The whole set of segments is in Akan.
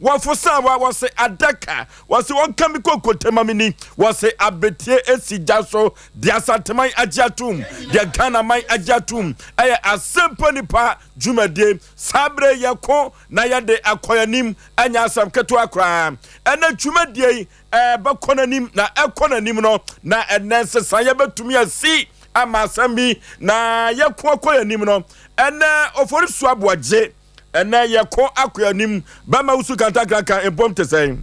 Wɔfo san wa wɔse adaka wɔse wɔnka me kokote ma me ni wɔse abetie esi gya so deɛ Asanteman agye atom deɛ Ghana man agye atom ɛyɛ Asempa Nipa dwumadie saa bere yɛko na yɛde akɔ yɛnim ɛnyɛ asɛm ketewa koraa ɛnɛ dwumadie yi ɛbɛkɔ n'anim na ɛkɔ n'anim no na ɛnɛ nsesaeɛ bɛtumi asi ama asɛm bi na yɛko akɔ yɛnim no ɛnɛ Oforisuo Aboagye. Ɛnɛ yɛkɔ akɔ anim. Bɛma wo su kantankrankran mpom te sɛn?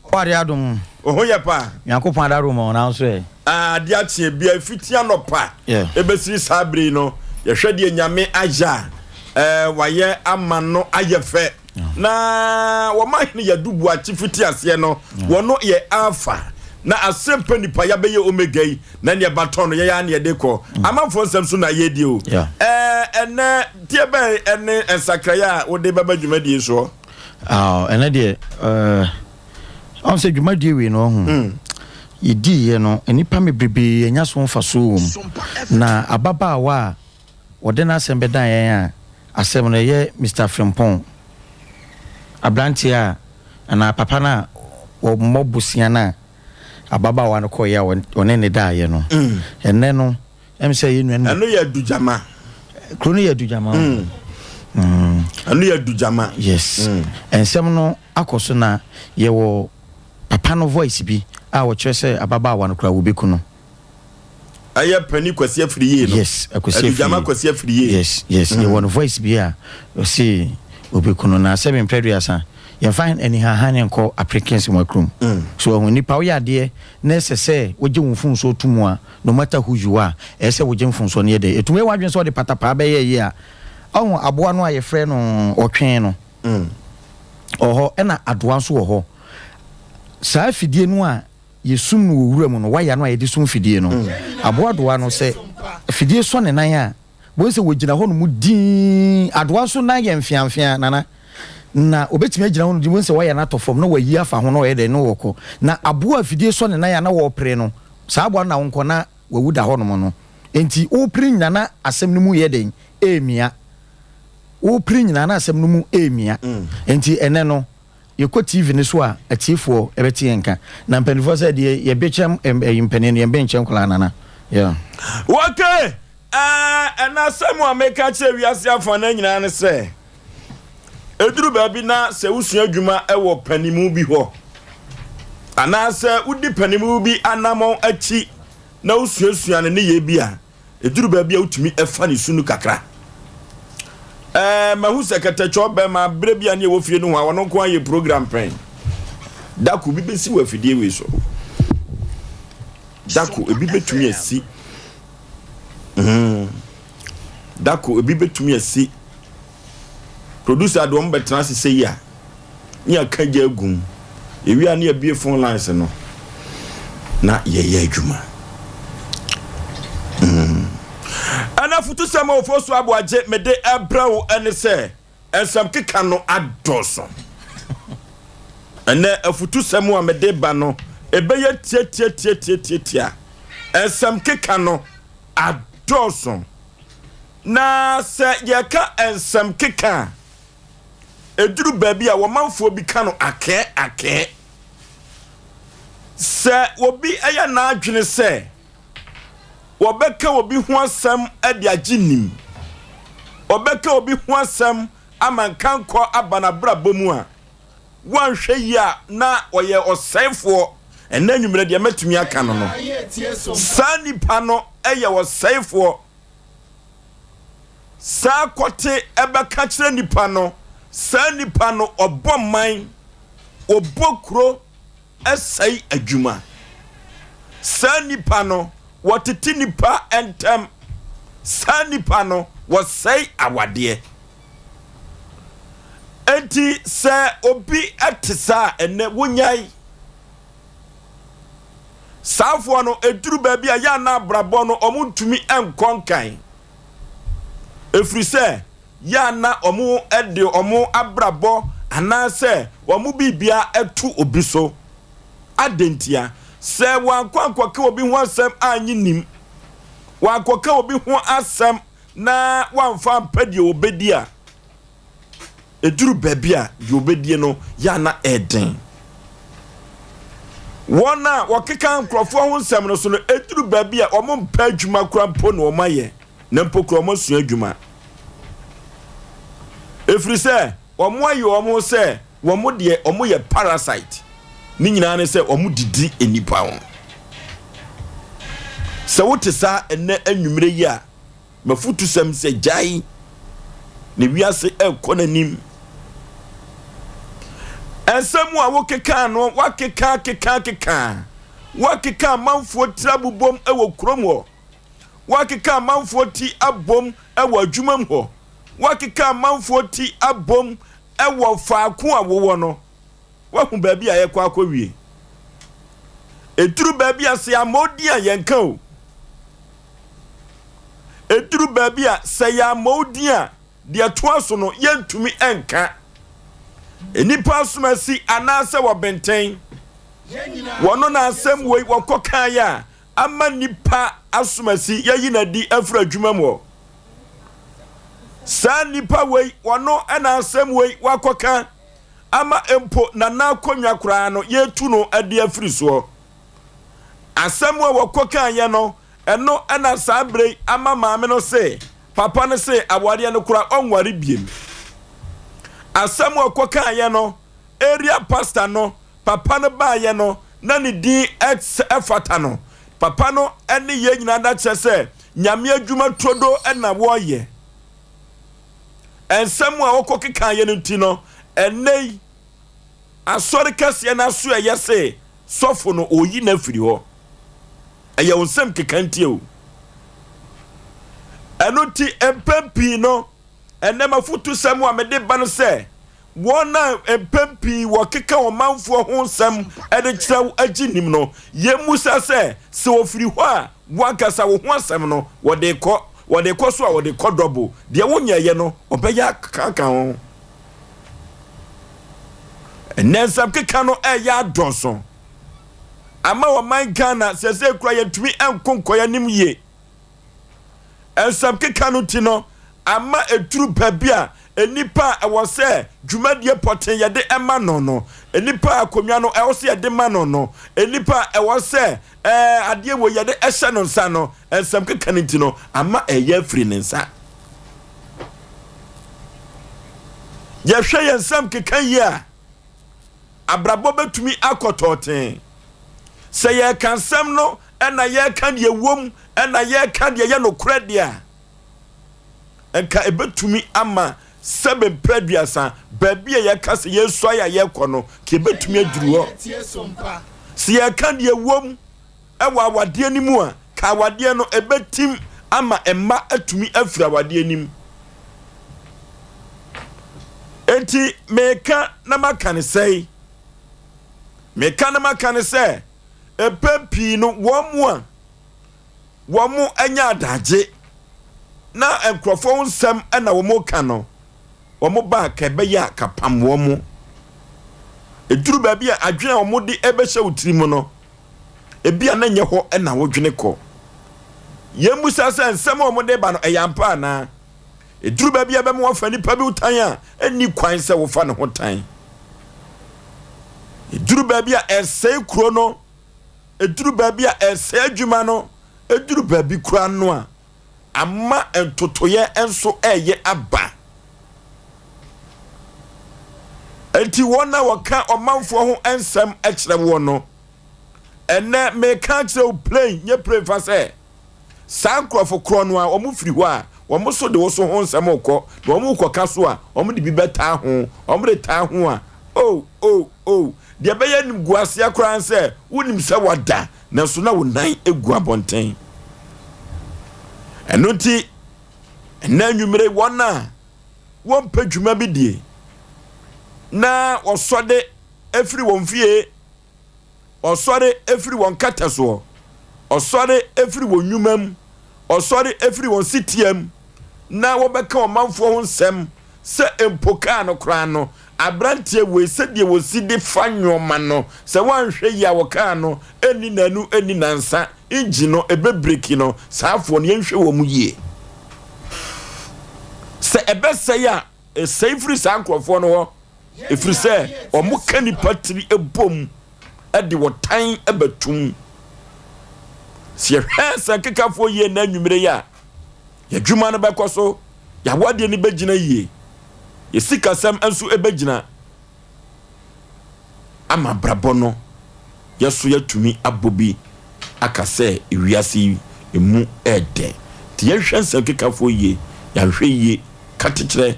Ɔwɔ adeɛ adom. Wo ho yɛ pa? Nyankopɔn adaro ma wo nanso ɛ? Ah, adeɛ akye bia ɛfiti anɔpa ɛbɛsiri saa bere yi no yɛhwɛ deɛ Nyame ayɛ a eh, wayɛ ama no ayɛ fɛ. Na wɔma hene Yadu Boakye fiti aseɛ no wɔno yɛ Alpha na asɛmpa nipa yɛabɛyɛ Omega yi na neɛ batɔn no yɛyɛ a ne yɛde kɔ amanfoɔ nsɛm so na yɛdi o. Ɛnɛ deɛ bɛn ɛne nsakraeɛ a wode bɛba dwumadie soɔ? Ɛnɛ deɛ ɔn sɛ dwumadie wei no ɔho yɛdiiɛ no nnipa bebrebe yɛnya so mfasoɔ wɔ mu na ababaawa a wɔde n'asɛm bɛdan yɛn a, asɛm no ɛyɛ Mister Frimpong, aberanteɛ a anaa papa no a wɔmmɔ bosea no a ababaawa no kɔeɛ a ɔne ne daeɛ no. Ɛnnɛ no, ɛm sɛ yɛn nua no. Ɛno yɛ Adugyama. Kuro no yɛ Adugyama. Ɛno yɛ Adugyama. Yes. Nsɛm no akɔ so na yɛwɔ papa no voice bi a ɔkyerɛ sɛ ababaawa no koraa wɔbɛku no. Ɛyɛ Panin Kwasi Afriyie no. Yes, Akwasi Afriyie. Adugyama Kwasi Afriyie. Yes. Yɛwɔ no voice bi a ɔse obeku no na sɛbe mprɛ aduasa yɛmfa anihahan nkɔ Aprikins mu akurom. So wahu nipa woyɛ adeɛ na ɛsɛ sɛ wogye wo mfomsoɔ to mu a no matter who you are ɛyɛ sɛ wogye mfomsoɔ no yɛ dɛ ɛtumi yɛ w'adwene sɛ ɔde patapaa bɛyɛ yie a ɔho aboa no a yɛfrɛ no ɔtwe no ɔhɔ ɛna adoa nso wɔ hɔ saa afidie no a Yɛsum no wɔ wura mu no, waya no a yɛde sum fidie no, aboa adowa no, sɛ fidie sɔ ne nan a, bohu sɛ wɔgyina hɔ nom dinn, adowa nso nan yɛ mfeamfea, Nana, na ɔbɛtumi agyina hɔ nom dinn, bohu sɛ waya no atɔ fam na wayi afa ho na ɔyɛ dɛn na ɔkɔ, na aboa a fidie sɔ ne nan a na wɔrepere no, saa aboa no na wonkɔ na wawu da hɔ nom no, enti worepere nyina na asɛm no mu yɛ dɛn, ɛremia, worepere nyina na asɛm no mu ɛremia, enti ɛnɛ no. Yɛkɔ TV no so a atiefoɔ bɛte yɛn nka. Na mpaninfoɔ sɛ deɛ yɛbekyɛ ɛyi mpanin no yɛmbenkyɛ nkwadaa nana. Yeah. Okay, eh, ɛna asɛm a meka kyerɛ wiase afa no nyinaa ne sɛ, ɛduru baabi na sɛ wosua adwuma wɔ panimu bi hɔ, anaasɛ wodi panimu bi anammɔn akyi na wosuasua ne nneyɛɛ bi a, Ɛduru baabi a wotumi fa ne su no kakra. Ɛɛ mahu sɛ kɛtɛkyɛw bɛrima berɛ bi a ne ɛwɔ fie no ho a ɔno nko ayɛ program pɛn. Dako bi bɛsi wɔ afidie wei so. Dako ebi bɛtumi asi. Mm. Dako ebi bɛtumi asi. Producer de wɔn bɛtena ase sɛ yi a, ne yɛaka gya agu mu. Yɛwie a ne yɛabue phone lines no na yɛyɛ adwuma. Mm. Ɛna afutusɛm a Ofosu Aboagye mede ɛbrɛ wo ɛne sɛ nsɛm keka no adɔɔso. Ɛnɛ afutusɛm a mede ba no ɛbɛyɛ tiatiatiatiatia. Nsɛm keka no adɔɔso. Na sɛ yɛka nsɛm keka a, ɛduru baabi a wɔmanfoɔ bi ka no akɛɛ akɛɛ. Sɛ obi yɛ n'adwene sɛ wɔbɛka obi ho asɛm de agye nim, ɔbɛka obi ho asɛm ama nkankɔ aba n'abrabɔ mu a, woanhwɛ yie a na ɔyɛ ɔsɛefoɔ. Ɛnnɛ anwummerɛ deɛ mɛtumi aka no no, saa nipa no yɛ ɔsɛefoɔ. Saa kɔte bɛka kyerɛ nipa no, saa nipa no ɔbɔ man, ɔbɔ kuro, sɛe adwuma. Saa nipa no wɔtete nipa ntɛm. Saa nipa no wɔsɛe awadeɛ. Enti sɛ obi te saa a, ɛnnɛ wonyae. Saafoɔ no, ɛduru baabi a yɛ a na abrabɔ no wɔn ntumi nkɔ nkan. Ɛfiri sɛ, yɛ a na wɔn de wɔn abrabɔ anaasɛ wɔn biribiara to obi so. Adɛn ntia? Sɛ wankɔ ankɔka obi ho asɛm annye nim, wankɔka obi ho asɛm na wamfa ampɛ deɛ ɔbɛdi a, Ɛduru baabi a, deɛ ɔbɛdie no yɛ a na ɛden. Wɔn a wɔkeka nkurɔfoɔ ho nsɛm no so no, ɛduru baabi a wɔmpɛ adwuma koraa mpo na wɔayɛ, na mpo koraa wɔasua adwuma. Ɛfiri sɛ wɔayɛ wɔn ho sɛ wɔn deɛ wɔyɛ parasite. Ne nyinaa ne sɛ wɔdidi nnipa ho. Sɛ wote saa ɛnnɛ anwummerɛ yi a, M'afutusɛm sɛ gyae na wiase ɛrekɔ n'anim. Nsɛm a wokekaa no, woakeka keka keka. Woakeka amanfoɔ tiri abobom wɔ kurom hɔ. Woakeka amanfoɔ ti abom wɔ adwumam hɔ. Woakeka amanfoɔ ti abom wɔ faako a wowɔ no. Woahu baabi a yɛkɔ akɔwie. Ɛduru baabi a sɛ yɛammɔ wo din a yɛnka o. Ɛduru baabi a, sɛ yɛammɔ wo din a, deɛ ɛtoa so no, yɛntumi nka. Nnipa asomasi anaasɛ wɔbenten, wɔno na asɛm wei wɔkɔkaeɛ a ama nnipa asomasi yɛayi no adi afiri adwuma mu hɔ. Saa nnipa wei, wɔno na asɛm wei wakɔka ama mpo Nana akonnwa koraa no yɛretu no adi afiri soɔ. Asɛm a wɔkɔkaeɛ no, ɛno na saa berɛ yi ama maame no se, papa no se awareɛ no koraa ɔnware biem. Asɛm a ɔkɔkaeɛ no, area pastor no, papa no baeɛ no, na ne din fata no. Papa no ne yɛn nyinaa da kyerɛ sɛ Nyame adwuma turodoo na wɔreyɛ. Nsɛm a wɔkɔkekaeɛ no nti no, ɛnnɛ yi, Asɔre kɛseɛ no asoɛeɛ se sɔfo no ɔreyi no afiri hɔ. Ɛyɛ wo nsɛm keka nti o. Ɛno nti mpɛn pii no, ɛnnɛ m'afotusɛm a mede ba no sɛ, wɔn a mpɛn pii wɔkeka ɔmanfoɔ ho nsɛm de kyerɛ wo agye nim no, yɛmmisa sɛ, sɛ wɔfiri hɔ a, wo ankasa wo ho asɛm no, wɔde rekɔ, wɔde rekɔ so a wɔde rekɔ dɔbo. Deɛ wonyɛeɛ no, wɔbɛyɛ aka ho. Ɛnnɛ nsɛm keka no ɛyɛ adɔso ama ɔman Ghana sɛsɛ kura yɛntumi nko nkɔ yɛn anim yie. Nsɛm keka no ti no ama ɛduru baabi a nnipa a ɛwɔ sɛ dwumadie pɔten yɛde ɛma no no, nnipa a akonnwa no ɛwɔ sɛ yɛde ma no no, nnipa a ɛwɔ sɛ ɛɛ adeɛ wɔ yɛde ɛhyɛ no nsa no, nsɛm keka no nti no ama ɛyɛ afiri ne nsa. Yɛhwɛ yɛn nsɛm keka yie a, abrabɔ bɛtumi akɔ tɔɔtee. Sɛ yɛreka nsɛm no na yɛreka deɛ ɛwom na yɛreka deɛ ɛyɛ nokorɛ deɛ a, nka ɛbɛtumi ama sɛbe mprɛ aduasa baabi a yɛka sɛ yɛresuae a yɛrekɔ no, ka ɛbɛtumi aduru hɔ. Sɛ yɛreka deɛ ɛwom wɔ awadeɛ no mu a, ka awadeɛ no ɛbɛtim ama mma atumi afiri awadeɛ no mu. Enti meka na maka no sɛe. Meka na maka no sɛ, mpɛn pii no wɔn mu a wɔn anya adagye na nkurɔfoɔ ho nsɛm na wɔn ka no, wɔn ba a ka ɛbɛyɛ a ka pam wɔn. Ɛduru baabi a adwene a wɔde ɛbɛhyɛ wo tiri mu no, ebia na nyɛ hɔ na wodwene kɔ. Yɛmmisa sɛ nsɛm a wɔde ba no ɛyɛ ampa anaa? Ɛduru baabi a ɛbɛma wafa nipa bi wo tan a ɛnni kwan sɛ wofa ne ho tan. Ɛduru baabi a ɛsɛe kuro no, ɛduru baabi a ɛsɛe adwuma no, ɛduru baabi koraa no a ama ntotoeɛ nso ɛreyɛ aba. Enti wɔn a wɔka ɔmanfoɔ ho nsɛm kyerɛ woɔ no, ɛnnɛ meka akyerɛ wo plain nyɛ plain fa sɛ, saa nkurɔfo korɔ no a wɔn firi hɔ a, wɔn nso de wo so ho nsɛm rekɔ, na wɔn rekɔka so a, wɔn de bi bɛtaa ho, wɔn de taa ho a, oh, oh, oh, deɛ ɛbɛyɛ animguaseɛ koraa ne sɛ, wonim sɛ wada, nanso na wo nan gu abɔnten. Ɛno nti, ɛnnɛ anwummere wɔn a wɔmpɛ dwuma bi die na wɔsɔde afiri wɔn fie, wɔsɔre afiri wɔn kɛtɛ soɔ, wɔsɔre afiri wɔn nnwuma mu, wɔsɔre afiri wɔn setia mu, na wɔbɛka ɔmanfoɔ ho nsɛm sɛ mpo kaa no koraa no, aberanteɛ wei sɛdeɛ wɔsi de fa nnoɔma no, sɛ woanhwɛ yie a wɔ kaa no ɛnni nanu ɛnni nansa, engine no ɛbɛbreki no, saa afoɔ no yɛnhwɛ wɔn yie. Sɛ ɛbɛsɛe a. Ɛsɛe firi saa nkurɔfoɔ no hɔ, ɛfiri sɛ wɔka nnipa tiri bom de ɔtan bɛtom. Sɛ yɛhwɛ nsɛnkekafoɔ yie nnɛ anwummerɛ yi a, yɛn adwuma no bɛkɔ so, yɛn awadeɛ no bɛgyina yie, yɛn sikasɛm nso bɛgyina. ama abrabɔ no yɛ so yɛatumi abɔ bi aka sɛ wiase yi emu ɛɛdɛ. Nti yɛnhwɛ nsɛnkekafoɔ yie, yɛanhwɛ yie katekyerɛ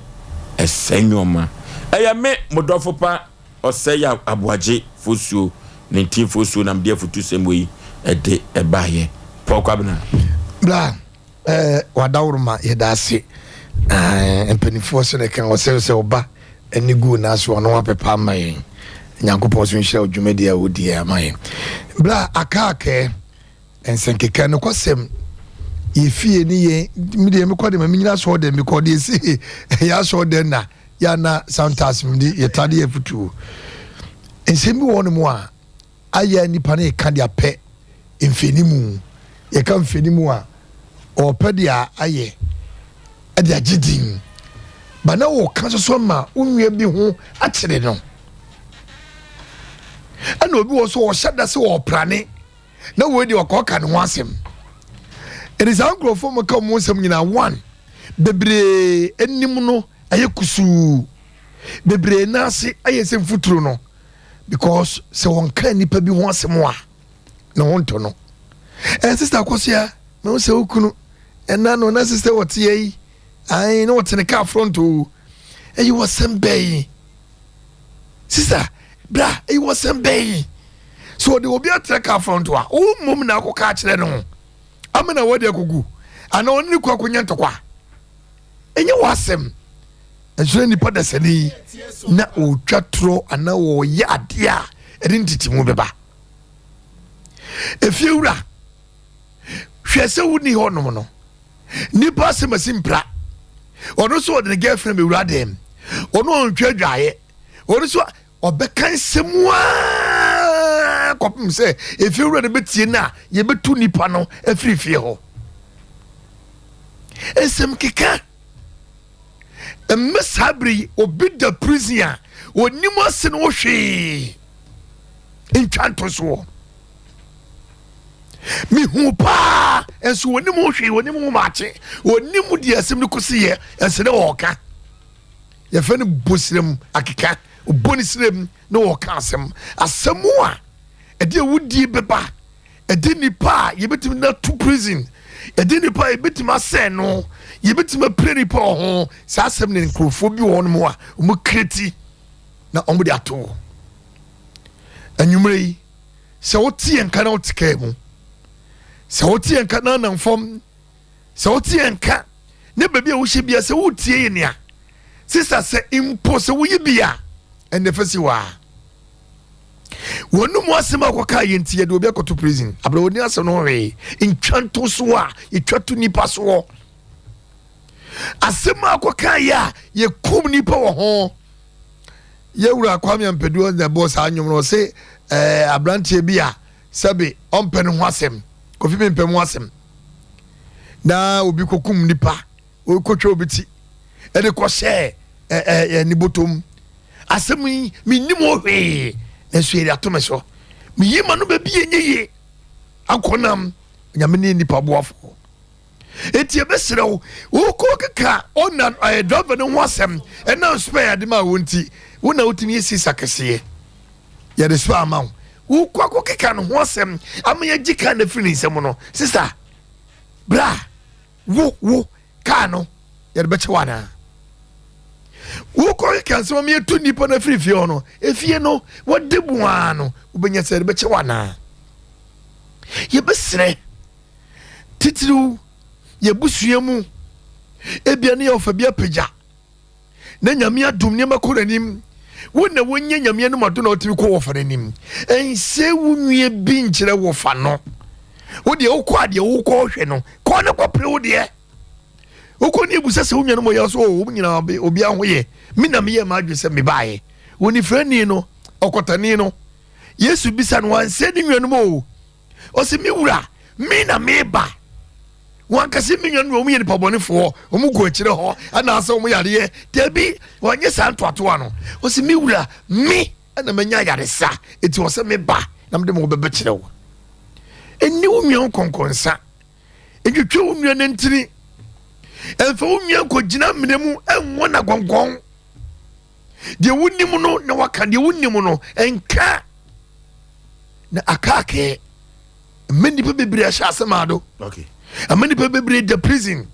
ɛsɛe nnoɔma. Ɛyɛ me mo dɔfo pa Ɔsɛe Aboagye Fosuo ne Ntin Fosuo na mede afutusɛm wei de baeɛ. Paul Kwabena. Bra eh, wadaworoma yɛda ase eh, mpanimfoɔ sɛ ne ka ɔsɛ sɛ ɔba ani gu n'ase ɔno apepa ama yɛn. Nyankopɔn so nhyira wo dwumadi a wodi ama yɛn. Bra akaakɛɛ nsɛnkeka nokwasɛm yɛ fie ne yɛn medeɛ mekɔ de ma menyina asɔɔ dɛm mekɔ deɛ ɛsi ɛyɛ asɔɔ dɛm na yɛana sometimes mede yɛta de yɛ futuo nsɛm bi wɔ no mu a ayɛ nipa no reka de apɛ mfɛnimu. Yɛka mfɛnimu a, ɔrepɛ de ayɛ de agye din. Ba na wɔka nso so ma wo nua bi ho akyere no. Ɛna obi wɔ so ɔhyɛ da sɛ ɔreprane na wei deɛ ɔkɔka ne ho asɛm. Ɛde saa nkurɔfoɔ mu ka wɔn nsɛm nyinaa one bebree anim no ɛyɛ kusuu bebree nan ase ayɛ sɛ mfuturo no. Because sɛ wɔnka nnipa bi ho asɛm a ne ho ntɔ no. Ɛ sista Akosua, mehu sɛ wo kunu ɛna no na sista wɔte yɛ yi ae na wɔte ne kaa front o. Ɛyi wɔsɛm bɛyi. Sista, bra, ɛyi wɔsɛm bɛyi. So wɔde obi atra kaa front a, wo mmom na akɔka akyerɛ no ama na wɔde akɔgu anaa ɔne ne kɔ akɔnya ntɔkwa. Ɛnyɛ w'asɛm. Nso na nipa dasani na ɔretwa torɔ anaa ɔreyɛ adeɛ a ɛde ntetemu bɛba. Efie wura, hwɛ sɛ wonni hɔnom no, nipa asɛm asi mpira. Ɔno nso ɔde ne girlfriend bɛwura dɛm. Ɔno ɔntwa adwaeɛ. Ɔno nso ɔbɛka nsɛm aa kɔpem sɛ efie wura no bɛtie no a yɛbɛtu nipa no afiri fie hɔ. Nsɛm keka. Mmɛ saa bere yi obi da prison a onim ase no ho hwee ntwa nto soɔ. Mehu paa nso onim ho hwee, onim ho maakye, onim deɛ asɛm no kɔsi yɛ ɛsɛ dɛ ɔɔka. Yɛfrɛ no bosirem akeka, ɔbɔ ne sirem na ɔɔka asɛm. Asɛm a ɛde awudie bɛba. Ɛde nnipa a yɛbɛtumi de ato prison, ɛde nnipa a yɛbɛtumi asɛn no, yɛbɛtumi apira nnipa wɔ ho. Saa asɛm ne nkurɔfoɔ bi wɔ hɔnom a wɔn kreti na wɔn de ato hɔ. Anwummerɛ yi, sɛ wote yɛn nka na wote kaa mu, sɛ wote yɛn nka na anam fam, sɛ wote yɛn nka ne baabi a wohyɛ bia, sɛ wotie yɛn a, sisa sɛ mpo sɛ woyi bi a, ɛnɛ fɛ si hɔ a. Wɔn mu asɛm a wɔkɔkaa yɛ nti yɛde obi akɔto prison. Abere wɔn ni asɛm no ho hwee. Ntwa nto so a yɛtwa to nipa soɔ. Asɛm a wɔkɔkaa yɛ a yɛkum nipa wɔ ho. Yɛwura Kwame Ampadu na ɛbɔ saa nnwom no ɔse ɛɛ aberanteɛ bi a sɛbe ɔmpɛ ne ho asɛm. Kofi mi mpɛ mu asɛm. Na obi kɔkum nipa. Ɔrekɔtwa obi ti de kɔhyɛɛ ɛɛ ne bɔtɔ mu. Asɛm yi, mennim ho hwee, nanso yɛde ato me so. Meyi ma no baabi ɛnyɛ yie. Akɔnam, Nyame ne nipa boafoɔ. Enti yɛbɛsrɛ wo, wokɔ keka ɔna ɛɛ driver no ho asɛm ɛnam spare ade ma wo nti, wo na wotumi yɛ sisa kɛseɛ. Yɛde spare ama wo. Wokɔ akɔ keka no ho asɛm ama yɛgye kaa no afiri ne nsam no. Sista, bra. Wo, wo, kaa no, yɛde bɛkyɛ wo anaa? Wokɔ keka nsɛm ama yɛtu nnipa no afiri fie hɔ no, efie no, wɔde mu ara no, wobɛnya sɛ yɛde bɛkyɛ wo anaa? Yɛbɛsrɛ, titiriw yɛbusua mu, ebia ne yɛ ɔfa bi apagya. na Nyame adom nneɛma kɔ n'anim. Wo na wonya Nyame anim adom na wotumi kɔ wɔfa n'anim. Ɛnsɛ wo nua bi nkyerɛ wɔfa no. Wo deɛ wokɔ adeɛ wokɔ hwɛ no, kɔ ne kɔpere wo deɛ. Wokɔ ne ebusa sɛ wo nua no mo yɛ so o, wɔn nyinaa obiara ho yɛ. Me na meyɛ m'adwene sɛ mebaeɛ. Onifirani no, ɔkɔtani no, Yesu bisa no wansɛ ne nuanom o. Ɔsɛ me wura, me na meba. Wɔn ankasa me nua no wɔn yɛ nipa bɔnefoɔ, wɔn gu akyire hɔ anaasɛ wɔn yareɛ. Dabi, wɔnyɛ saa ntoatoa no. Wɔsi me wura, me ɛna manya ayaresa, eti wɔ sɛ me ba na mede mo bɛbɛkyerɛ wo. Ɛni wo nua nkɔnkɔnsa, ɛtwitwa wo nua nantini, ɛmfa wo nua nkɔgyina mmerɛ mu ɛnwɔ na gɔngɔn. Deɛ wonim no na waka, deɛ wonim no ɛnka na akaakɛɛ. Mma nnipa bebree ahyɛ asɛm ado. Mma nnipa bebree da prison.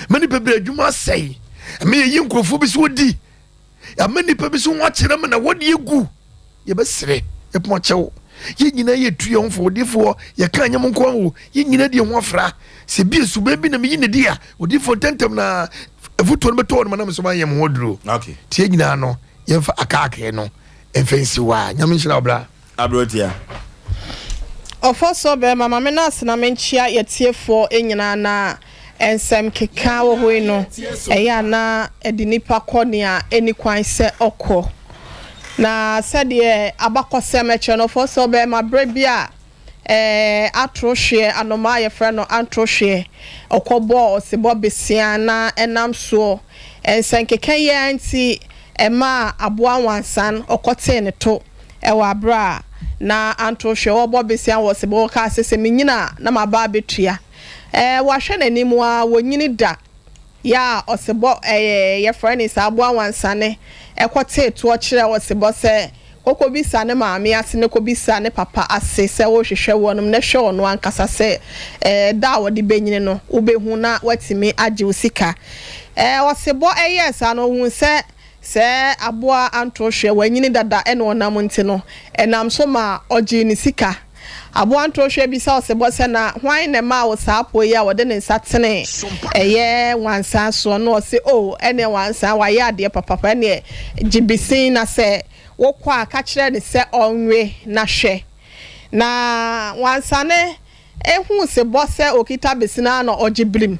Mma nnipa bebree adwuma asɛe. Mma yɛyi nkurɔfoɔ bi so wɔdi. Mma nnipa bi so ho akyerɛ ma na wɔde agu. Yɛbɛsrɛ ɛpono akyɛw. Yɛn nyinaa yɛtu yɛn ho fo. Odiyifoɔ, yɛka anyɛ mo nko ara o. Yɛn nyinaa di yɛn ho afra. Sɛ bi suban bi na meyi ne di a, odiyifoɔ ntɛmntɛm na afotuo no bɛtɔ wɔn ma na me nso mayɛ mo ho aduro. Nti yɛn nyinaa no, yɛmfa akaakɛɛ no mfa nsi hɔ a. Nyame nhyira wo bra. Aberanteɛ. Ɔfɔsɔ bɛɛma ma me no ase na menkyea yɛtiefoɔ nyinaa na nsɛm keka wɔ hɔ yi no ɛyɛ a na ɛde nipa kɔ nea ɛnni kwan sɛ ɔkɔ na sɛdeɛ abakɔsɛm kyerɛ no ɔfɔsɔ bɛɛma berɛ bi a ɛɛ atorohweɛ anomaa a yɛfrɛ no antrohweɛ ɔkɔbɔɔ ɔsebɔ besea na ɛnam soɔ nsɛnkeka yi ara nti ɛmaa aboa nwansan ɔkɔtee ne to Wɔ aber a na Anto hwɛ ɔbɔ besia wɔ Sebo ɔkaa sɛ, Sɛ minyin a na maba abetua. Ɛɛ wahwɛ n'anim aa wonyini da yɛ a ɔsebɔ ɛɛ yɛfrɛ ne saa aboa wansane ɛkɔ tee toɔ kyerɛɛ ɔsebɔ sɛ kɔkɔ bisa ne maame ase ne kɔ bisa ne papa ase sɛ wohwehwɛ wɔnom na hwɛ ɔno ankasa sɛ ɛɛ da a wɔde bɛnyini no wobɛhu na watumi agye wo sika. Ɛɛ ɔsebɔ ɛyɛɛ saa no ɔhuu sɛ Sɛ aboa anto hwɛ, wanyini dada na ɔnam nti no, ɛnam so ma ɔgyee ne sika. Aboa anto hwɛ bisa ɔsebɔ sɛ, Na hwan na ɛmaa wo saa apoɔ yi a ɔde ne nsa tenee ɛyɛ nwansaa soɔ? Na ɔse, Oh, ɛneɛ nwansaa, wayɛ adeɛ papapa, ɛneɛ gye besin na sɛ wokɔ a ka kyerɛ no sɛ ɔnwe na hwɛ. Na nwansane Ehuu sebɔ sɛ okita besin ara na ɔgye birim.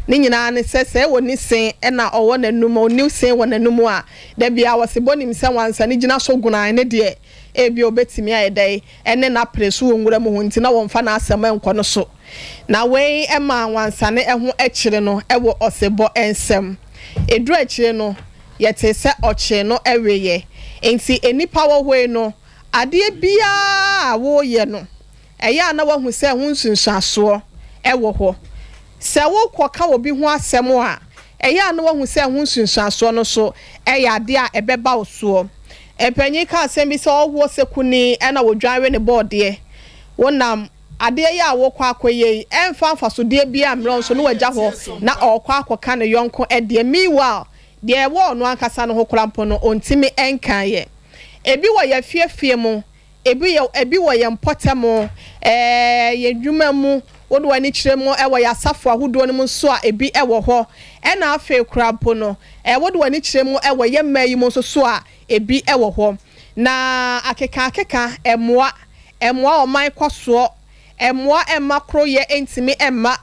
Ne nyinaa ne sɛ, sɛ onni se na ɔwɔ n'anum, onni se wɔ n'anum a, da biara wɔ sebɔ nim sɛ wansane gyina so gunan ne deɛ, ebia obetumi ayɛ dɛn ne no apere so wɔ nwura mu hɔ nti na wɔmfa n'asɛm nkɔ no so. Na wei maa wansane ho kyere no wɔ ɔsebɔ nsam. Eduru akyire no, yɛtee sɛ ɔkyee no weeɛ. Enti nnipa wɔ hɔ yi no, adeɛ biara a woreyɛ no, ɛyɛ a na woahu sɛ ɛho nsunsuansoɔ wɔ hɔ. Sɛ worekɔka obi ho asɛm a, ɛyɛ a na woahu sɛ ɛho nsunsuansoɔ no nso yɛ adeɛ a ɛbɛba wo soɔ. Mpanin ka asɛm bi sɛ ɔhoɔ sekuni na wɔdwan we ne bɔɔdeɛ. Wonam adeɛ yi a worekɔ akɔyɛ yi, ɛmfa mfasodeɛ biara mmrɛ wo nso na wagya hɔ na ɔrekɔ akɔka ne yɔnko deɛ. Meanwhile, deɛ ɛwɔ ɔno ankasa no ho koraa mpo no, ɔntumi nkaeɛ. Ebi wɔ yɛn afiefie mu, Ebi yɛ ebi wɔ yɛn mpɔtam, ɛɛ yɛn nnwuma mu, wode w'ani kyerɛ mu wɔ yɛn asafo ahodoɔ no mu nso a, ebi wɔ hɔ. Ɛna afei koraa mpo no, ɛɛ wode w'ani kyerɛ mu wɔ yɛn mmaa yi mu nso so a, ebi wɔ hɔ. Na akekaakeka mmoa, ɛmmoa ɔman kɔsoɔ, ɛmmoa mma koroyɛ ntumi mma,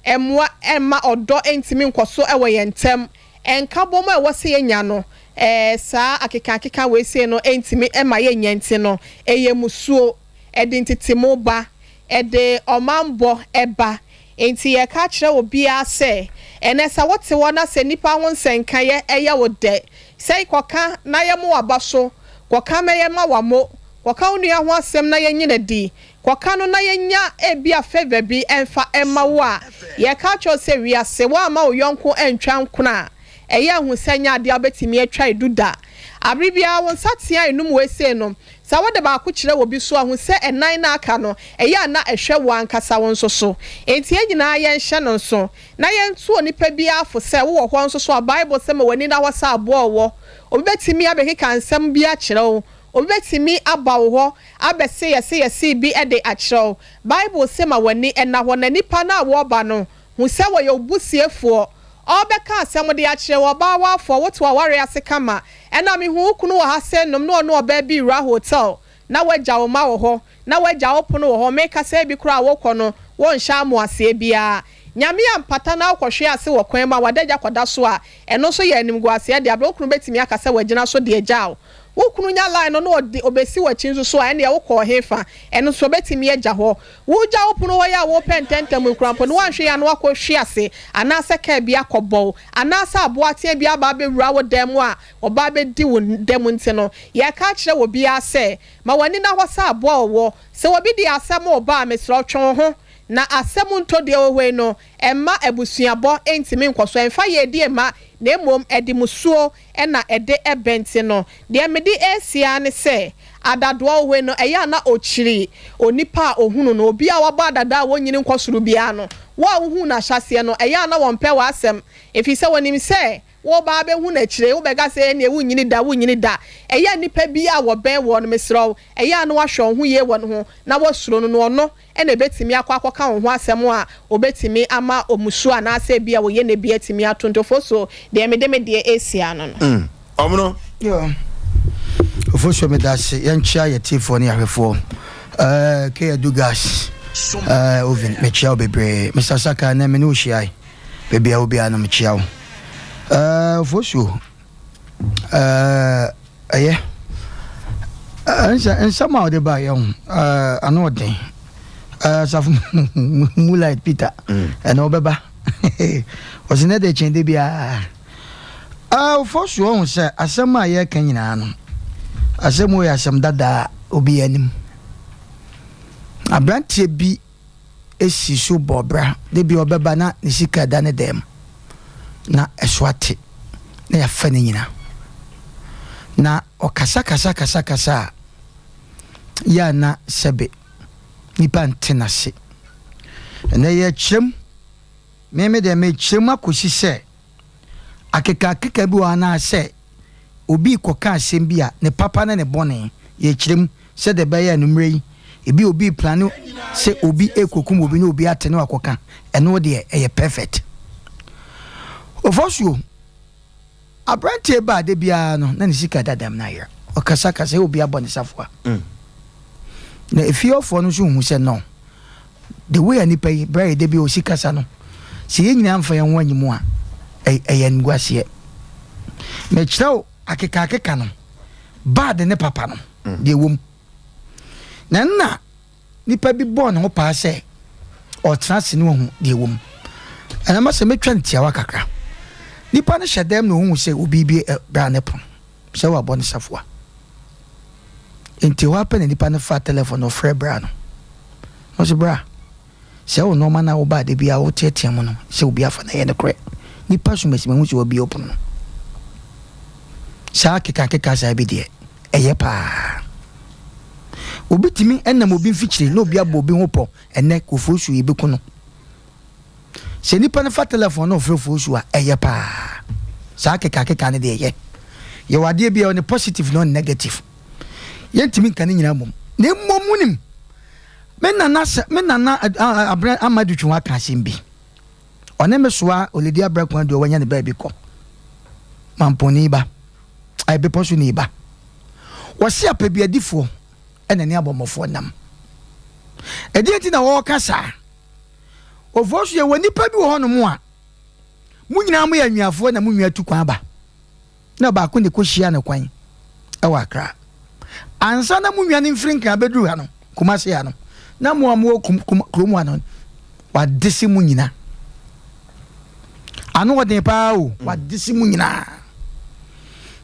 ɛmmoa mma ɔdɔ ntumi nkɔso wɔ yɛn ntam. Nkabom a ɛwɔ sɛ yɛnya no, ɛɛ, saa akekaakeka wei sei no ntumi mma yɛnnya nti no, ɛyɛ mmusuo, ɛde ntetemu ba, ɛde ɔmammɔ ba. Enti yɛreka akyerɛ obiara sɛ, ɛnnɛ sɛ wote hɔ na sɛ nnipa ho nsɛnkaeɛ yɛ wo dɛ, sɛ kɔka na yɛmmo w'aba so, kɔka ma yɛmma wo amo, kɔka wo nua ho asɛm na yɛnyi no adi, Kɔka no na yɛnya ebia favour bi mfa mma wo a, yɛka kyerɛ wo sɛ wiase, woamma wo yɔnko antwa nkono a, ɛyɛ a hu sɛ ɛnyɛ adeɛ a wobɛtumi atwa edu da. Abere biara wo nsateaa a enum wei sei no, sɛ wode baako kyerɛ obi so a, hu sɛ ɛnan no a aka no, ɛyɛ a na ɛhwɛ wo ankasa wo nso so. Enti yɛn nyinaa yɛnhyɛ no nso, na yɛnto onipa biara fo sɛ wowɔ hɔ nso so a, Bible sɛ ma w'ani nna hɔ sɛ aboa ɔwɔ. Obi bɛtumi abɛkeka nsɛm bi akyerɛ wo, Obi betumi aba wo hɔ abɛse yɛse yɛse bi de akyerɛ wo. Bible se ma w'ani nna hɔ na nipa no a wɔreba no, hu sɛ wɔyɛ wo busiefoɔ. Ɔrebɛka asɛm de akyerɛ wo, ɔbaa waafoɔ, wote w'awareɛ ase kama. Ɛna mehu wo kunu wɔ ha se nom ne ɔne ɔbaa bi rewura hotel na wagya wo mma wɔ hɔ, na wagya wo pono wɔ hɔ. Meka sɛ ebi koraa a wokɔ no, wonhyɛ amoaseɛ biara. Nyame ampata na wokɔhwe ase wɔ kwan mu a w'adagya kɔda so a, ɛno nso yɛ animguaseɛ de abrɛ wo kunu bɛtumi aka sɛ wagyina so de agya wo. Wo kunu nya line no na ɔde ɔbɛsi w'akyi nso so a, ɛnneɛ wokɔɔ hefa? Ɛno nso ɔbɛtumi agya hɔ. Wogya wo pono hɔ yi a worepɛ ntɛmntɛm yi koraa mpo no, woanhwɛ yie a na woakɔhwe ase anaasɛ kaa bi akɔbɔ wo anaasɛ aboateaa bi aba abɛwura wo dan mu a ɔba abɛdi wo dɛm nti no, yɛreka akyerɛ obiara sɛ, ma w'ani nna hɔ sɛ aboa ɔwɔ. Sɛ obi de asɛm reba a, mesrɛ wo, twe wo ho. Na asɛm ntɔ deɛ ɛwɔ hɔ yi no, ɛmma abusuabɔ ntumi nkɔ so, ɛmfa yiedie mma, na mmom ɛde musuo na ɛde ba nti no, deɛ mede resi ara ne sɛ, adadoa wɔ hɔ yi no, ɛyɛ a na ɔkyiri onipa a ɔhunu no. Obi a wabɔ adadaa a ɔnnyini nkɔ soro biara no, wo a wohuu no ahyɛaseɛ no, ɛyɛ a na wɔmpɛ w'asɛm, ɛfiri sɛ wɔnim sɛ Woreba abɛhu no akyire yi, wobɛka sɛ, Ɛnneɛ wonnyini da, wonnyini da. Ɛyɛ a nnipa bi a wɔbɛn woɔ no, mesrɛ wo, ɛyɛ a na woahwɛ wo ho yie wɔ ne ho, na woasuro no, na ɔno na ɛbɛtumi akɔ akɔka wo ho asɛm a ɔbɛtumi ama mmusuo anaasɛ ebia wo yɛnɛ bi atumi ato ntofoɔ. Deɛ mede me deɛ resi ano no. Ɔmono. Yo. Ofosuo medase yɛnkyea yɛ tiefoɔ ne yɛahwɛfoɔ eh, K Adu gas eh, oven mekyea wo bebree Mr. Saka ɛnɛ me ne wo hyiae Baabi a wɔ biara no mekyea wo. Eh, Ofosuo, eh, ɛyɛ. Eh, nsɛ, nsɛm a wɔde ba yɛ ho, eh, ano ɔden. Eh, asafo Moonlight Peter, mm. ɛna ɔbɛba. Ɔsi ne de kyɛn de biara. Eh, Ofosuo ɔho sɛ asɛm a yɛreka nyinaa no, asɛm wɔ yɛ asɛm dadaa obi anim. Aberanteɛ bi si so bɔ bra. Da bi ɔbɛba na ne sika da ne dan mu na ɛso ate na yɛafa ne nyina. Na ɔkasa kasa kasa kasa a, yɛ a na sɛbe nipa nte n'ase. Ɛnɛ yɛkyerɛ mu, me me deɛ mekyerɛ mu akɔsi sɛ akekaakeka bi wɔ hɔ anaasɛ obi rekɔka asɛm bi a, ne papa ne ne bɔne, yɛkyerɛ mu sɛdeɛ ɛbɛyɛ a anwummerɛ yi, ebi obi replane sɛ obi rekɔkum obi na obi ate na wakɔka, ɛno deɛ ɛyɛ perfect. Ofosuo, aberanteɛ ba a da biara no na ne sika da dɛm no ayera. Ɔkasakasa, obi abɔ ne safoa. Na efie hɔfoɔ no nso hu sɛ no, The way a nipa yi bra yɛ da bi a ɔsi kasa no, sɛ yɛn nyinaa mfa yɛn ho anyi mu a, ɛyɛ animguaseɛ. Mekyerɛ wo akekaakeka no, bad ne papa no, deɛ ɛwɔ mu. Na nna nipa bi bɔɔ ne ho paa sɛ ɔtena ase ne wahu deɛ ɛwɔ mu. Ɛna ma sɛ mɛtwa no tiawa kakra. Nipa no hyɛ dɛm na ɔhu sɛ obi bi bra ne pono. Sɛ wabɔ ne safoa. Enti ɛhɔ ara pɛ na nipa no faa tɛlɛfon na ɔfrɛɛ bra no. Na ɔse, Bra, sɛ wo nnoɔma no a wobaa da biara woteatea mu no, sɛ obi afa no ɛyɛ nokorɛ. Nipa som asi mahu sɛ wabue wo pono no. Saa kekakeka saa bi deɛ, ɛyɛ paa. Obi tumi nam obi mfikyire na obi abɔ obi ho pɔ, ɛnnɛ Kofosuo yɛbɛku no. Sɛ nipa no fa telefon na ɔfrɛ Fosu a, ɛyɛ paa. Saa kekakeka no deɛ ɛyɛ. Yɛwɔ adeɛ bi a ɛwɔ ne positive na ɔne negative. Yɛntumi nka ne nyinaa mmom. Na mmom wonim, me nana sɛ me nana abrɛ ama adutwe ho aka asɛm bi. Ɔne me soa Oledi abrɛ kwan deɛ wanya ne baabi kɔ. Mampɔni ba, ayɛ bepɔ so ni ba. Wɔse apɛbiadifoɔ ɛna ne abɔmmɔfoɔ nam. Ɛdeɛ nti na wɔreka saa? Ofoɔ so yɛwɔ nnipa bi wɔ hɔnom a, mo nyinaa moyɛ anuafoɔ na mo nua tu kwan ba, na baako na ɛkɔhyia no kwan wɔ Accra. Ansa na mo nua no mfiri Nkran bɛduru ha no, Kumasi ha no, na mo a mowɔ kum, kum, kurom ha no, wadese mo nyina. Ano ɔden paa o, wadese mo nyinaa.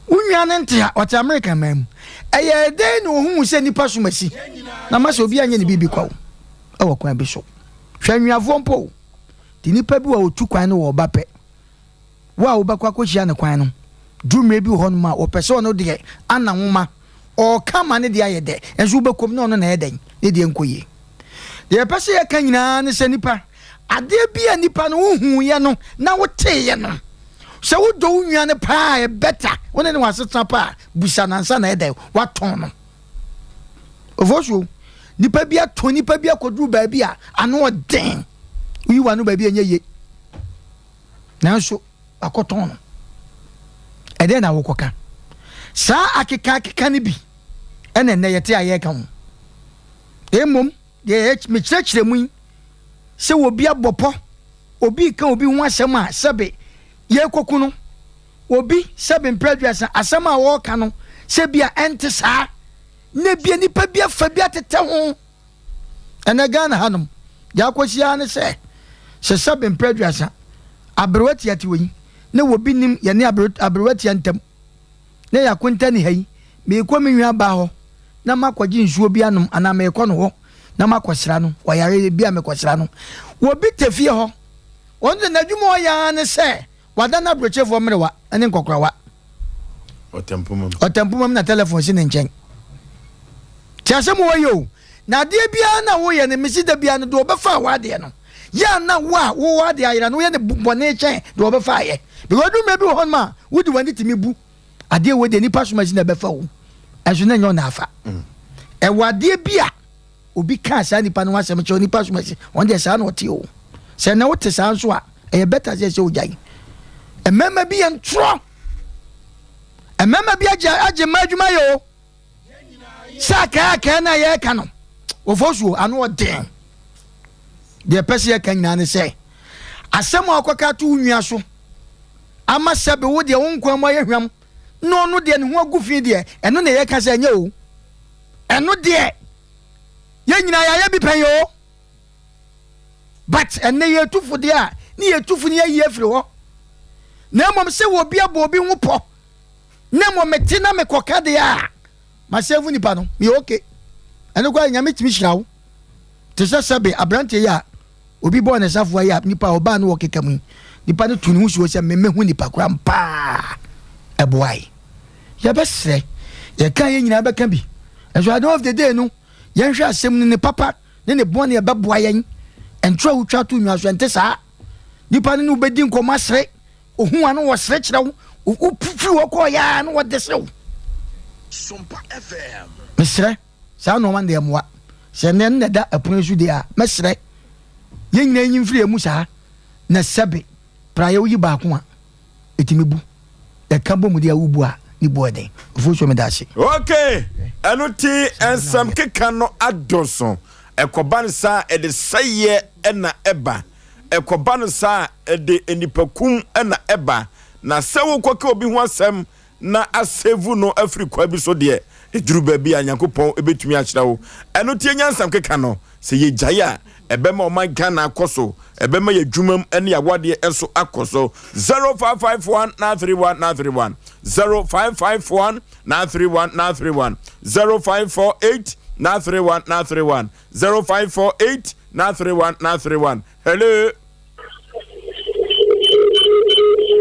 Wo nua no nte ha, ɔte Amerika man mu. Ɛyɛ dɛn na ohuu sɛ nnipa som asi, na ma sɛ obi anyɛ ne biribi kwa o? wɔ kwan bi so. Hwɛ anuafoɔ mpo o, nti nipa bi wɔ a ɔtu kwan no wɔ ɔba pɛ. Wo a wobɛkɔ akɔhyia no kwan no, duru mmerɛ bi wɔ hɔnom a ɔpɛ sɛ ɔno deɛ ana nwoma, ɔɔka ma ne deɛ ayɛ dɛ, nso wobɛkɔm na ɔno na ɛyɛ dɛn, ne deɛ nkɔ yie. Deɛ yɛpɛ sɛ yɛka nyinaa ne sɛ nipa, adeɛ bi a nipa no wohuuiɛ no na woteeɛ no, sɛ wodɔ wo nua no paa a, ɛbɛta wo ne ne wɔ asetena pa a, busa no ansa na ɛyɛ dɛn, woatɔn no. Ofosuo, nipa bi atɔn nipa bi akɔduru baabi a ano ɔden. Woyi w'ano baabi a ɛnyɛ yie. Nanso wakɔtɔn no. Ɛdɛn na wokɔka? Saa akeka akeka no bi ɛna ɛnnɛ yɛte a yɛreka ho. Mmom deɛ mekyerɛkyerɛ mu yi sɛ obi abɔ pɔ, obi reka obi ho asɛm a sɛbe yɛrekɔku no. Obi, sɛbe mprɛ aduasa, asɛm a ɔreka no, sɛ bi a ɛnte saa na ebia nipa bi afa bi atetɛ ho. Ɛnɛ Ghana hanom, deɛ akɔsi ara ne sɛ, sɛ sɛbe mprɛ aduasa, aberewa tia te wɔ yi, na obi nim yɛne aberewa tia ntam, na yɛ akonta ni ha yi, merekɔ me nua baa hɔ na makɔgye nsuo bi anom anaa merekɔ no hɔ na makɔsra no, ɔyare bi a mekɔsra no. Obi te fie hɔ, ɔno de n'adwuma a ɔyɛ ara ne sɛ wadan aburokyefoɔ mmerewa ne nkɔkorawa. Ɔtɛmpoma mu. Ɔtɛmpoma mu na telefon si ne nkyɛn. Te asɛm wɔ yɛ o. Na adeɛ biara na woyɛ no, mesi da biara no, deɛ ɔbɛfa w'adeɛ no, yɛ a na wo a wowɔ adeɛ ayera no, woyɛ no bɔne kyɛn deɛ ɔbɛfa ayɛ. Because ɛduru mmerɛ bi wɔ hɔnom a, wode w'ani tumi bu adeɛ wei deɛ nipa som asi na ɛbɛfa wo, ɛnso na ɛnyɛ ɔna afa. Ɛwɔ adeɛ bi a obi kaa saa nipa no ho asɛm kyerɛ nipa som asi, ɔno deɛ saa na ɔte o. Sɛ na wote saa nso a, ɛyɛ better sɛ sɛ ogyae. Mmarima bi yɛ ntorɔ. Mmarima bi agye agye mmaa adwuma yɛ o. Sɛ akɛɛ akɛɛ no a yɛreka no, wɔfɔ suo ano ɔden. Deɛ ɛpɛ sɛ yɛka nyinaa ne sɛ, asɛm a wɔkɔka ato wo nua so ama sɛbe wo deɛ wo nkwa mu ayɛ hwam na ɔno deɛ ne ho agu fi deɛ, ɛno na yɛka sɛ ɛnyɛ o. Ɛno deɛ yɛn nyinaa yɛayɛ bi pɛn o. But ɛnnɛ yɛtu fo deɛ a, ne yɛtu fo ne yɛayi afiri hɔ. Na mmom sɛ obi abɔ obi ho pɔ na mmom mete na mekɔka deɛ a, masɛvu nipa no, meyɛ okay. Ɛno koraa Nyame tumi hyira wo. Te sɛ sɛbe aberanteɛ yi a obi bɔɔ ne safoa yi a nipa a ɔbaa no wɔ keka mu yi, nipa no tu ne ho suo sɛ memɛhu nipa koraa mpaa ɛboae. Yɛbɛsrɛ, yɛka yɛn nyinaa bɛka bi. Ɛnso at the end of the day no, yɛnhwɛ asɛm no ne papa ne ne bɔne a ɛbɛboa yɛn. Ntoro a wotwa to nnwa so, ɛnte saa. Nipa no ne wo bɛdi nkɔmmɔ asere. Ohu a na wɔsere kyerɛ wo. Wofiri hɔ kɔɔ yɛ a na wɔde sew. Mesrɛ, saa nnoɔma no deɛ mmoa. Sɛ nnɛ no na ɛda ɛpono yi so deɛ a, mɛsrɛ yɛn nyinaa nyi mfiri yɛn mu saa. Na sɛbe praeɛ woyi baako a, ɛtumi bu. Ɛka bɔ mu deɛ a wobu a, ne bu ɛden. Ofosuo meda ase. Ok, ɛno ti nsɛm keka no adɔso. Ɛkɔba no saa a, ɛde sɛeɛ na ɛba. Ɛkɔba no saa a, ɛde nnipakum na ɛba. Na sɛ wokɔka obi ho asɛm na asave no afiri kwan bi so deɛ, ɛduru baabi a Nyankopɔn bɛtumi ahyira wo. Ɛno nti yɛnya nsɛm keka no, sɛ yɛgyae a, ɛbɛma ɔman Ghana akɔ so, ɛbɛma yɛn adwumam ne yɛn awadeɛ nso akɔ so. 0551 931 931, 0551 931 931, 0548 931 931, 0548 931 931. Hello?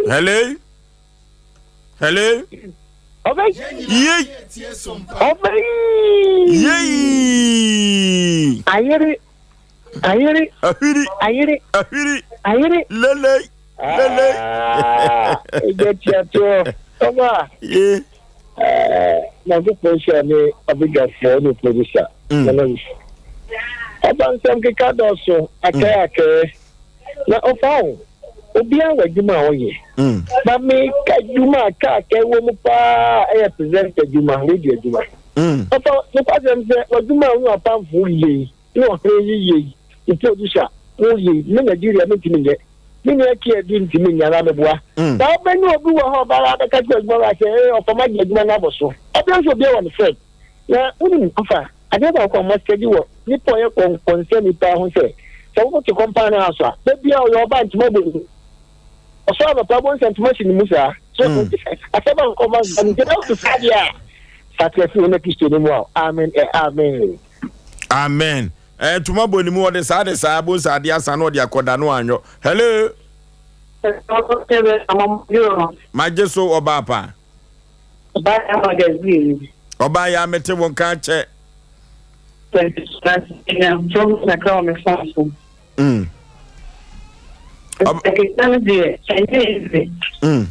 Hello? Hello? Ɔbɛyi. Yei. Ɔbɛyi. Yei. Ayere. Ayere. Ahwiri. Ayere. Ahwiri. Ayere. Lele. Lele. Ɛgya tiatoɔ. Ɔba. Ye. Nyankopɔn nhyira ne ɔbadwafoɔ ne producer. Mm. Ɔba nsɛm keka dɔɔso akɛɛ akɛɛ. Na ɔfa ho. Obiara wɔ adwuma a ɔyɛ. Na meka adwuma a kaa ka wɔ mu paa ɛyɛ presenter adwuma, radio adwuma. Ɔfa nokwasɛm sɛ w'adwuma a wo apamfo yɛ yi, ne ɔhene yi yɛ yi, wo producer wo yɛ yi, me Nigeria mentumi nyɛ. Me nua Kia du ntumi nyɛ anaa meboa. Na wobɛnya obi wɔ hɔ a ɔbɛba abɛka kyerɛ adwuma wura sɛ, ee ɔfa magye adwuma no abɔ so. Ɔbɛyɛ sɛ obiara wɔ ne friend. Na wonim ɔfa, adeɛ baako a masɛdi wɔ nipa a ɔyɛ kɔnkɔnsani paa ho sɛ, sɛ wote compound house a, da biara ɔyɛ ɔba ntoma bɔ ne mu. Ɔsɔre anɔpa abɔ nsa ntoma hyɛ ne mu saa. So asɛm a nkɔma nsa no nti na wote saa deɛ a, sakra fi wo na Kristo ne mu a. Amen ɛ amen. Amen. Eh, ntoma bɔ ne mu ɔde saa de saa bo nsa adeɛ asa na ɔde akɔda no anyɔ. Hello. Magye so ɔbaa pa. Ɔbaa yɛ a mete wo nka akyɛ. Mm. Mm.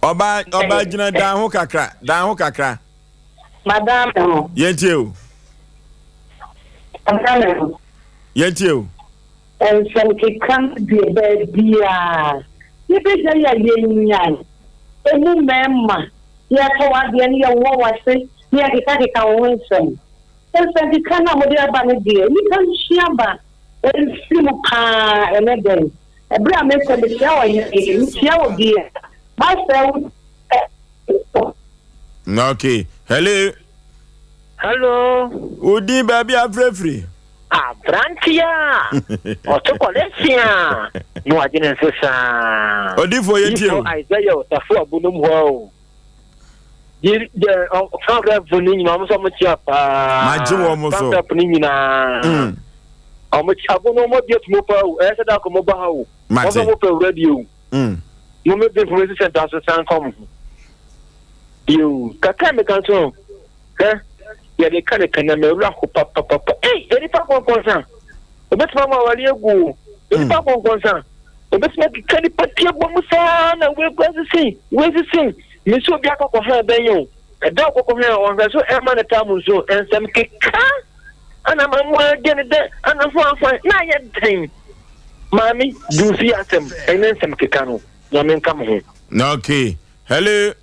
Ɔbaa ɔbaa gyina dan ho kakra dan ho kakra. Madam ho. Yɛntie o. Madam ho. Yɛntie o. Nsɛm keka no deɛ baabiaa yɛbɛgyae a yɛnyae. Ɛmu mmarima, yɛtɔ w'adeɛ no yɛwowɔ w'ase na yɛkekakeka wo ho nsɛm. Nsɛm keka no a mode aba no deɛ nnipa nsua ba mfiri mu paa ɛnɛ da yi. Ɛberɛ a mekɔ mekyia ɔhene, mekyia obiara. Masɛ wo Okay. Hello. Hello. Wo din baabi afirafiri. Aberanteɛ a ɔto kɔlɛsin a na wagye ne nso saa. Odifoɔ yɛ tie o. Isaiah Osafo Abunum hɔ o. Frank rep no nyinaa ɔmo sɛ ɔmo kyia paa. Magye wɔn mo so. Frank rep no nyinaa. Ɔmo kyia abo no ɔmo abie tumo paa o. Ɛyɛ sɛ da kɔ mo ba ha o. Mate. Wɔn sɛ ɔmo pɛ wura bi o. Mo me bi information center so san kɔ mo ho. Yo, kakra me kan so. Hɛ, yɛde ka ne ka na mawura ho papapapa. Ei, nipa kɔnkɔnsa. Obetuma ma awale agu o. Nipa kɔnkɔnsa. Obetuma keka nipa ti abɔ mu saa na wei kura sisi, wei sisi. Me nso obi akɔkɔ hɛn bɛn o. Ɛda ɔkɔkɔ hɛn ɔnhwɛ so ɛma ne tam nso nsɛm keka. Ana ma mo agye ne dɛ, ana ho afa na ayɛ den. Maame, du fi asɛm, ɛne nsɛm keka no. Nyame nka mo ho. Okay. Hello.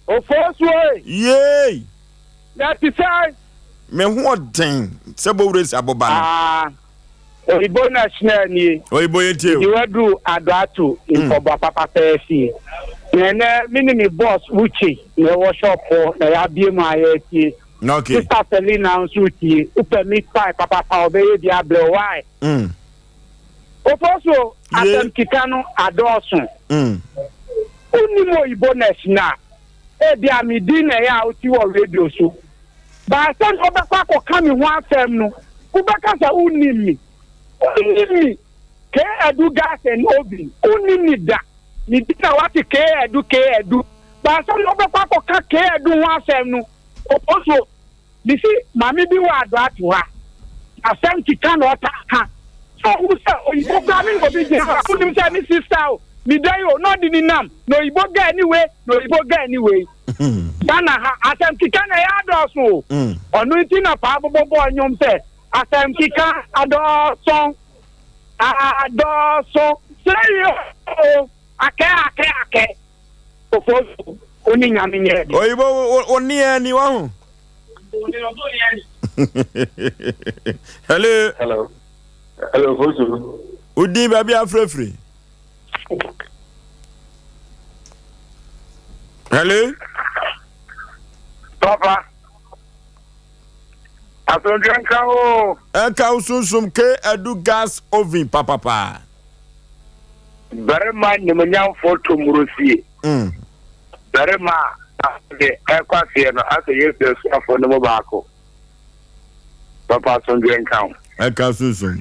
Ofosuo. Yay. Na te sɛ. Me ho ɔden sɛ bowura si aboba no. Ah, Oyibo national nie. Oyibo yɛ tie o. Mede wadu Adoato mpɔboa papa pɛɛ fie. Na ɛnɛ me ne me boss Uche na ɛwɔ shop hɔ na yɛabie mu a yɛretie. Okay. Sister Selina nso tie. Wopɛ meat pie papapa ɔbɛyɛ bi abrɛ wo. Why? Ofosuo, asɛm keka no adɔɔso. Wonnim Oyibo national. Ebia me din na ɛyɛ a wote wɔ radio so. But sɛ wobɛkɔ akɔka me ho asɛm no, wobɛka sɛ wonnim me. Wonnim me. K Adu Gas and Oven, wonnim me da. Me din na woate K Adu, K Adu. But sɛ wobɛkɔ akɔka K Adu ho asɛm no, ofosuo. Mese maame bi wɔ Adoato ha, asɛm keka na ɔtaa ka. Sɛ ɔhu sɛ oyibo koraa me na obi gyina hɔ a, wonim sɛ me sister o, me dɛn o, na ɔde ne nam, na oyibo girl ne wei, na oyibo girl ne wei. Ghana ha, asɛm keka na ɛyɛ adɔɔso o. Ɔno nti na Paa Bobo bɔɔ nnwom sɛ, asɛm keka adɔɔso, adɔɔso, sɛ yoo, akɛ akɛ akɛ. Ofosu, wo ne Nyame nyɛ de. Oyibo wo ne ani wa ho. Hello. Hello. Hello Ofosu. Udin baabi afrɛfrɛ. Hello. Papa. Asomdwe nka o. Ɛka wo sunsum ke adu gas oven papapa. Barima nimunyamfoɔ to mmorosie. Barima a ɔde ɛrekɔ aseɛ no asɛ Yesu asuafoɔ no mu baako. Papa asomdwoeɛ nka wo. Ɛka sunsum.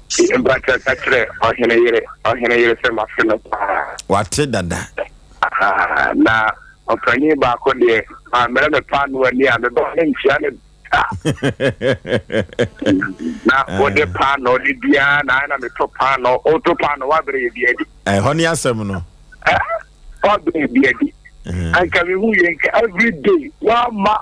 Mpakyɛ ka kyerɛ ɔhene yere, ɔhene yere sɛ mafe no paa. Wate dada. Na ɔpanin baako deɛ, mammrɛ me paanoo ani a meba ne nkyia no da. Na wode paanoo de biara na ayɛ na meto paanoo, woto paanoo woabrɛ yɛ bi adi. Ɛhɔ ne asɛm no. Woabrɛ yɛ bi adi. Anka mehu yɛ nka every day woama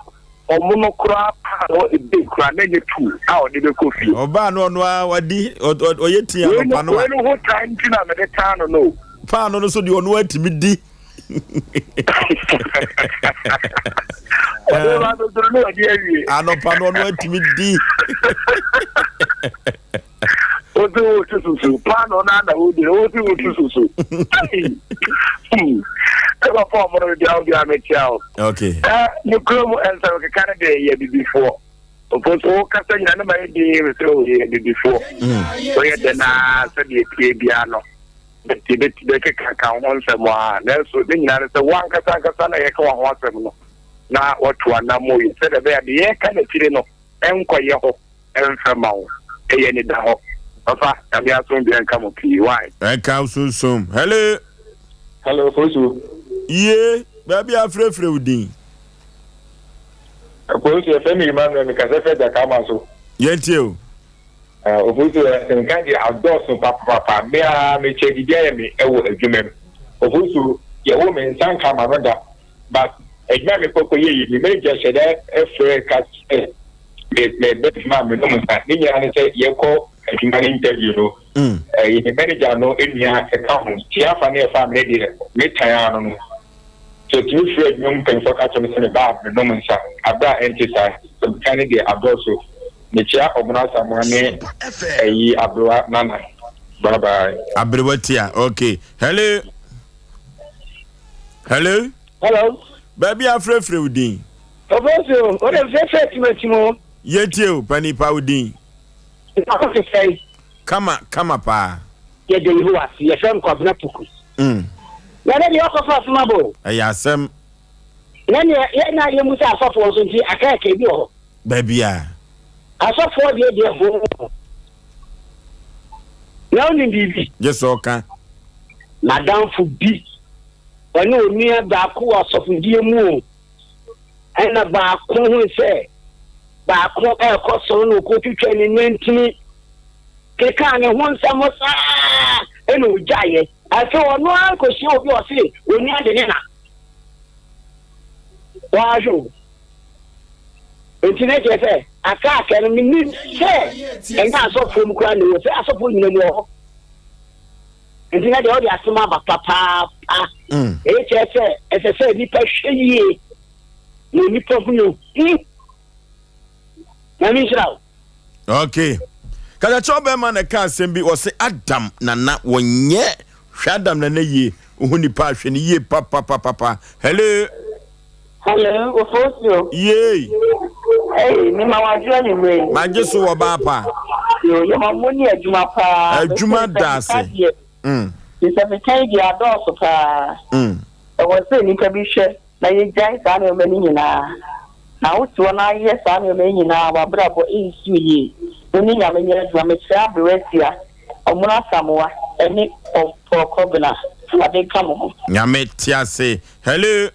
ɔmo no koraa paanoo ebe koraa na nyɛ tu a ɔde bɛkɔ fie. Ɔbaa no ɔno a wadi ɔyɛ tii anɔpa no a. Wei no ho taa nti na mede taa no no. Paanoo no so deɛ ɔno atumi di. Anɔpa no ɔno atumi di. Wosi wo ti susu paano na na wodi no wosi wo ti susu. Ɛbɛ fɔ ɔmo no bia obi a mekyia o. Okay. Ɛ ne kurom nsɛm keka no deɛ yɛ bibifoɔ. Ofo so wo kasa nyina ne ma yɛ din sɛ oyɛ bibifoɔ. Woyɛ dɛ naa sɛdeɛ tie biara no. Yɛbɛkeka wo ho nsɛm ara, nanso ne nyinaa ne sɛ wo ankasa ankasa na yɛka wo ho asɛm no na woatu anammɔn yi sɛdeɛ ɛbɛyɛ a deɛ yɛreka no akyire no nkɔyɛ hɔ mfɛ ma wo. Ɛyɛ anidahɔ. Papa, Nyame asomdwoeɛ nka mo pii. Why? Ɛka wo sunsum. Hello. Hello, Fosu. Yie, baabi a afrɛfrɛ wo din. Fosu, yɛfrɛ me Emmanuel, mekasa firi Agyakama so. Yɛntie o. Ofosu, Nka deɛ adɔɔso papapapa. Me ara mekyɛ biribi ayɛ me wɔ adwuma mu. Ofosu, Yɛwoo me nsa nka m'ano da but adwuma a mekɔ kɔyɛ yi me manager hyɛ da frɛ ka sɛ me meba adwuma a menom nsa. Ne nyinaa ne sɛ yɛkɔ adwuma no interview no ɛyi me manager no nua ɛka ho. Tiafa ne ɛfaa me no deɛ metan ara no no. Sɛ otumi frɛ adwuma mu mpanyimfoɔ ka kyerɛ me sɛ meba a menom nsa bere a ɛnte saa. Nka no deɛ adɔɔso. Mekyia Ɔbono Asamoah ne ayi Aberewa Nana. Bye bye. Aberewa Tia, okay. Hello. Hello. Hello. Baabi a frɛfrɛ wo din. Obosu, o de frɛfrɛ timatim o. Yɛtie o, pani pa wo din. Nkɔkɔ te sɛn? Kama, kama paa. Yɛda Yehowa ase. Yɛfrɛ me Kwabena Poku. Mm. Na ɛnɛ deɛ ɔkɔfa asɛm aba o. Ɛyɛ asɛm. Na neɛ yɛn na yɛmu sɛ asɔfoɔ nso nti akaaka bi wɔ hɔ. Baabi a. Asɔfoɔ deɛ deɛ hoo. Na wonim biribi? Gye sɛ ɔka. N'adamfo bi, ɔne onua baako wɔ asɔfodie mu o. Ɛna baako hui sɛ baako ɛrekɔ soro na ɔkɔtwitwa ne nantini kekaa ne ho nsɛm saa ɛna ɔgyaeɛ. Afei ɔno ara kɔhyia obi a ɔse onua de ne na. Wahwɛ o. Nti na kyerɛ sɛ akaaka no menim sɛ ɛnyɛ asɔfoɔ mu koraa na ɛwɔ sɛ asɔfoɔ nyina mu wɔ hɔ. Nti na deɛ ɔde asɛm aba papaapa. Ɛyɛ kyerɛ sɛ ɛsɛ sɛ nipa hwɛ yie na nipa hunu hu. Nyame nhyira wo. Okay. Katakyɛ ɔbɛrima na ɛka asɛm bi ɔse Adam nana wɔnyɛ hwɛ Adam nana yie wohu nipa ahwɛ no yie papapapapa. Hello. Hello, Ofosuo. Yay. Hey, me ma wadwo anwummerɛ yi. Magye so wɔ baa pa. Yo, yɛ ma mo ne adwuma paa. Adwuma da ase. Nsɛmka yi deɛ adɔɔso paa. Ɛwɔ sɛ nnipa bi hwɛ na yɛgyae saa nneɛma no nyinaa. Na wote hɔ na ayɛ saa nneɛma yi nyinaa a, w'abrabɔ nsi wo yie. Wo ne Nyame nyɛ adwuma. Mekyerɛ Aberewa Tia, Ɔmono Asamoah, ɛne Paul Kɔbena. Awurade nka mo ho. Nyame te ase. Hello.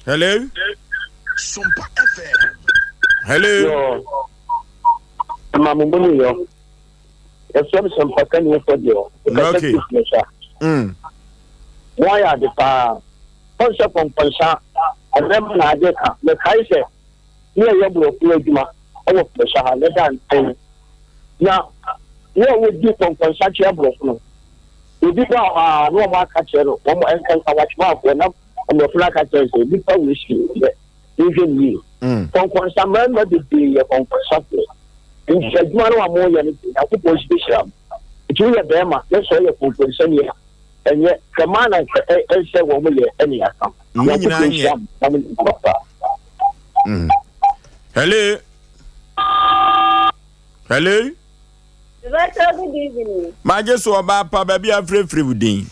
Hello. Sompa FM. Hello. Yo. Ma mo mu yo. Yɛsrɛ m sɛ mpaka ni fɔ deɛ. Okay. Mm. Mo ayɛ ade paa. Ɔnsɛ pɔmpɔnsa ɛmɛma na ade ka. Mekae sɛ ne ɛyɛ borɔfo adwuma ɛwɔ pɛsa ha ne da nkyɛn. Na wo a wodi pɔmpɔnsa kyerɛ borɔfo no. Obi ba hɔ a na wɔn aka kyerɛ no wɔn nkanka watchmanfoɔ na mmorɔfo no aka kyerɛ no sɛ nipa wei si yɛ nhwɛ no yie. Kɔnkɔnsa mmarima bebree yɛ kɔnkɔnsafoɔ nti adwuma no a wɔyɛ no deɛ Nyankopɔn si bɛhyira mo. Nti woyɛ bɛrima na sɛ ɔyɛ kɔnkɔnsani a ɛnyɛ hwɛ maa na nka ɛnsɛ wɔn yɛ ɛne aka. Nyankopɔn nhyira mo na mo nyɛ adwuma paa. Hello. Hello. Mebakyɛw good evening. Magye so ɔbaa pa baabi a frɛfrɛ wo din.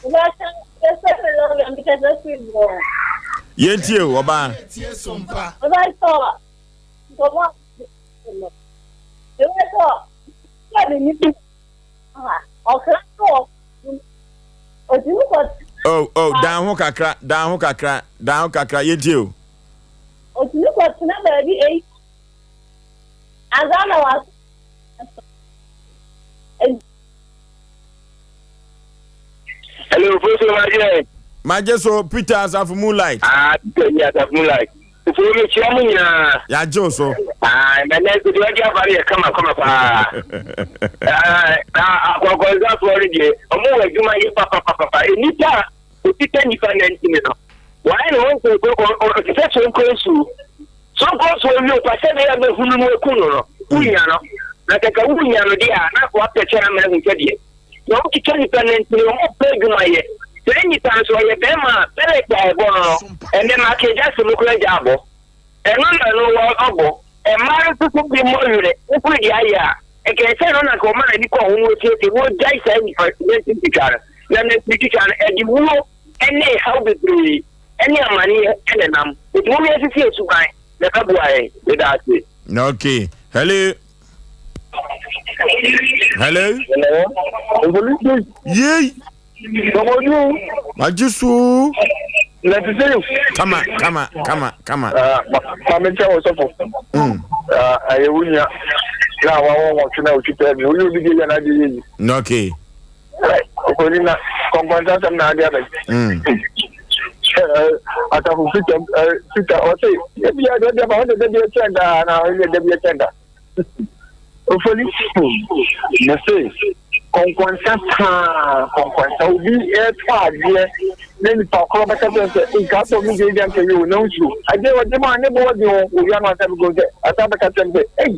Mebakyɛw yɛfrɛ me Lɔna mekasa firi Brɔn. Yɛntie o ɔbaa. Mebakyɛw nkɔmɔ no. Mebakyɛw sɛ me ni ɔkra wɔ ɔtumi kɔ. Oh oh dan ho kakra dan ho kakra dan ho kakra yɛntie o. Ɔtumi kɔ tena baabi eyi. Ansa na waso. Hello, Foso Magye. Magye so Peter Asafo Moonlight. Ah, Peter ni Asafo Moonlight. Ofo mi kyia mu nyinaa. Yagye wo so. Ah, na na nso deɛ ɔde aba no yɛ kama kama paa. Ah, na akɔnkɔnsafoɔ no deɛ, ɔmo wɔ adwuma yɛ papapapapa. Nnipa a Otwitwa nnipa nantin no, wayɛ ne ho nkonko, ɔte sɛ sonkɔ nsuo. Sonkɔ nsuo wie kwa sɛdeɛ ɛbɛhunu no aku no no, wonya no. Na sɛ ka wonya no deɛ a, na wapɛ kyɛ ama ahu sɛdeɛ. Na wɔtwitwa nnipa nantin, wɔmpɛ adwuma yɛ. Saa nnipa nso, ɔyɛ bɛrima a, bɛlɛt a ɛbɔ no no, ɛnnɛ Michael Jackson mu koraa gya abɔ. Ɛno na ɛno wɔ ɔbɔ. Mmaa no nso so bi mmɔ werɛ, wofiri deɛ ayɛ a, nka ɛsɛ no na nka ɔma n'ani kɔ ho na ɔsiesie na ɔgyae saa nifa nantin twitwa no. Na nantin twitwa no, ɛde wuo ne haw bebree ne amaneɛ na ɛnam. Nti mom yɛnsisi yɛn suban na ɛbɛboa yɛn. Meda ase. Okay. Hello. Hello. Hello. Yay. Dɔgɔdu. Magye so. Na te sɛ. Kama kama kama kama. Maame kyɛ wɔ sɔfo. Ɛyɛ wo nua na wawɔ wɔtwe na otwitwa mi. Woyɛ obi deɛ yɛ n'adeɛ yɛ yi. Okay. Okoni na kɔnkɔnsa asɛm na ade abɛn. Asafo Peter Peter ɔse ebi yɛ dɛ dɛ ba ɔde dɛ bi ɛkyɛn daa na ɔyɛ dɛ bi ɛkyɛn da. Ofoli mese kɔnkɔnsa paa kɔnkɔnsa obi ɛtɔ adeɛ na nipa korɔ bɛka sɛ sɛ nka atɔ mi deɛ gya nka yɛ o na nsuo adeɛ wɔde ma ne bɔ wɔde ho owia no asa bɛgɔ sɛ asa bɛka kyɛm sɛ ei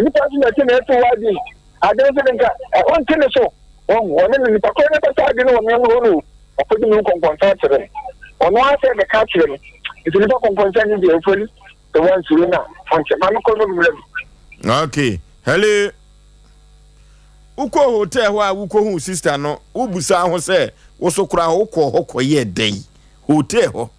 nipa nso na ɛte na ɛto wɔ adeɛ adeɛ nso de nka ɔnte ne so. Wahu, ɔne no, nipa korɔ no kasa adwene wɔ me hɔ no o, wakɔdi me ho nkɔnkɔnsa akyerɛ me. Ɔno ara sɛ bɛka akyerɛ me. Nti nipa kɔnkɔnsa ni deɛ, ofori, sɛ wansuro no a, ɔnkyɛ. Ma me kɔ no mmra mu. Okay, hello. Wokɔɔ hotel hɔ a wokɔhuu sister no, wobusaa ho sɛ wo so koraa wokɔɔ hɔ kɔyɛɛ dɛn? Hotel hɔ,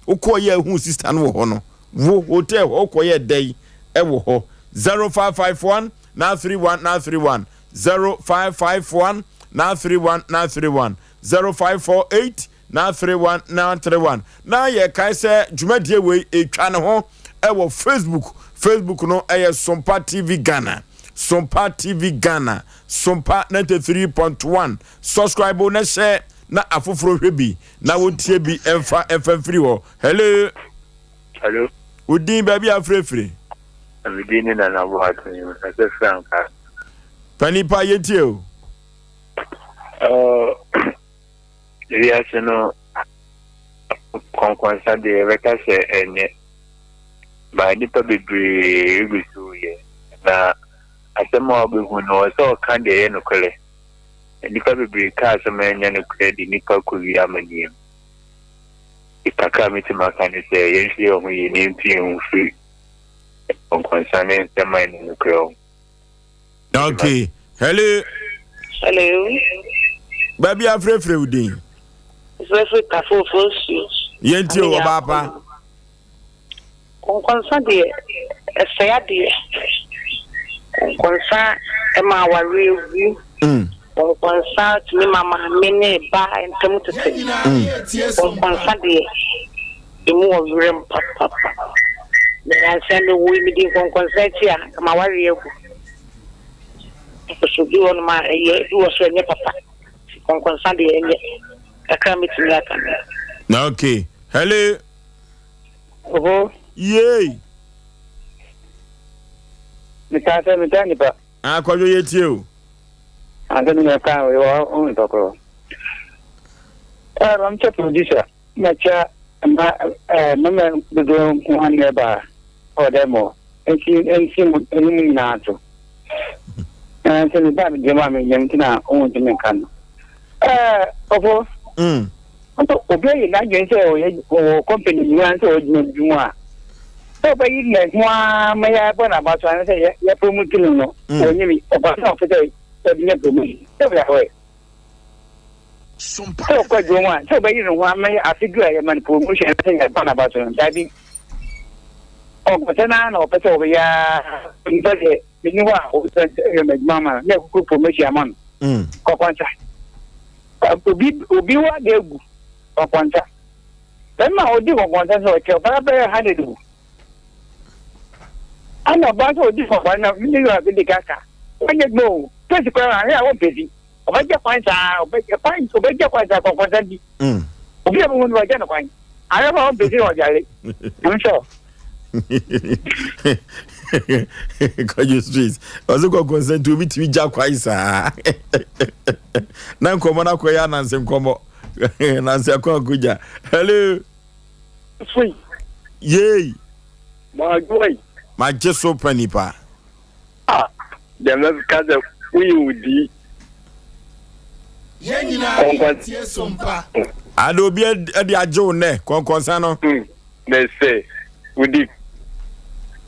wokɔyɛɛ huu sister no wɔ hɔ no, wo hotel hɔ wokɔyɛɛ dɛn wɔ hɔ? 0551 931 931 0551 931 931 0548 931 931 Na yɛkae sɛ dwumadie wei ɛtwa ne ho ɛwɔ Facebook. Facebook no ɛyɛ Sompa TV Ghana. Sompa TV Ghana. Sompa 93.1. Subscribe na hyɛ na afoforɔ hwɛ bi na wɔntie bi ɛmfa ɛmfa mfiri hɔ. Hello. Hello. Wo din baabi a afirafiri? Me din ne Nana Boateng, mekasa firi Ankara. Panin pa yɛntie o. Uh, wiase no kɔnkɔnsa deɛ yɛbɛka sɛ ɛnyɛ ba nnipa bebree regu so yɛ na asɛm a wobɛhu no ɔsɛ ɔka deɛ ɛyɛ nokorɛ nnipa bebree ka asɛm a ɛnyɛ nokorɛ de nnipa kɔwie amanneɛ mu kakra a mɛtumi aka ne sɛ yɛnhwɛ yɛn ho yie na yɛntu yɛn ho firi nkɔnkɔnsa ne nsɛm a ɛnyɛ nokorɛ ho. Okay. Hello. Hello. Baabi afrɛfrɛ wo din. Frɛfrɛ tafofo nsuo. Yɛntie o ɔbaa pa. Kɔnkɔnsa deɛ ɛsɛe adeɛ. Kɔnkɔnsa ɛma awareɛ gu. Mm. Kɔnkɔnsa tumi ma maame ne ba ntam tete. Mm. Kɔnkɔnsa deɛ emu wɔ werɛm papapa. Nansa mewɔ yi medi nkɔnkɔnsa akyi a nka m'awareɛ agu. Nso bi wɔ nom a ɛyɛ bi wɔ so ɛnyɛ papa. Kɔnkɔnsa deɛ ɛnyɛ kakra mɛtumi aka no. Okay. Hello. Oho. Yay. Metaa sɛ metaa nipa. Akɔdwo yɛ tie o. Asɛm nyɛ kaa wei wɔ ho nipa korɔ. Ɛɛ mam kyɛ producer na kyɛ mma ɛɛ mɛmɛ dodoɔ nko ara na ɛba ɔwɔ dɛ mɔ nti nti mu ɛne mu nyinaa so. Ɛɛ sɛ meba me deɛ mu a menyam nti na ɔwɔ ntumi nka no. Ɛɛ ɔfo. Mm. Nso obi ayi n'adwene sɛ ɔyɛ ɔwɔ kɔmpani mu anaasɛ ɔwɔ adwuma bi mu a, sɛ ɔbɛyi ne ho ara ma yɛabɔ n'aba so anaasɛ yɛ yɛpromote no no, mm. ɔnyɛ bi. Ɔba sɛ ɔpɛ sɛ ɔde nya promotion. Sɛ ɔyɛ awɛ. Sɛ ɔkɔ adwuma mu a, sɛ ɔbɛyi ne ho ama yɛ afe du a yɛma no promotion anaasɛ yɛbɔ n'aba so no, daabi. Ɔkɔsɛ no ara na ɔpɛ sɛ ɔbɛyɛ ara. Nipa deɛ, menni hɔ a ɔbɛsɛ yɛ m'adwuma ama no, na ɛkokoro promotion ama no. Mm. Kɔkɔnsa. Obi obi wa de agu kɔnkɔnsa. Bɛrima a ɔdi kɔnkɔnsa sɛ ɔkyɛ ɔbaa bɛyɛ hundred o. Ana ɔbaa sɛ ɔdi kɔnkɔnsa na ne yɛ ɔde kaka. Ɔnyɛ adwuma o. Pɛsi koraa ahwɛ a wɔmpɛsi. Ɔbɛgye kwan saa ɔbɛgye kwan ɔbɛgye kwan saa kɔnkɔnsa bi. Mm. Obi a bɛhu no ɔgye no kwan. Ahwɛ ma wɔmpɛsi na ɔgyare. I'm sure. Kwadwo street ɔsɛ kɔkɔnsɛ nti obi tumi gya kwae saa na nkɔmmɔ no akɔyɛ ananse nkɔmmɔ nanse akɔ akɔgya. Hello. Free. Yei. Maadwoe. Magye so pa nipa. Ah, deɛ mɛka sɛ woyɛ odi. Yɛn nyinaa yɛtie Sompa. Ade obi de agye wo nnɛ kɔnkɔnsa no. Mm. Mese wodi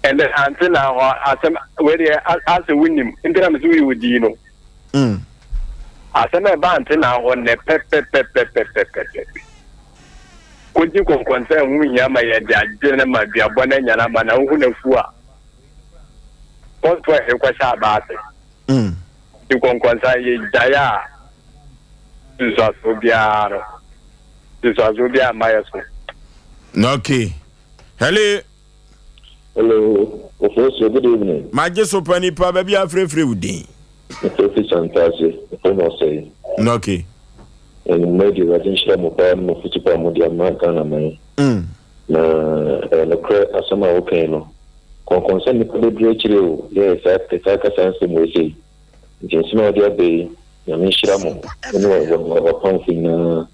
ɛnɛ ante na hɔ asɛm wei deɛ asɛ wonim nti na mese woyɛ odii no. Mm. Asɛm a ɛba ante na hɔ nnɛ pɛpɛpɛpɛpɛpɛpɛ. Kogye kɔnkɔnsa ɛho hia ma yɛde agye no ma duabɔ no anya no ama na wohu no afu a pɔtɔ a ɛkɔhyɛ aba ase. Mm. Nti kɔnkɔnsa yɛgyae a nsuasoɔ biara no nsusuansoɔ biara mma yɛ so. Okay. Hello. Hello, Ofosuo, good evening. Magye so pa nipa baabi a afrɛfrɛ wo din. Mefrɛfiri Santase, mefrɛ no Ɔsɛe. Okay. Anwummerɛ deɛ Awurade nhyira mo paa ne mo afotu pa a mode ama Ghana man. Mm. Na ɛyɛ nokorɛ asɛm a woka yi no, kɔnkɔnsa nnipa bɛduru akyire o, yɛ saa yɛtaa ka saa nsɛm wei sei. Nti nsɛm a wode aba yi, Nyame nhyira mo ne w'apamfo nyinaa.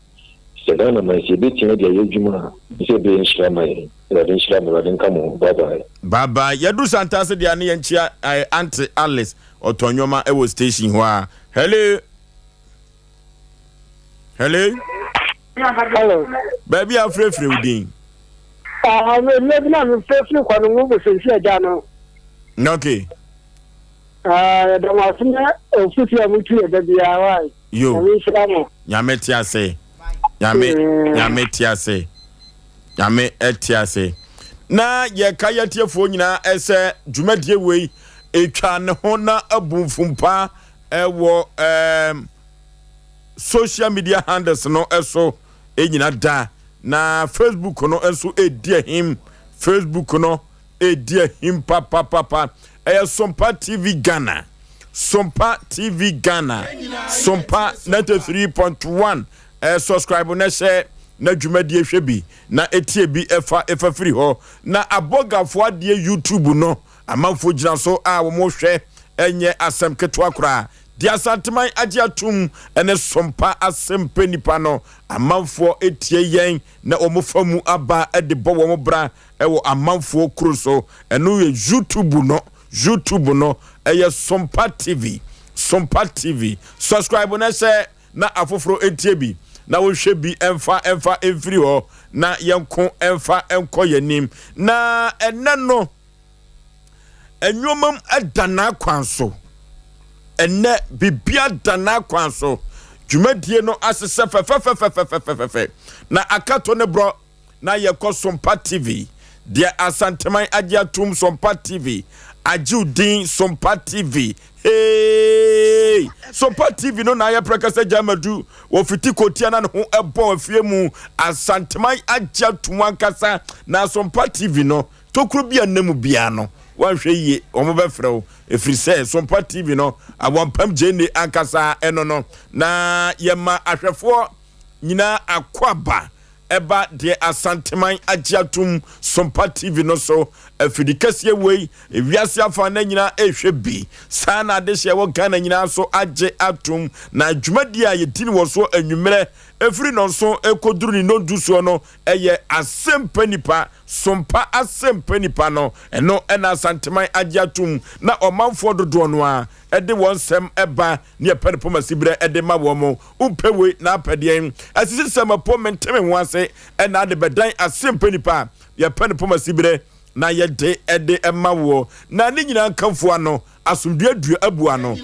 Sɛ Ghana man sɛ yɛbɛtumi de ayɛ adwuma a, ɛsɛ sɛ ɛbɛyɛ nhyira ma yɛn. Awurade nhyira mo, Awurade nka mo ho. Bye bye. Bye bye. Yɛduru Santase deɛ a ne yɛnkyea eh, Aunty Alice ɔtɔn nneɛma wɔ station hɔ a. Hello. Hello. Hello. Baabi a afirafira wo din. Ah, me me na me firafira kwa no mu bosonsi agya no. Okay. Ah, yɛda mo ase ne ofutu a mutu yɛ da biara wae. Yo. Nyame nhyira mo. Nyame te ase. Nyame mm. Nyame te ase. Nyame te ase. Na yɛka yɛtiefoɔ nyinaa ɛsɛ dwumadie wei etwa ne ho na abu mfumpa ɛwɔ ɛɛm social media handles no so nyina da na Facebook no nso ɛredi ahim Facebook no ɛredi ahim papapapa ɛyɛ Sompa TV Ghana Sompa TV Ghana Sompa 93.1 ɛɛ subscribe na hyɛ na dwumadie hwɛ bi na etie bi ɛfa ɛfa firi hɔ na abɔgafoɔ adeɛ YouTube no amanfoɔ gyina so a wɔn hwɛ ɛnyɛ asɛm ketewa koraa. Deɛ Asanteman agye atom ne sompa asɛmpɛ nipa no, amanfoɔ tie yɛn na wɔn fa mu aba de bɔ wɔn bra wɔ amanfoɔ kuro so. Ɛno yɛ YouTube no, YouTube no ɛyɛ Sompa TV, Sompa TV. Subscribe na hyɛ na afoforɔ ntie bi na wɔnhwɛ bi mfa mfa mfiri hɔ na yɛnko mfa nkɔ yɛn anim. Na ɛnɛ no. Nneɛma mu da n'akwan so. Ɛnnɛ, biribiara da n'akwan so. Dwumadie no ahyehyɛ fɛfɛfɛfɛfɛfɛfɛ. Na akato ne borɔ na yɛkɔ Sompa TV. Deɛ Asanteman agye atum Sompa TV. Agye wo din Sompa TV. Hey! Sompa TV no na ayɛ prɛkɛsɛ Gyamadu. Wɔfiti kotia na ne ho ɛbɔ afie mu. Asanteman agye atum ankasa. Na Sompa TV no Tokuro bi a nna mu biara no, woanhwɛ yie, wɔbɛfrɛ wo, ɛfiri sɛ Sompa TV no, Awampam Gyenne ankasa ɛno no, na yɛma ahwɛfoɔ nyinaa akwaaba ɛba deɛ Asanteman agye atom Sompa TV no so. Afidi kɛseɛ wei, ewiase afa nna nyinaa ɛrehwɛ bi. Saa na adehyeɛ ɛwɔ Ghana nyinaa nso agye atom. Na dwumadie a yɛdi no wɔ soɔ anwummerɛ, ɛfiri nnɔnson ɛkɔduru ne nnɔndu soɔ no, ɛyɛ Asɛmpa Nipa Sompa asɛmpa nipa no, ɛno na Asanteman agye atom na ɔmanfoɔ dodoɔ no ara de wɔn nsɛm ba ne ɛpɛ no pomasiberɛ de ma wɔn. Wompɛ wei na apɛ deɛn? Asisisɛm apo mente me ho ase na ade bɛdan asɛmpa nipa a yɛpɛ no pomasiberɛ na yɛde de ma woɔ. Na ne nyinaa nkamfo ano, asomdwoeɛ dua abu ano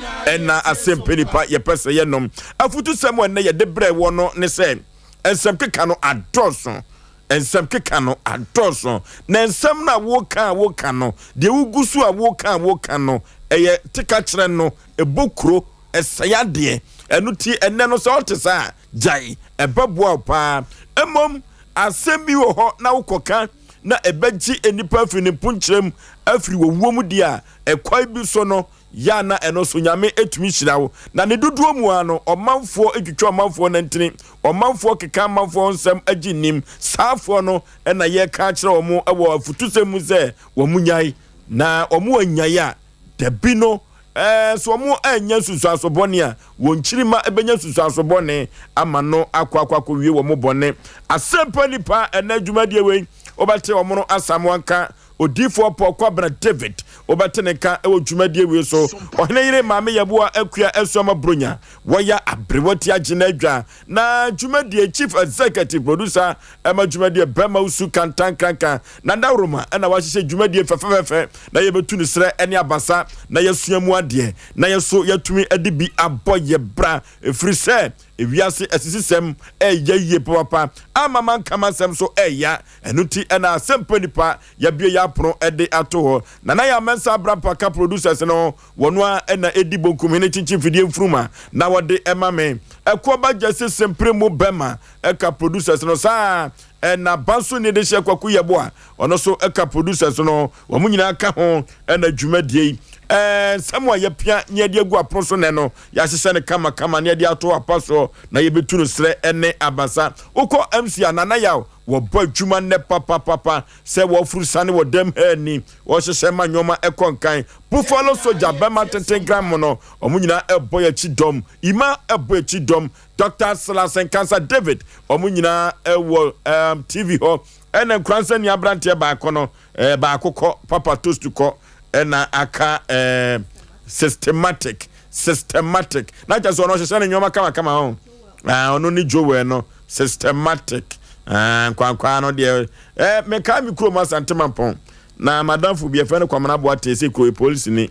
na asɛmpa nipa yɛpɛ sɛ yɛnom. Afutusɛm a ɛnnɛ yɛde brɛ woɔ no ne sɛ, nsɛm keka no adɔɔso. Nsɛm keka no adɔɔso, na nsɛm no a woka a woka no, deɛ wogu so a woka a woka no, ɛyɛ teka kyerɛ no, ɛbɔ kuro, ɛsɛe adeɛ. Ɛno ti ɛnnɛ no sɛ ɔte saa a, gyae, ɛbɛboa wo paa. Mmom asɛm bi wɔ hɔ na wokɔka na ɛbɛgye nnipa afiri ne mponkyerɛ mu, afiri owuo mu deɛ a, ɛkwan bi so no, Yɛ a na ɛno nso Nyame tumi hyira wo. Na ne dodoɔ mu ara no, ɔmanfoɔ twitwa ɔmanfoɔ nantini, ɔmanfoɔ keka amanfoɔ ho nsɛm gye nnim. Saafoɔ no na yɛreka akyerɛ wɔn wɔ afutusɛm mu sɛ wɔn nyae, na wɔn annyae a, dabi no, ɛɛ, sɛ wɔn annya nsunsuanso bɔne a, wɔn nkyirimma bɛnya nsunsuanso bɔne ama no akɔ akɔ akɔwie wɔn bɔne. Asɛmpa nipa, ɛnɛ dwumadie wei, wobɛte wɔn no Asamoah nka. Odiyifoɔ Paul Kwabena David, wobɛte ne nka wɔ dwumadie wei so. Ɔhene yere Maame Yeboah Akua Asuama Bronya, wɔya aberewa ti agye n'adwa. Na dwumadie Chief Executive Producer ɛma dwumadie Bɛma Wusu Kantankranka, Nana Roma ɛna wahyehyɛ dwumadie fɛfɛfɛfɛ na yɛbɛtu no serɛ ne abasa na yɛasua mu adeɛ na yɛso yɛatumi de bi abɔ yɛ bra ɛfiri sɛ ewiase asisisɛm ɛyɛ yie papapa ama manka m'asɛm so ɛya. Ɛno nti na Asɛmpa Nipa yɛabue yɛn apono de ato hɔ. Nana Yaw Mensah Abrampah ka producers no ho, wɔno ara na ɛdi Bonkumhene Kyinkyin Fidie Mfuruma na wɔde ma me. Ɛkoɔba Gyasi Sempere mu bɛma ka producers no, saa ara na Banso Nnidehyɛ Kwaku Yeboah ɔno nso ka producers no ho. Wɔn nyinaa ka ho na dwumadie yi nsɛm a yɛapia ne yɛde agu apono so nnɛ no, yɛahyehyɛ no kamakama ne yɛde ato apa soɔ na yɛbɛtu no serɛ ne abasa. Wokɔ MC a, Nana Yaw Wɔbɔ adwuma nnɛ papapapa sɛ wɔforo siane wɔ dɛm ha ni, wɔhyehyɛ ma nneɛma ɛkɔ nkan. Buffalo Soldier, bɛma tenten gram no, wɔn nyinaa ɛbɔ yɛn akyi dɔm. Ima ɛbɔ yɛn akyi dɔm. Doctor Silas Nkansah David, wɔn nyinaa ɛwɔ um, TV hɔ. Ɛna Nkoransa ni aberanteɛ baako no, eh, baako kɔ, Papa Toast kɔ, ɛna aka eh, systematic, systematic. Na kyerɛ sɛ ɔno ɔhyehyɛ ne nneɛma kamakama ho. Ah, ɔno ne Joel no, systematic. Ah, nkwankwaa no deɛ, eh, mekae me kurom Asante Mampɔn. Na madamfo bi yɛfrɛ no Kwamena Boateng, sɛ kuro yɛ polisi ni.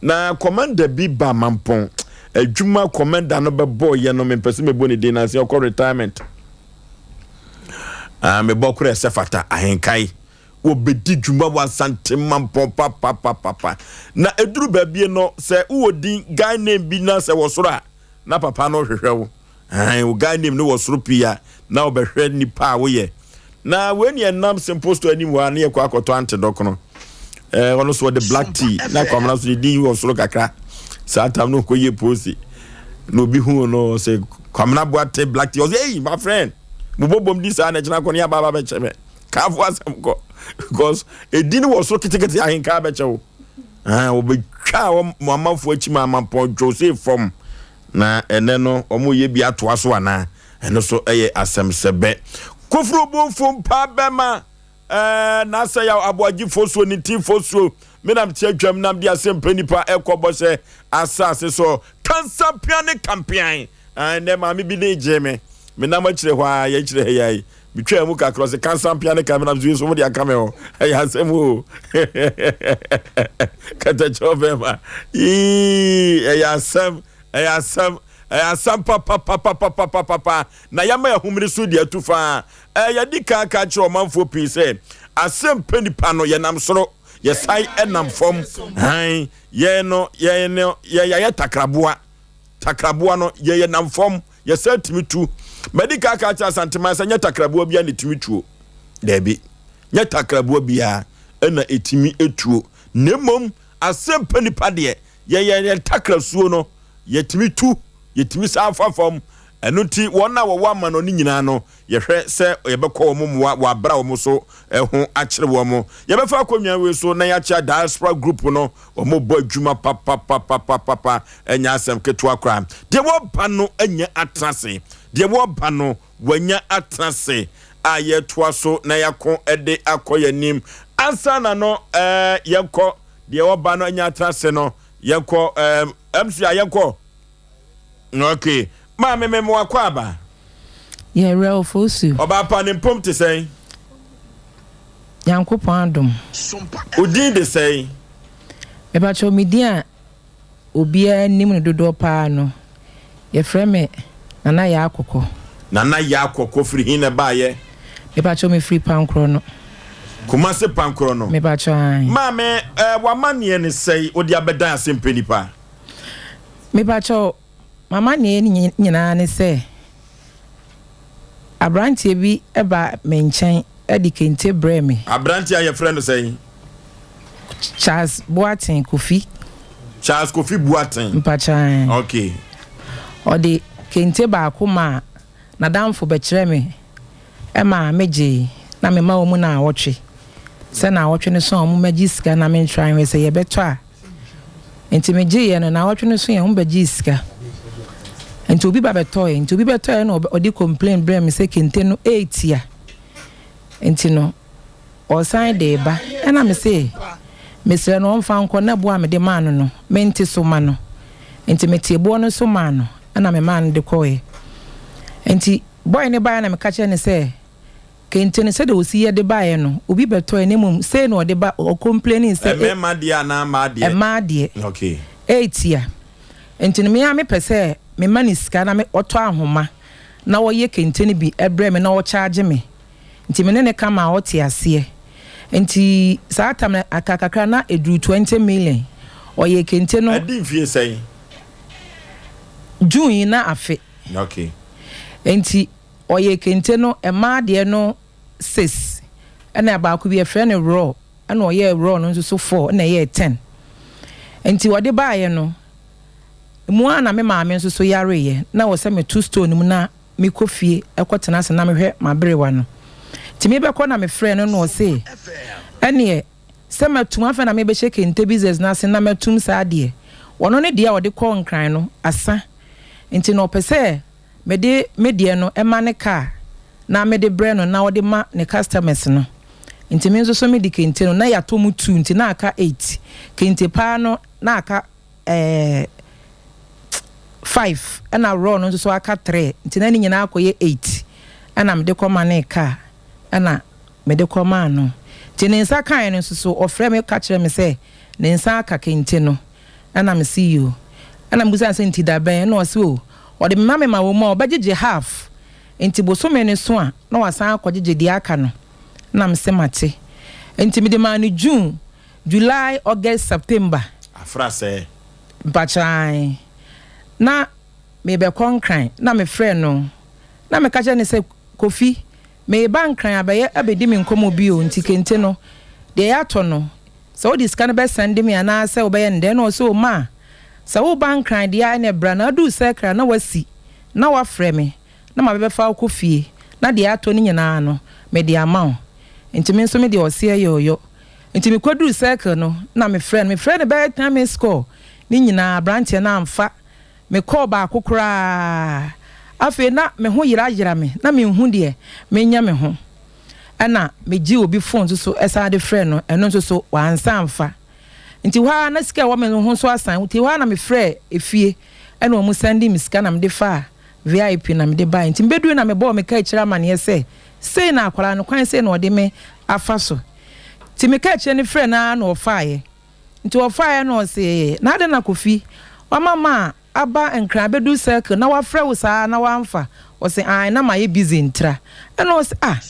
Na kɔmanda bi ba Mampɔn. Adwuma kɔmanda no bɛbɔɔ yɛ no, mempɛ sɛ mebɔ ne din nansa ɔkɔ retirement. Ah, mebɔ korɛ sɛ fata ahenkae. Wɔbɛdi dwuma wɔ Asante Mampɔn papapapapa. Na ɛduru baabie no, sɛ wowɔ din, guy name bi na sɛ wɔ soro a, na papa no rehwehwɛ wo. Aane, wo guy name no wɔ soro pii a, na wɔbɛhwɛ nipa a woyɛ. Na wei ne ɛnam simple store anim hɔ a ne yɛkɔ akɔtɔ ante dɔkono. Eh, ɔno so ɔde black tea na kwamena so ne din wɔ soro kakra. Saa tam no kɔ yie posi. Na obi hu no sɛ kwamena boate black tea. Ɔsɛ, hey, my friend, mo bɔbɔm di saa na ɛkyena kɔ ne aba aba bɛkyɛ me. Kaafo asɛm kɔ. Because edin wɔ soro ketekete ahenka bɛkyɛ wo. Ah, wɔbɛtwaa wɔn amanfoɔ akyi ma amampɔn dwosee fam. Na ɛnɛ no, wɔyɛ bi atoa so anaa? Ɛno so yɛ asɛm sɛbɛ. Koforo bonfo mpa bɛma ɛɛ n'asɛ yaw aboagye fosuo ne ti fosuo. Menam te atwam nam de asɛm pɛ nipa ɛkɔ bɔhyɛ asase so. Kansampea ne kampean. Ɛnɛ maame bi ne gyee me. Menam akyire hɔ a yɛkyerɛ ha yi. Metwaa mu kakra ɔse kansampea ne kamena so yi so mode aka me ho. Ɛyɛ asɛm o. Katakyɛ ɔbɛma. Yii ɛyɛ asɛm ɛyɛ asɛm ɛyɛ asɛm papapapapapapa na yɛama yɛahomene so de atu faa. Ɛɛ yɛadi kan aka akyerɛ ɔmanfoɔ pii sɛ asɛm pɛ nipa no yɛnam soro yɛsan ɛnam fam. Han yɛn no yɛn no yɛn yɛayɛ takraboa takraboa no yɛyɛ nam fam Yɛsan tumi tu. Madi kan aka akyerɛ Asanteman sɛ nyɛ takraboa biara na ɛtumi tuo. Daabi, nyɛ takraboa biara na ɛtumi tuo. Na mmom asɛmpa nipa deɛ, yɛyɛ yɛn takrasuo no, yɛtumi tu, yɛtumi san fa fam. Ɛno nti wɔn a wɔwɔ amanɔne nyinaa no, yɛhwɛ sɛ yɛbɛkɔ wɔn mmoa wɔ abere a wɔn so ho akyere wɔn. Yɛbɛfa akonnwa wei so na yɛakyea diaspora group no, wɔbɔ adwuma papapapapapa, ɛnyɛ asɛm ketewa koraa. Deɛ wɔba no anya atena ase, deɛ wɔba no wanya atena ase a yɛtoa so na yɛako de akɔ yɛn anim. Ansa na no ɛɛ yɛnkɔ deɛ wɔba no anya atena ase no, yɛnkɔ ɛɛ MC a yɛnkɔ. Ok maame me mo akɔ aba. Yɛ werɛ wo Fosu. Ɔbaa pa ne mpom te sɛn? Nyankopɔn adom. Wo din de sɛn? Mepakyɛw me din a obiara nim no dodoɔ paa no yɛfrɛ me Nana Yaa Kɔkɔ. Nana Yaa Kɔkɔ firi he na ɛbaayɛ? Mepakyɛw me firi Pankorɔ no. Kumase Pankorɔ no. Mepakyɛw ae. Maame eh, w'amanneɛ ne sɛn wode abɛdan asɛmpɛ nipa? Mepakyɛw, m'amanneɛ nyinaa ne sɛ, aberanteɛ bi baa me nkyɛn de kente brɛɛ me. Aberanteɛ a yɛfrɛ no sɛn? Charles Boateng Kofi. Charles Kofi Boateng. Mpakyɛw. Okay. Ɔde kente baako maa n'adamfo bɛkyerɛɛ me ma megyee na mema wɔn naawɔtwe. Sɛ naawɔtwe no so a wɔmmɛgye sika na mentra nhwɛ sɛ yɛbɛtɔ a. Nti megyeeɛ no, naawɔtwe no so yɛ wɔbɛgyee sika. Nti obi ba bɛtɔeɛ. Nti obi bɛtɔeɛ na ɔde complain brɛɛ me sɛ kente no ɛretia. Nti no ɔsan de reba. Ɛna me se mesrɛ no ɔmfa nkɔ na boɔ a mede maa no no mente so ma no. Nti metee boɔ no so maa no ɛna memaa no de kɔeɛ. Nti boy no baeɛ na meka kyerɛɛ no sɛ Kente no sɛdeɛ ɔsi yɛ de baeɛ no obi bɛtɔɛ na mmom sei na ɔde ba ɔ complaining sɛ e Mmarima deɛ anaa mmaa deɛ? Mmaa deɛ. Okay. Ɛretia. Nti no me ara mepɛ sɛ me ma no sika na me ɔtɔ ahoma na ɔyɛ kente no bi brɛ me na ɔcharge me. Nti me ne no ka maa ɔte aseɛ. Nti saa tam no aka kakra na ɛduru 20 million. Ɔyɛɛ kente no. Adi mfie sɛn? June yi na afe. Okay. Nti Ɔyɛ kente no mmaa deɛ no sis ɛna baako bi yɛfrɛ no raw ɛna ɔyɛɛ raw no nso so four ɛna ɛyɛɛ ten nti ɔde baeɛ no mu ara na me maame nso so yareeɛ na wɔ sɛ meto store no mu na mekɔ fie ɛkɔ tena ase na mehwɛ m'aberewa no nti mebɛkɔ na mefrɛ no na ɔse ɛneɛ sɛ matum afei na mebɛhyɛ kente business no ase na matum saa deɛ ɔno ne deɛ a ɔde kɔ nkran no asa nti na ɔpɛ sɛ Mede me deɛ no ma ne car na mede brɛ no na ɔde ma ne customers no. Nti me nso so mede kente no na yɛatɔ mu two nti na aka eight. Kente paa no na aka eh, 5 ɛna raw no nso so aka 3 nti na ne nyinaa akɔyɛ 8 ɛna mede kɔmanee car ɛna mede kɔmaa no. Nti ne nsa kaeɛ no nso so ɔfrɛɛ me ka kyerɛɛ me sɛ ne nsa aka kente no ɛna mese yoo. Ɛna mebisaa no sɛ nti da bɛn? Ɛna ɔse oh ɔde mema me ma wɔ mu a ɔbɛgyegye half nti bosome no so a na wasan akɔgyegye deɛ aka no. Ɛna mese mate. Nti mede maa no June, July, August, September. Afra sɛɛ. Mpakyɛ ae. Na merebɛkɔ Nkran na mefrɛɛ no na meka kyerɛɛ no sɛ Kofi, mereba Nkran abɛyɛ abɛdi me nkɔmmɔ bio nti kente no deɛ yɛatɔ no sɛ wode sika no bɛsɛnde me anaa sɛ wobɛyɛ no dɛn? Ɛna ɔse o ma, sɛ woreba Nkran deɛ a ɛneɛ bra na aduru Circle a na woasi na woafrɛ me na mabɛbɛfa wo kɔ fie na deɛ atɔ no nyinaa no mede ama wo. Nti me nso me deɛ ɔseɛ yɔɔyɔ. Nti mekɔduruu Circle no na mefrɛɛ no, mefrɛɛ no bɛyɛ ten minutes call ne nyinaa aberanteɛ no amfa me call baako koraa. Afei na me ho yerayera me, na menhu deɛ menyɛ me ho. Ɛna megyee obi phone nso so san de frɛɛ no, ɛno nso so wansan amfa. Nti hɔ ara na sika a ɛwɔ me ho nso asan, nti hɔ ara na mefrɛɛ efie ɛna wɔn sɛndee me sika na mede faa VIP na mede baeɛ. Nti mebɛdurui na mebɔɔ me kaakyire amaneɛ sɛ sei na akwadaa no, kwan sei na ɔde me afa so. Nti me kaakyire no frɛɛ no ara na ɔfaeɛ. Nti ɔfaeɛ na ɔse, na adɛn na Kofi, wama ma aba Nkran abɛduru circle na wafrɛ wo saa na wamfa? Ɔse, aane na mayɛ busy ntira. Ɛna ɔse, ah,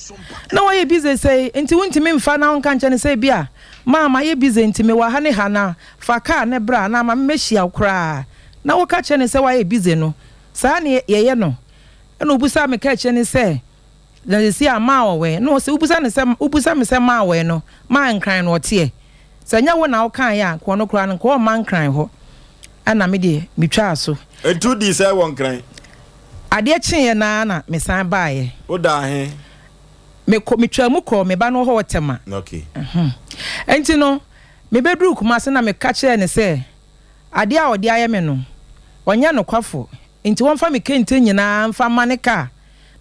na wayɛ busy sɛi nti wontumi mfa na wonka nkyerɛ no sɛ ebia ma mayɛ busy nti mewɔ ha ne ha na fa car no bra anaa ma memmɛhyia wo koraa na woka kyerɛ no sɛ wayɛ busy no, saa na yɛyɛ no? Ɛna ɔbisaa me kaa kyerɛ no sɛ, Na seesei a maa ɔwɛn. Na ɔse, wobisa no sɛ, wobisa me sɛ maa wɛn no, maa Nkran na ɔteɛ? Sɛ ɛnyɛ wo na wokaeɛ a, nka ɔno koraa no, nka ɔmma Nkran hɔ. Ɛna me deɛ, metwaa so. Enti wodii sɛɛ wɔ Nkran? Adeɛ kyeeɛ no ara na mesan baeɛ. Wodaa he? Mekɔ, metwaa mu kɔɔ me ba no hɔ wɔ Tema. Okay. Enti no, mebɛduruu Kumase na meka kyerɛɛ no sɛ, adeɛ a ɔde ayɛ me no, ɔnyɛ nokwafo, enti wɔmfa me kente nyinaa mfa mma ne kaa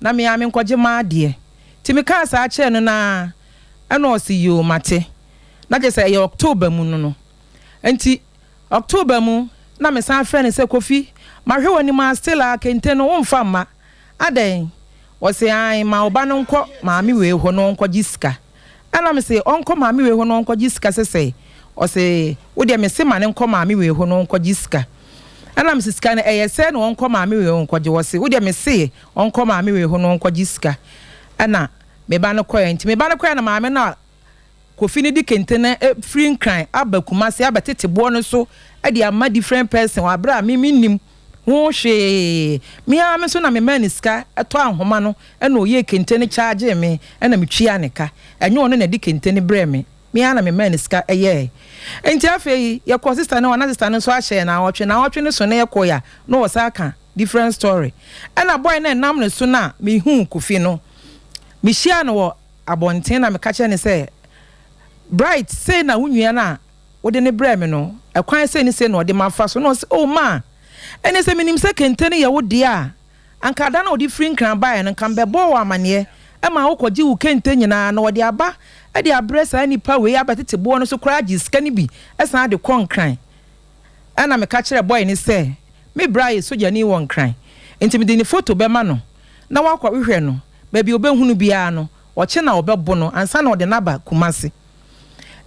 na me ara menkɔgye m'adeɛ. Nti mekaa saa kyerɛɛ no no ara ɛna ɔse yoo mate. Na kyerɛ sɛ ɛyɛ October mu no no. Nti October mu na mesan frɛɛ no sɛ Kofi mahwɛ w'anim ara still ara kente no womfa mma adɛn? Ɔse aane ma wo ba no nkɔ maame wei hɔ na ɔnkɔgye sika. Ɛna mese ɔnkɔ maame wei hɔ na ɔnkɔgye sika sɛ sɛn? Ɔse wodeɛ mese ma no nkɔ maame wei hɔ na ɔnkɔgye sika. Ɛna mese sika no ɛyɛ sɛn na ɔnkɔ maame wei hɔ nkɔgye? Ɔse wodeɛ mese ɔnkɔ maame wei hɔ na ɔnkɔgye sika. Ɛna me ba no kɔɛ. Nti me ba no kɔɛ na maame no a Kofi no de kente no firi Nkran aba Kumasi abɛtete boɔ no so de ama different person wɔ aberɛ a me mennim ho hwee. Me ara me nso na memaa no sika tɔ ahoma no na ɔyɛɛ kente no chargee me na metuaa ne ka. Ɛnyɛ ɔno na ɛde kente no brɛɛ me. Me ara na memaa no sika yɛɛe. Nti afei yɛkɔɔ sister no hɔ na sister no nso ahyɛ yɛn naawɔtwe. Naawɔtwe no so na yɛkɔeɛ a na ɔsan ka different story. Ɛna boy no a ɛnam ne so no a mehuu Kofi no, mehyiaa no wɔ abɔnten na meka kyerɛɛ no sɛ, Bright, sei na wo nua no a wode no brɛɛ me no, ɛkwan sei ne sei na ɔde mafa so. Na ɔse, Oh ma, ɛnneɛ sɛ menim sɛ kente no yɛ wo dea a, anka da no a wode firi Nkran baeɛ no, nka mebɛbɔɔ wo amaneɛ ma wokɔgye wo kente nyinaa na wɔde aba de abrɛ saa nipa wei abɛtete boɔ no so koraa gye sika no bi san de kɔ Nkran. Ɛna meka kyerɛɛ boy no sɛ, me bra yɛ sogyani wɔ Nkran, nti mede ne foto bɛma no na wakɔhwehwɛ no, baabi a ɔbɛhunu biara no, ɔkye na ɔbɛbo no ansa na ɔde no aba Kumasi.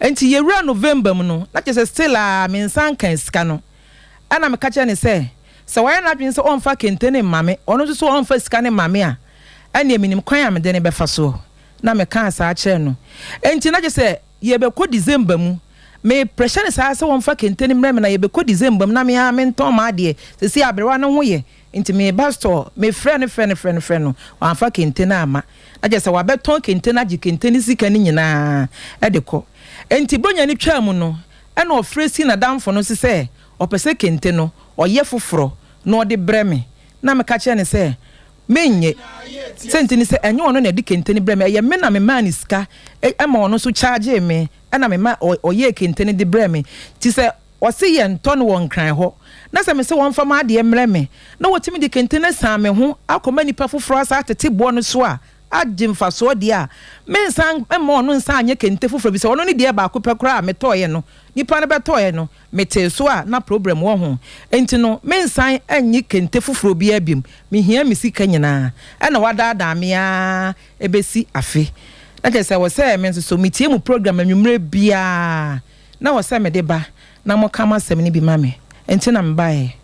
Nti yɛwura November mu no, na kyerɛ sɛ still a me nsa nkaa sika no. Ɛna meka kyerɛɛ no sɛ, sɛ wayɛ n'adwene sɛ ɔmfa kente no mma me, ɔno nso so ɔmfa sika no mma me a, ɛnneɛ menim kwan a mede no bɛfa soɔ. Na mekaa saa kyerɛɛ no. Nti na kyerɛ sɛ yɛrebɛkɔ December mu. Me pressure no saa sɛ ɔmfa kente no mmrɛ me na yɛbɛkɔ December mu na me ara mentɔn m'adeɛ. Seesei aberewa no ho yɛ, nti meba store, mefrɛ no frɛ no frɛ no frɛ no, wamfa kente no amma. Na kyerɛ sɛ wabɛtɔn kente no agye kente no sika no nyinaa de kɔ. Enti Buronya no twaa mu no, ɛna ɔfrɛ sii n'adamfo no so sɛ ɔpɛ sɛ kente no ɔyɛ foforɔ na ɔde brɛ me. Na meka kyerɛɛ no sɛ mennye. Sɛ nti ne sɛ ɛnyɛ ɔno na ɛde kente no brɛ me, ɛyɛ me na memaa no sika ma ɔno nso kyagyee me ɛna mema ɔyɛɛ kente no de brɛɛ me. Nti sɛ Ɔse yɛntɔ no wɔ Nkran hɔ, na sɛ mese wɔmfa m'adeɛ mmrɛ me, na wɔtumi de kente no asiane me ho akɔma nnipa foforɔ asan atete boɔ no so a, agye mfasoɔ deɛ a, mensan mma ɔno nsan nyɛ kente foforɔ bi, sɛ ɔno ne deɛ baako pɛ koraa a metɔeɛ no. Nipa no bɛtɔeɛ no, metee so a na problem wɔ ho. Enti no, mensan nnye kente foforɔ biara biom. Mehia me sika nyinaa. Ɛna wadaadaa me ara ɛbɛsi afe. Na kyerɛ sɛ ɛwɔ sɛ me nso so metie mo program anwummerɛ biara. Na ɛwɔ sɛ mede ba na moka m'asɛm no bi ma me. Enti na mebaeɛ.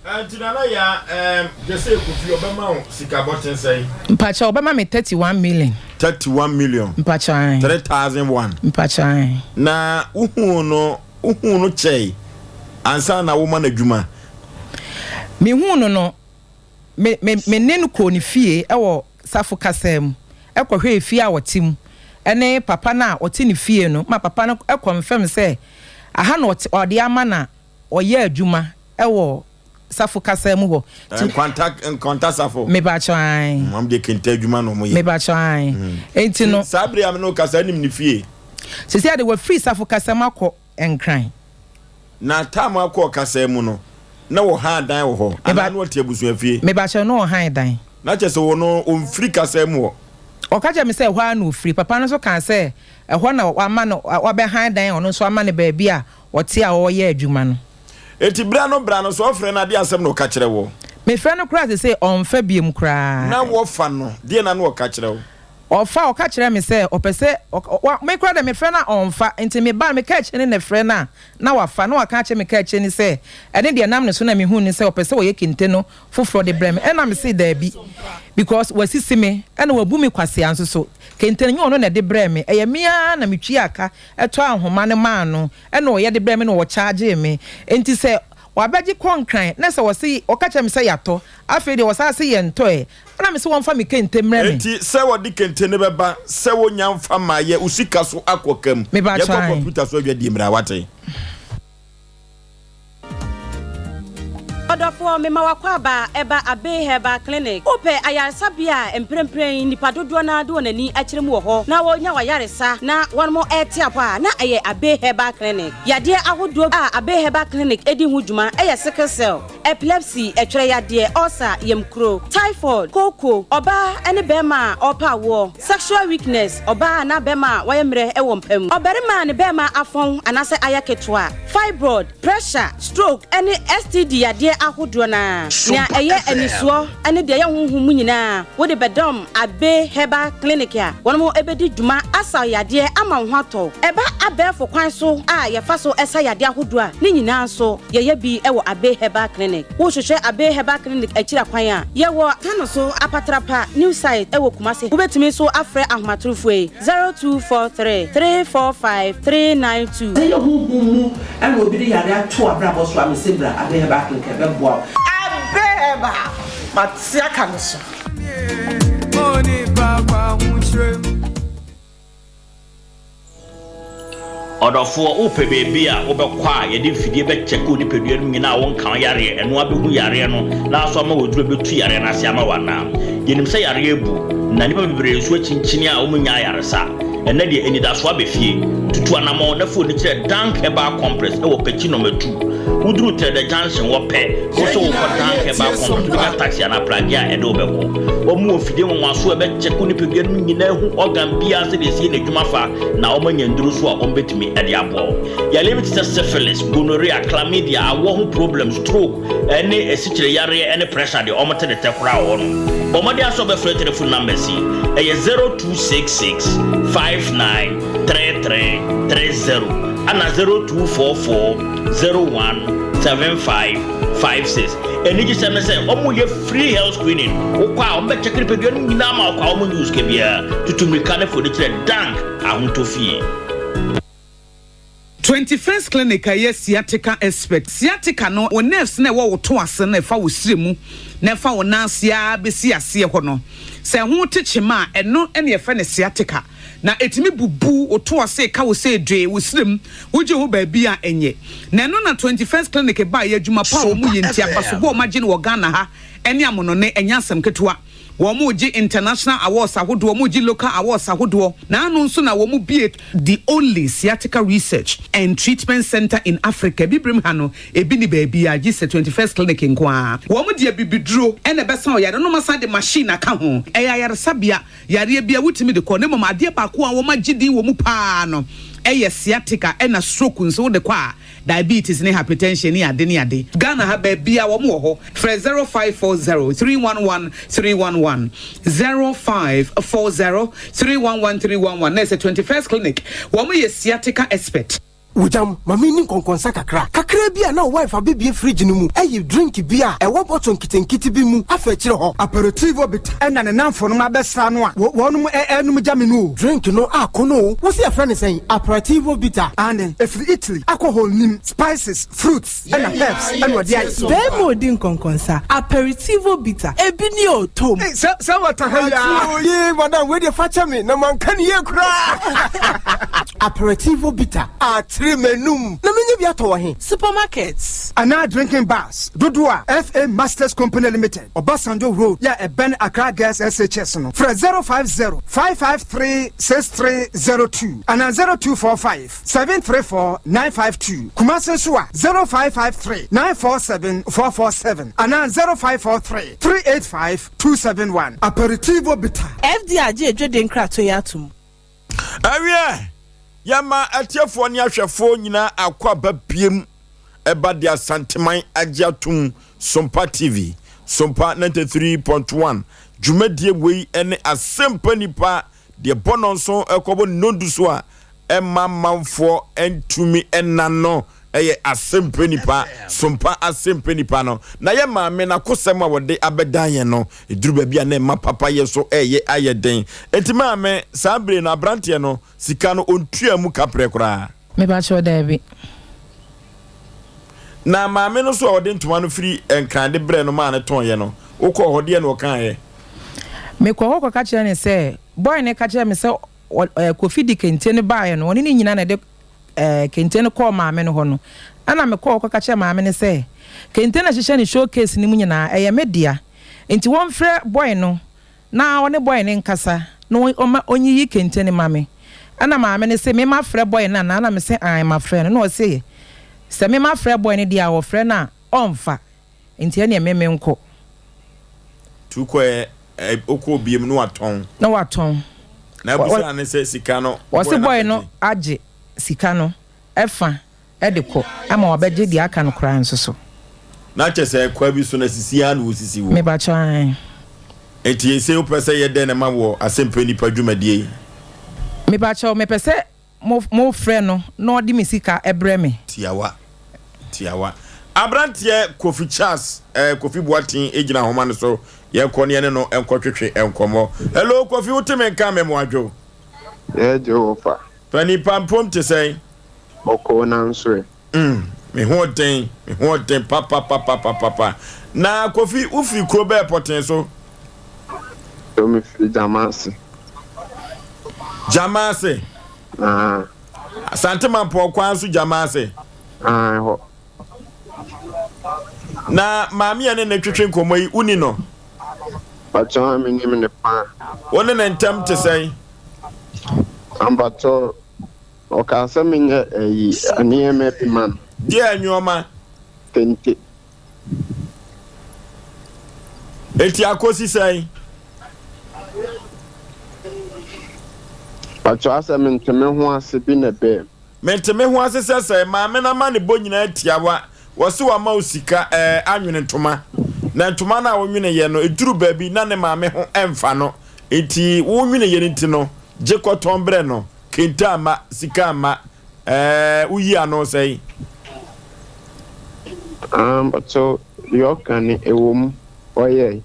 Nti Nana Yaa ehm gyesɛ Kofi ɔbɛma wo sika bɔten sɛn? Mpakyɛw ɔbɛma me 31 million. 31 million? Mpakyɛw ae. 3001? Mpakyɛw ae. Na wohuu no wohuu no kyɛe ansa na woma no adwuma? Mehuu no no me me me ne no kɔɔ ne fie wɔ Safo kasaa mu kɔhwɛɛ fie a ɔte mu ne papa no a ɔte ne fie no ma papa no kɔnfɛm sɛ aha na ɔte ɔde ama na ɔyɛ adwuma wɔ safo kasa mu hɔ. Ti Nkwanta nkwanta safo. Mepakyɛw ae. Mm, wɔn deɛ kente adwuma na wɔn yɛ. Mepakyɛw ae. Mm. Enti no. Saa bere a me ne wo kasa anim ne fie. Sisi ade wafiri safo kasa mu akɔ Nkran. Na time akɔ kasa mu no na wɔhan dan wɔ hɔ anaa na ɔte abusua fie. Mepakyɛw na ɔhan dan. Na kyerɛ sɛ wɔn no ɔmfiri kasa mu hɔ. Ɔka kyerɛɛ me sɛ ɛhɔ ara na ɔfiri. Papa no nso kaa sɛ ɛhɔ na wama no wabɛhan dan a ɔno nso ama no baabi a ɔte a ɔreyɛ adwuma no. Enti bra no bra no, sɛ ɔfrɛ no a, deɛ asɛm na ɔka kyerɛ woɔ? Mefrɛ no koraa seesei ɔmfa biom koraa. Na wɔfa no, deɛ na na ɔka kyerɛ wo? Ɔfa, ɔka kyerɛɛ me sɛ ɔpɛ sɛ, wa, me koraa deɛ mefrɛ no a ɔmfa, nti meba no, me kaakyire no na ɛfrɛ no a, na wafa, na waka akyerɛ me kaakyire no sɛ, ɛne deɛ ɛnam ne so na mehuu no sɛ ɔpɛ sɛ ɔyɛ kente no foforɔ de brɛ me, ɛna mese daabi, because wasisi me, ɛna wabu me kwasea nso so, kente no nyɛ ɔno na ɛde brɛɛ me, ɛyɛ me ara na metuaa ka tɔɔ ahoma no maa no, ɛna ɔyɛ de brɛɛ me na ɔkyagyee me nti sɛ wabɛgye kɔ nkran na sɛ ɔse ɔka kyerɛ me sɛ yɛatɔ afei deɛ ɔsan se yɛntɔ ɛ ɛna mese wɔmfa me kente mmerɛ me. Enti sɛ wɔde kente no bɛba sɛ wonya mfa mmaeɛ wo sika so akɔ ka mu. Mepakyɛ Yɛnkɔ ae. kɔmputa so adwadie mmra wate. Ɔdɔfoɔ, mema w'akwaaba ɛba Abbey Herbal Clinic. Wopɛ ayaresabea a mprempren yi nnipa dodoɔ no ara de wɔn ani akyerɛ mu wɔ hɔ na wɔnya w'ayaresa na wɔnom rete apɔ a, na ɛyɛ Abbey Herbal Clinic. Yadeɛ ahodoɔ a Abbey Herbal Clinic di ho dwuma yɛ sickle cell, epilepsy, ɛtwerɛ yadeɛ, ulcer, yamkuro, typhoid, kooko, ɔbaa ne barima a ɔrepɛ awoɔ, sexual weakness, ɔbaa anaa barima a wayɛ mmerɛ wɔ mpa mu, ɔbarima a ne barima afɔn anaasɛ ayɛ ketewa, fibroid, Pressure, stroke ne STD yadeɛ ahodoɔ no ara. Nea ɛyɛ anisoɔ ne deɛ ɛyɛ honhom mu nyinaa, wode bɛdɔm Abbey Herbal Clinic a wɔn bɛdi dwuma asa wo yadeɛ ama wo ho atɔ wo. Ɛba abɛɛfo kwan so a yɛfa so sa yadeɛ ahodoɔ a, ne nyinaa nso yɛyɛ bi wɔ Abbey Herbal Clinic. Wohwehwɛ Abbey Herbal Clinic akyiri akwan a, yɛwɔ Tanoso Apatrapa New Site wɔ Kumasi. Wobɛtumi nso afrɛ ahomatorofoɔ yi, 0243 345 392. Sɛ ɛyɛ honhom mu na obi de yare ato w'abrabɔ so a, mese bra Abbey Herbal Clinic ɛbɛboa wo. Abbey Herbal, mate aka no so. Ɔdɔfoɔ, wopɛ baabi a wobɛkɔ a yɛde mfidie bɛkyɛke wo nipadua no mu nyinaa a wonka wo yareɛ, ɛno ara bɛhu yareɛ no na aso ama wo aduro a ɛbɛtu yareɛ no ase ama wo anaa? Yɛnim sɛ yareɛ abu, na nnipa bebree nso akyinkyini a wɔnnya ayaresa. Ɛnnɛ deɛ, anidasoɔ aba fie. Tutu anammɔn na fa w'ani kyerɛ Dank Herbal Complex wɔ Pekyi Nɔma Tu. Woduru Trɛdɛ Junction hɔ pɛ, wo sɛ wokɔ Dank Herbal Complex, wobɛnya taxi anaa pragea a ɛde wo bɛkɔ. Wɔn wɔ mfidie nwanwasoɔ a ɛbɛkyɛke wo nipadua no mu nyinaa ahu organ biara sɛdeɛ ɛsi yɛ n'adwuma fa, na wɔanya nnuru nso a wɔbɛtumi de aboa wo. Yareɛ bi te sɛ syphilis, gonorrhea, chlamydia, awoɔ ho problems, stroke, ne asikyire yareɛ ne pressure deɛ wɔte ne tɛ koraa wɔ hɔ nom. Bɔ mmɔden ara sɛ wobɛfrɛ telephone numbers yi, ɛyɛ 0266 59 33 30 ɛna 0244 01 75 56. Anigyesɛm ne sɛ wɔyɛ free health screening, wokɔ a wɔbɛkyɛke nipadua no nyinaa ma wokɔ a wɔnnye wo sika biara. Tutu mmirika ne fa w'ani kyerɛ Dank Ahotɔ Fie. 21st Clinic a ɛyɛ sciatica expert. Sciatica no, wo nerves no a ɛwɔ wo to ase no a ɛfa wo srɛ mu na ɛfa wo nan ase ara bɛsi aseɛ hɔ no, sɛ ɛho te kyema a, ɛno na yɛfrɛ no sciatica. Na ɛtumi bubu wo to ase, ka wo sɛ dwee, wo srɛ mu, wogye ho baabi a ɛnyɛ. Na ɛno na 21st Clinic baeɛ, adwuma pa a wɔyɛ nti, abasobɔ a wɔagye no wɔ Ghana ha ne amonɔne, ɛnyɛ asɛm ketewa. Wɔregye international awards ahodoɔ, wɔregye local awards ahodoɔ. Na ano nso na wɔbue the only sciatica research and treatment centre in Africa. Abibirem ha no, ebi nni baabiara gye sɛ 21st Clinic nko ara. Wɔde abibiduro na ɛbɛsa wo yareɛ na wɔasan de machine aka ho. Ɛyɛ ayaresabea, yareɛ biara wotumi de kɔ na mmom adeɛ baako a wɔagye din wɔ mu pa ara no yɛ sciatica ɛna stroke nso wode kɔ a diabetes ne hypertension ne ade ne ade. Ghana ha baabiara wɔn wɔ hɔ. Frɛ 0540 311 311, 0540 311 311 na ɛsɛ 21st Clinic. Wɔn yɛ sciatica expert. Wogyam, ma menni nkɔnkɔnsa kakra. Kakraa bi a na wo wife abɛbue fridge no mu ayi drink bi a ɛwɔ bottle nketenkete bi mu afa akyire hɔ. Aperitivo bitter ɛna ne namfonom abɛsra no a wɔnom ɛɛnom gya me no o. Drink no akɔnɔ o. Wose yɛfrɛ no sɛn? Aperitivo bitter. Aane, ɛfiri Italy, alcohol nnim, spices, fruits ɛna herbs ɛna ɔde ayɛ. Bɛɛma odi nkɔnkɔnsa, aperitivo bitter, ebi ni o, tom. Ei, sɛ, sɛ wɔta ha yi aa. Akyoo, yee, madam, wei deɛ fa kyɛ me, na manka no yie koraa. Aperitivo bitter, akyere m'anum. Na menya bi atɔ wɔ he? Supermarkets. Anaa drinking bars dodoɔ a FA Masters Company Limited, Obasanjo Road yɛ a ɛbɛn Accra Girls SHS no, frɛ 050 553 6302 anaa 0245 734 952. Kumasi nso a 0553 947 447 anaa 0543 385 271. Aperitivo Bitter. FDA agye adwadie nkratoɔ yi atom. Ɛwiɛ, yɛma atiefoɔ ne ahwɛfoɔ nyinaa akɔ aba biem ɛba de Asanteman agye atom Sompa TV, Sompa 93.1 dwumadie wei ne Asempa Nipa deɛ bɔ nɔnso ɛkɔbɔ nnɔndu so a ɛma manfoɔ ntumi nna no ɛyɛ asɛmpɛ nipa sompa asɛmpɛ nipa no na yɛ maame n'akosɛm a wɔde abɛdan yɛn no ɛduru baabi a na ɛma papa yɛ so ɛyɛ ayɛ den enti maame saa bere no aberanteɛ no sika no ɔntua mu kaprɛ koraa. Mepakyɛw daabi. Na maame no so a ɔde ntoma no firi Nkran de brɛɛ no maa no tɔnyɛ no, wokɔɔ hɔ, deɛn na ɔkaeɛ? Mekɔɔ hɔ kɔka kyerɛɛ no sɛ, boy no ka kyerɛɛ me sɛ Kofi de kente no baeɛ no, ɔne ne nyinaa na ɛde kente no kɔɔ maame no hɔ no. Ɛna mekɔɔ hɔ kɔka kyerɛɛ maame no sɛ, kente no a ɛhyehyɛ ne showcase no mu nyinaa, ɛyɛ me dea. Nti wɔmfrɛ boy no na ɔne boy no nkasa na ɔma ɔnyiyi kente no ma me. Ɛna maame no se me mafrɛ boy no anaa? Ɛna me se aane mafrɛ no. Ɛna ɔse sɛ me mafrɛ boy no deɛ a ɔfrɛ no a ɔnfa, nti ɛneɛ me menkɔ. Nti wokɔɛ ɛ wokɔɔ biem na watɔn? Na watɔn. Na abusaa no sɛ sika no boy no abɛgye? Ɔse boy no agye sika no ɛfa. de kɔ ama wabɛgye deɛ aka no koraa nso so. Na kyɛ sɛ kwa bi so na sisi ara na wosisi wo. Mepakyɛw ae. Enti ese wopɛ sɛ yɛ dɛn na ma wɔ asɛmpɛ nipa dwumadie yi? Mepakyɛw mepɛ sɛ mo mo frɛ no na ɔde me sika brɛ me. Tiawa tiawa. Abranteɛ Kofi Charles eh, Kofi Boateng gyina ahoma no so. Yɛnkɔ ne yɛne no nkɔtwetwe nkɔmmɔ. Hello Kofi, wote me nka Memoadwo? Yɛ Jehovah. Panin Pampom te sɛn? Ɔkɔɔ nanso ɛ. Mm, me ho ɔden, me ho ɔden papapapapapa. Na Kofi, wo firi kuro bɛɛ pɔtee so? So me firi Gyamase. Gyamase? Ah. Asante Mampɔn kwan so Gyamase? Ah, ɛhɔ. Na maame a ne ne twetwe nkɔmmɔ yi, woni no? Pakyɛ, menim no paa. Wo ne ne ntam te sɛn? Ampakyɛw, ɔkaa sɛ menyɛ ayi nneɛma bi ma no. Deɛ nneɛma? Kente. Eti akosi sɛn? Pakyɛw asɛ mente me ho ase bi na ɛbaa mu. Mente me ho ase sɛ sɛn, maame no amanebɔ nyinaa tiawa. Wɔse wama wo sika ɛɛ anwene ntoma. Na ntoma no a wonweneeɛ no, ɛduru baabi na ne maame ho mfa no. Nti wonweneeɛ no nti no, gye kɔtɔn brɛ no. Kente amma, sika amma. Ɛɛ woyi ano sɛn? Ah, mpakyɛw, deɛ ɔka no ɛwɔ mu. Ɔyɛe.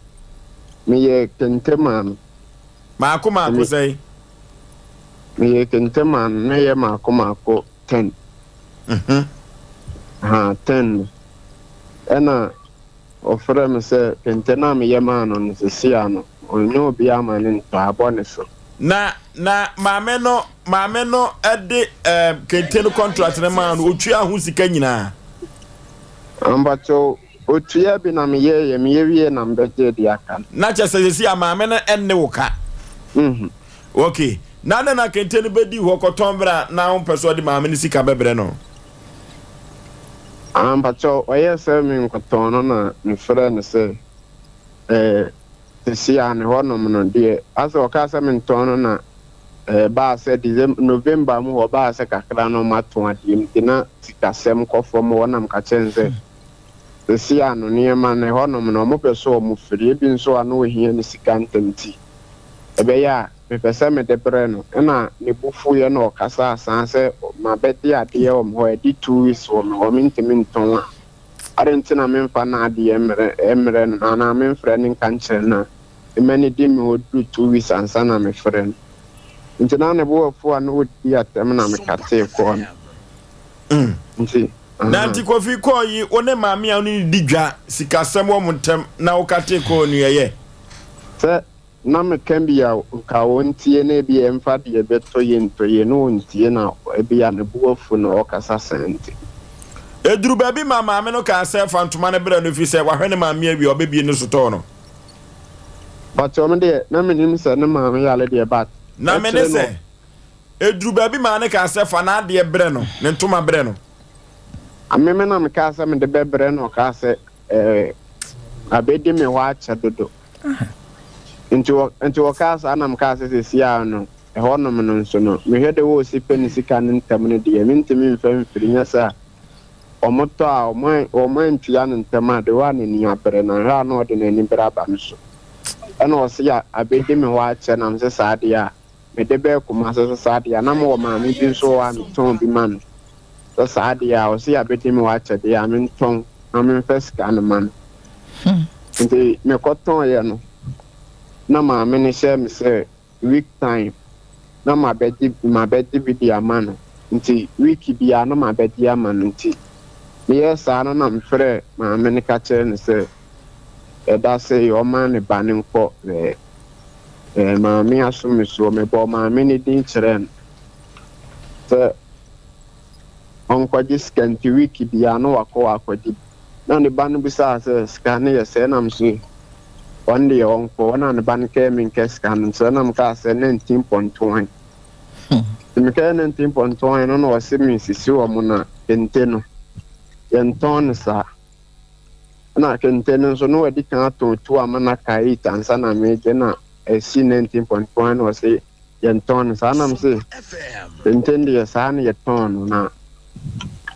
Meyɛɛ kente maa no. Maako maako sɛn? Meyɛɛ kente maa no, na ɛyɛ maako maako ten. Ha, ten no. Ɛna ɔfrɛɛ me sɛ kente no a meyɛ maa no no, seesei ano, ɔnyɛ obiara ma no ntɔ, abɔ ne so. Na, na maame no, maame no de ɛɛm kente no contract no maa no, otuaa ho sika nyinaa. Mpakyɛw, Otua bi na meyɛeɛ, meyɛ wieeɛ na mebɛgyee deɛ aka no. Na kyerɛ sɛ seesei a maame no nne wo ka? Mhm. Ok. Na adɛn na kente no bɛdii hɔ kɔtɔn berɛ a na wompɛ sɛ ɔde maame no sika bɛbrɛ no? Ah, mpakyɛw, ɔyɛɛ sɛ menkɔtɔn no na mefrɛɛ no sɛ, eh, seesei a ne hɔnom no deɛ, asɛ ɔkaa sɛ mentɔn no na ɛbaa sɛ December, November mu hɔ ɔbaa sɛ kakra na ɔmatɔn adeɛ mu nti na sikasɛm kɔ fam hɔ na meka kyerɛɛ no sɛ seesei a no nneɛma no ɛhɔnom no wɔpɛ sɛ wɔfiri, ebi nso a na ɔhia ne sika ntɛm nti ɛbɛyɛ a mepɛ sɛ mede brɛ no. Ɛna ne bo fuiɛ na ɔkasaa saa sɛ mabɛgye adeɛ wɔ me hɔ, adi 2 weeks wɔ me hɔ mentumi ntɔn a, adɛn nti na memfa n'adeɛ mmrɛ no anaa memfrɛ no nka nkyerɛ no a mma no di me hɔ duru 2 weeks ansa na mefrɛ no. Nti na ne bo afu a na ɔdi atɛm na mekatee kɔɔ no. Nti, Na nti Kofi kɔɔ yi, wo ne maame a wo ne no di dwa, sikasɛm wɔ mo ntam, na wokatee kɔɔ no ɛyɛ? Sɛ na meka bi a nka ɔntie na ebia ɛmfa deɛ ɛbɛtɔ yie ntɔ yie na ɔntie na ebia ne bo afu na ɔkasa saa nti. Ɛduru baabi ma maame no kaa sɛ fa ntoma no brɛ no ɛfiri sɛ wahwɛ ne maame awie a ɔbɛbie ne sotɔɔ no. But ɔno deɛ na menim sɛ ne maame yare deɛ but Na me ne akyire no. sɛ, ɛduru baabi maa no kaa sɛ fa n'adeɛ brɛ no, ne ntoma brɛ no. Ame me na mekaa sɛ mede bɛbrɛ no ɔkaa sɛ ɛɛ abɛdi me hɔ akyɛ dodo. Nti wɔ nti wɔkaa saa na mekaa sɛ seesei ara no ɛhɔnom no nso no mehwɛ de wɔ ɔsi pɛ ne sika no ntɛm no deɛ mentumi mfa mfiri nyɛ sɛ a wɔtɔ a wɔn wɔn antua no ntɛm a de wɔ a n'ani abere na hwɛ a na ɔde n'ani bere aba me so ɛna ɔse a abɛdi me hɔ akyɛ na mese saa deɛ a mede bɛɛ Kumase sɛ saa deɛ a na mewɔ maame bi nso wɔ hɔ a metɔn bi ma no sɛ saa deɛ a ɔse abɛdi me hɔ akyɛ deɛ a mentɔn na memfa sika no ma no. Nti mekɔtɔeɛ no, na maame no hyɛɛ me sɛ week time na mabɛgye mabɛgye bi de ama no. Nti week biara na mabɛgye ama no. Nti meyɛɛ saa no na mefrɛɛ maame no ka kyerɛɛ no sɛ ɛda sei ɔmma ne ba no nkɔ ɛɛ ɛɛ maame aso me soɔ. Mebɔɔ maame no din kyerɛɛ no sɛ ɔnkɔgye sika nti week biara na wakɔ akɔgye bi. Na ne ba no bisaa sɛ, Sika no yɛ sɛɛ? Na mese, Ɔno deɛ ɔnkɔ. Ɛna ne ba no kɛɛ menkɛ sika no nkyerɛ. Na mekaa sɛ, 19.1. Nti mekɛɛ 19.1 no na ɔse mensisi wɔn na kente no, yɛntɔn no saa. Ɛna kente no nso na wadi kan atɔn tu ama no aka 8 ansa na megye na ɛsi 19.1 na ɔse yɛntɔn no saa. Na mese, kente no deɛ saa na yɛtɔn no na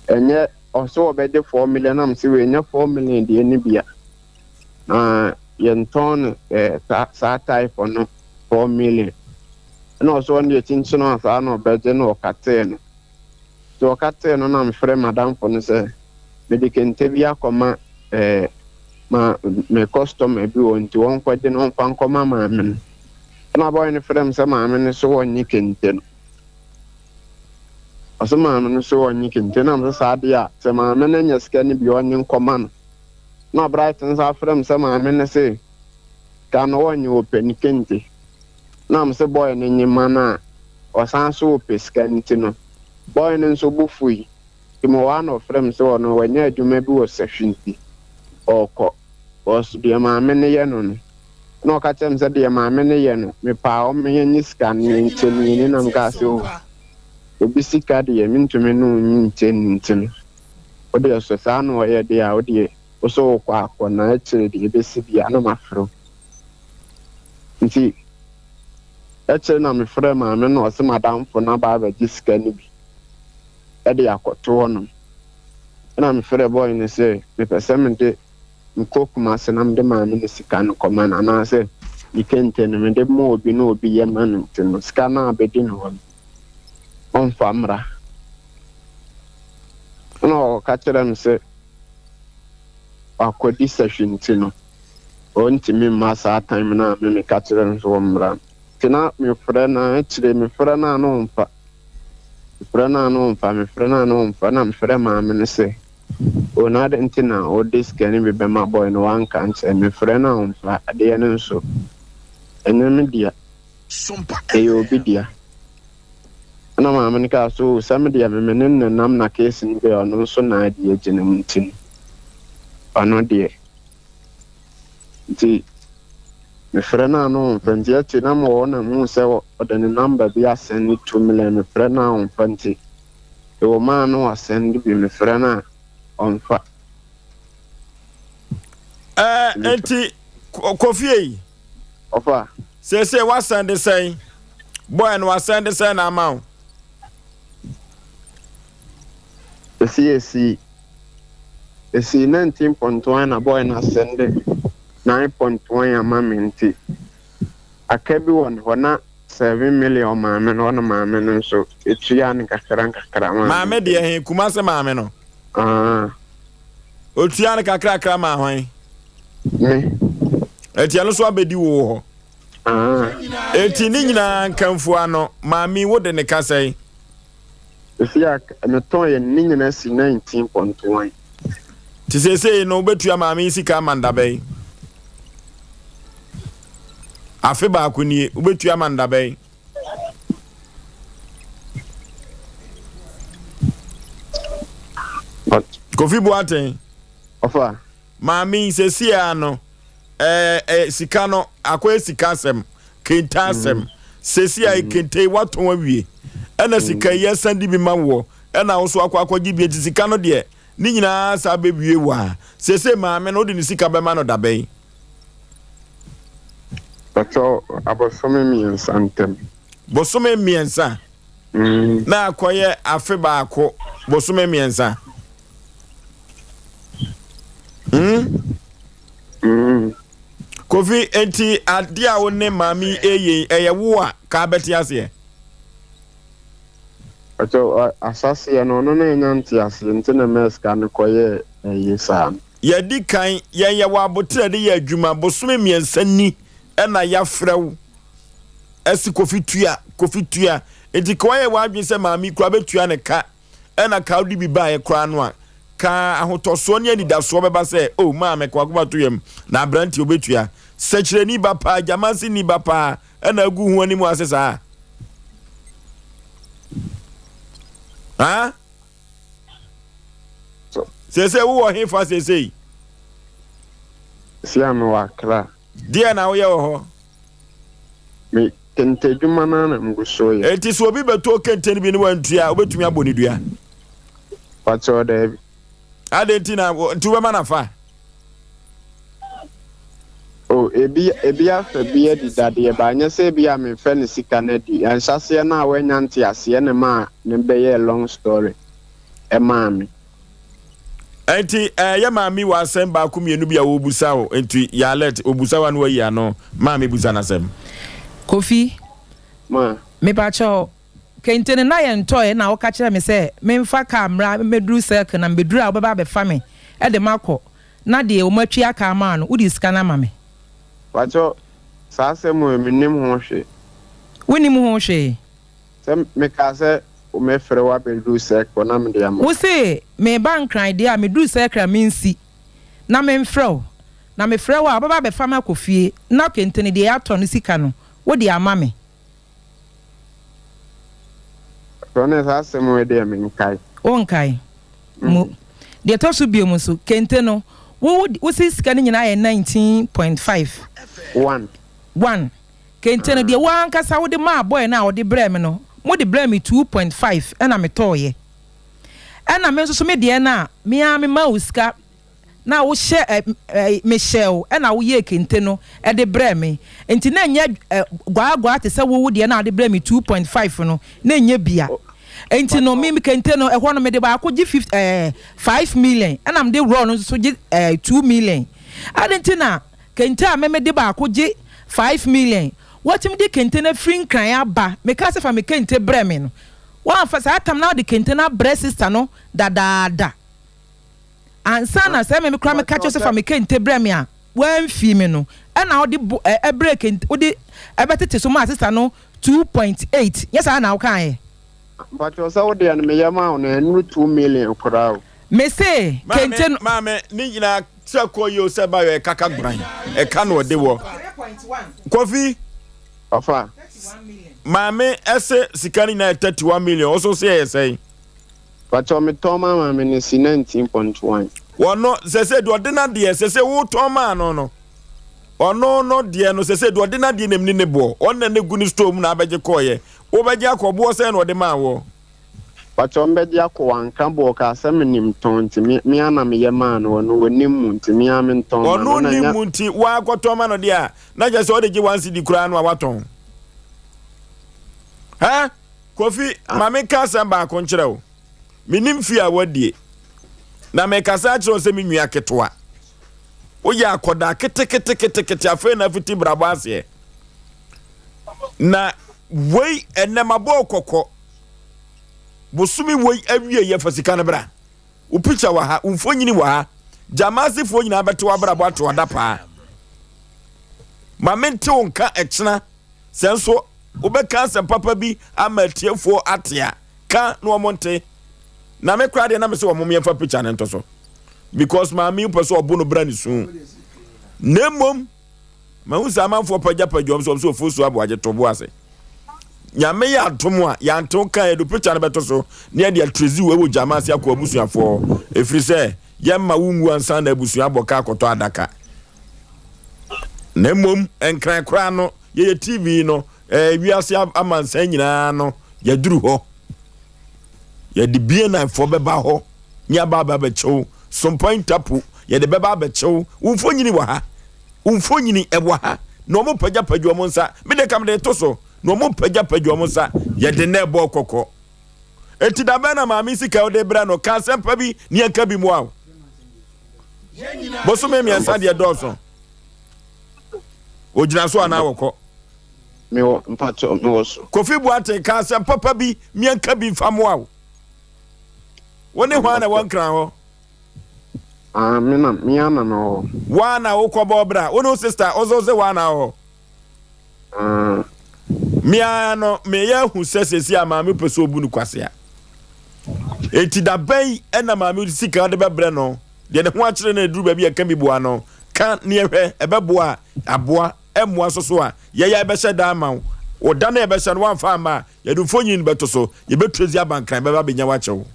ɛnyɛ Ɔse ɔbɛgye 4 million na mese wei nyɛ 4 million deɛ no bia na yɛntɔn no eh, saa type no 4 million. Ɛna ɔse ɔno deɛ kyinkyin a saa na ɔbɛgye na ɔkatee no. Nti ɔkatee no na mefrɛ madamfo no sɛ mede kente bi akɔma eh, ma me customer bi wɔ nti wɔnkɔgye no ɔmfa nkɔma maame no. Ɛna boy no frɛ me sɛ maame no so wɔnnye kente no. Ɔse maame no so ɔnye kente na mese saa deɛ a sɛ maame no anya sika no bi ɔnye nkɔma no. Na Bright nso afrɛ me sɛ maame no se sika no ɔnye ɔpɛ ne kente. Na mese boy no nye ma no a ɔsan so ɔpɛ sika nti no boy no nso bo fui nti mewɔ hɔ a na ɔfrɛ me sɛ ɔno wanya adwuma bi wɔ Sahwi nti ɔɔkɔ cause deɛ maame no yɛ no no. Ɛna ɔka kyerɛɛ me sɛ deɛ maame no yɛ no, mepɛ a ɔmma yɛnnye sika no yɛnkyɛ no yɛnni na mekaa sɛ oh, obi sika deɛ mentumi ne wo nyi nkyɛ no nti no, wo deɛ sɛ saa na ɔyɛ deɛ a wo deɛ wo sɛ wokɔ a kɔ na akyire deɛ ɛbɛsi biara na mafrɛ wo. Nti akyire na mefrɛɛ maame no na ɔse madamfo no aba abɛgye sika no bi de akɔto hɔnom. Ɛna mefrɛɛ boy no sɛ mepɛ sɛ mede mekɔ Kumase na mede maame no sika no kɔma no anaasɛ ne kente no mede ma obi na obi yɛ ma no nti no, sika no a abɛdi ne hɔ no, ɔmfa mmra. Ɛna ɔka kyerɛɛ me sɛ wakɔdi sahwi nti no, ɔntumi mma saa time no a me meka kyerɛ no sɛ ɔmmra no. Nti na mefrɛ no a, akyire mefrɛ no a na ɔmfa. Mefrɛ no a na ɔmfa, mefrɛ no a na ɔmfa, na mefrɛ maame no sɛ Oh na adɛn nti na wode sika no bi bɛma boy no woanka ankyerɛ me? Mefrɛ no a ɔmfa, adeɛ no nso ɛnyɛ me dea, ɛyɛ obi dea. Ɛna maame no kaa sɛ oh sɛ me deɛ me me ne no nenam na case no deɛ ɔno nso na adi agyina mu nti no. Ɔno deɛ. Nti mefrɛ no a na ɔmfa nti akyire na mewɔ hɔ na mehu sɛ ɔde ne number bi asɛnde to me lɛ mefrɛ no a ɔmfa nti ɛwɔ mu a na wasɛnde bi mefrɛ no a ɔmfa. Ɛɛ nti Kofi ei. Ɔfa. Seesei wasɛnde sɛn? Boy no wasɛnde sɛn na ama wo? Esi esi esi 19.1 na boy no asɛnde 9.1 ama me nti aka bi wɔ ne hɔ na 7 million maame no ɔno maame no nso etua no nkakra nkakra maa me. Maame deɛ he Kumase maame no? Ah. Otua no kakrakra maa hwan? Me. Eti ɛno nso abɛdi wo hɔ? Ah. Eti ne nyinaa nkamfua no maame yi wode ne ka sɛn? Efi a metɔn yɛ ne nyinaa si 19.1. Nti seesei no wobɛtua maame yi sika ama no dabɛn? Afe baako nie, wobɛtua ama no dabɛn? Kofi Boateng. Ɔfa. Maame yi seesei ara no ɛɛ eh, sika no akɔyɛ sika asɛm kente asɛm mm. sɛsi a mm. kente yi watɔn awie ɛna sika yi ɛsan di bi ma woɔ ɛna wo so akɔ akɔgye bi nti sika no deɛ ne nyinaa saa bɛwie wɔ a sɛsɛ maame no wode ne sika bɛma no dabɛn Bɛtɔ abosome mmiɛnsa ntam. Bosome mmiɛnsa? Mm. Na akɔyɛ afe baako bosome mmiɛnsa. Mm? Mm. Kofi, enti adeɛ a wo ne maame yi ɛyɛ yi, ɛyɛ wo a ka bɛte aseɛ? Ɔkyɛ asaseɛ no ɔno na ɛnya nteaseɛ nti na mɛ sika no kɔyɛ ɛyi saa no. Yɛdi kan, yɛn yɛwɔ aboterɛ de yɛ adwuma, bosome mmiɛnsa ni ɛna yɛafrɛ wo ɛsi Kofi tua, Kofi tua, nti ka wayɛ w'adwene sɛ maame yi koraa bɛtua ne ka ɛna ka wode bi baeɛ koraa no a, ka ahotɔsoɔ ne anidasoɔ bɛba sɛ, oh maame ka wakoma to yam, na aberanteɛ ɔbɛtua. Sɛkyerɛni ba paa, Gyamanseni ba paa, ɛna agu ho anim ase saa. Ha? Seesei wowɔ hefa seesei? Sia mewɔ Accra. Deɛ na woyɛ wɔ hɔ? Me kente adwuma no ara na megu so yɛ. Enti sɛ obi bɛtɔ kente no bi ne wantua a, wobɛtumi abɔ ne dua? Pakyɛw, daabi. Adɛn nti na nti wobɛma no afa? O, ebi ebi afa bi adi dadeɛ ba, nyɛ sɛ ebi a mefɛ no sika no adi. Nhyɛaseɛ no a wannya nteaseɛ na ɛmaa no bɛyɛɛ long story ɛmaa me. Enti eh, yɛ maame wɔ asɛm baako mienu bi a ɔrebusa wo, enti yɛ alert, ɔbusa wo a na wayi ano, maame busa n'asɛm. Kofi, Ma. Mepakyɛw, kente no na yɛntɔe na woka kyerɛɛ me sɛ memfa car mmra mmɛduru circle na mebɛduru a wobɛba abɛfa me de makɔ na deɛ wɔatwi aka ama wo no wode sika no ama me. Pakyɛw, saa asɛm wei mennim ho hwee. Wonnim ho hwee? Sɛ mekaa sɛ mɛfrɛ wo abɛduru circle na mede ama wo. Wo se mereba Nkran deɛ a, meduru circle a mensi na memfrɛ wo. Na mefrɛ wo a, wobɛba abɛfa me akɔ fie na kente no deɛ yɛatɔ no sika no, wode ama me. Ɛno ne saa asɛm wei deɛ menkae. Wonkae? Mo. Deɛ ɛtɔ so biom nso, kente no, wo wo se sika no nyinaa yɛ 19.5. One. One. Kente no deɛ wo ankasa wode maa boy no a ɔde brɛɛ me no, mode brɛɛ me 2.5 ɛna metɔeɛ. Ɛna me nso so me deɛ no a me ara memaa wo sika na wohyɛ ɛ ɛ mehyɛɛ wo ɛna woyɛɛ kente no de brɛɛ me. Nti na ɛnyɛ ɛ gwaagwaa te sɛ wo wo deɛ no a wode brɛɛ me 2.5 no, na ɛnyɛ bia. Nti no me kente no ɛhɔ no mede baako gye fif ɛɛ 5 million ɛna mede raw no nso so gye ɛɛ 2 million. Adɛn nti na Kente a me mede baako gye 5 million Watumi de kente no afiri Nkran aba Mekaa sɛ fa me kente brɛ me no Woamfa saa tam no wode kente no abrɛ sister no dadaada Ansa na sɛ me koraa meka kyerɛ wo sɛ fa me kente brɛ me a woamfii me no Ɛna wode bo ɛ ɛbrɛɛ kente wode ɛbɛtete so maa sister no 2.8 Nyɛ saa na wokaeɛ? Mpakyɛw sɛ wo deɛ no meyɛ maa wo no ɛnuru 2 million koraa o. Mese kente no. Maame, ne nyinaa sɛ kɔ yi o sɛ ba yɛ ɛka ka gban ɛka na ɔde wɔ. Kofi. Ɔfa. Maame ɛse sika no nyinaa yɛ 31 million ɔso se ɛyɛ sɛn? Pakyɛw me tɔn ma maame no si 19.1. Ɔno sɛsɛ deɛ ɔde n'adeɛ sɛsɛ wotɔn maa no no ɔno no deɛ no sɛsɛ deɛ ɔde n'adeɛ nam ni ne boɔ ɔno na ne gu ne store mu na abɛgye kɔɔyɛ wobɛgye akɔ boɔ sɛn na ɔde maa woɔ. Pakyɛ ɔmbɛgye akɔ wanka boɔ ɔkaa sɛ menim tɔn nti me me ara na meyɛ maa no ɔno ɔnim mu nti me ara mentɔn ma no Ɔno na nim nya. mu nti woakɔtɔn ma no deɛ a na kyerɛ sɛ ɔde gye one cedi koraa no a watɔn. Hɛ Kofi ma menka asɛm baako nkyerɛ wo. Mennim fie a woadie, na mekasa akyerɛ wo sɛ me nua ketewa. Woyɛ akɔdaa keteketekete afei na afiti brabɔ aseɛ. Na wei ɛnɛ mabɔ wo kɔkɔ. Bosome wei awie yɛ fa sika no bra. Wo picture wɔ ha, wo mfonyini wɔ ha. Gyamaasefoɔ nyinaa bɛte w'abrabɔ ato adapaa. Ma mente wo nka ɛkyena sɛ nso wobɛka asɛm papa bi ama atiefoɔ ate a. Ka na wɔn nte. Na me koraa deɛ na me sɛ wɔn yɛmfa picture no nto so because maame yi pɛ sɛ ɔbo no bra ne su. Na mmom mahu sɛ amanfoɔ pagyapagya wɔn sɛ wɔn sɛ ofuo so aboagye to bo ase. Nyame yɛ adom a yɛantew ka yɛde picture no bɛto so na yɛde atrezi wo ɛwɔ gyama ase akɔ abusuafoɔ ɛfiri sɛ yɛmma wo nwu ansa na abusua abɔ ka akɔtɔ adaka. Na mmom nkran koraa no yɛyɛ TV no Eh, wiase amansan nyinaa no, yɛaduru hɔ. Yɛde BNI-foɔ bɛba hɔ ne aba aba abɛkyɛw. Sompa Interpol, yɛde bɛba abɛkyɛw. Wo mfonyini wɔ ha. Wo mfonyini ɛwɔ ha. Na wɔn pagyapagya wɔn nsa. Me de ka mede to so. Na wɔn pagyapagya wɔn nsa. Yɛde na ɛbɔ kɔkɔ. Eti da bɛn na maame sika wode brɛ no? Ka asɛmpa bi ne yɛnka bi mmoa wo. Bosome mmiɛnsa deɛ dɔɔso. Ogyina so anaa wɔkɔ? Mewɔ mpakyɛw mewɔ so. Kofi Boateng ka asɛm papa bi miɛnka bi nfa moa wo. Wo ne hwan na ɛwɔ Nkran hɔ? Ah me na me ara na mewɔ hɔ. Woa na wokɔ bɔ bra wo ne wo sister wo nso wo se woa na wɔ hɔ? Ah. Me ara no meyɛ ahu sɛ sɛsi a maame pɛ sɛ obu no kwasea. Enti da bɛn na maame sika de bɛbrɛ no deɛ ne ho akyerɛ no aduru baabi a ɛka bi boa no ka ne ɛhwɛ ɛbɛboa a aboa mmoa nso so a, yɛn a yɛbɛhyɛ da ama wo. Wo da no a yɛbɛhyɛ no, woamfa amma a, yɛde mfonyin no bɛto so. Yɛbɛtu adzi aba Nkran, bɛba abɛnya wo akyɛ wo.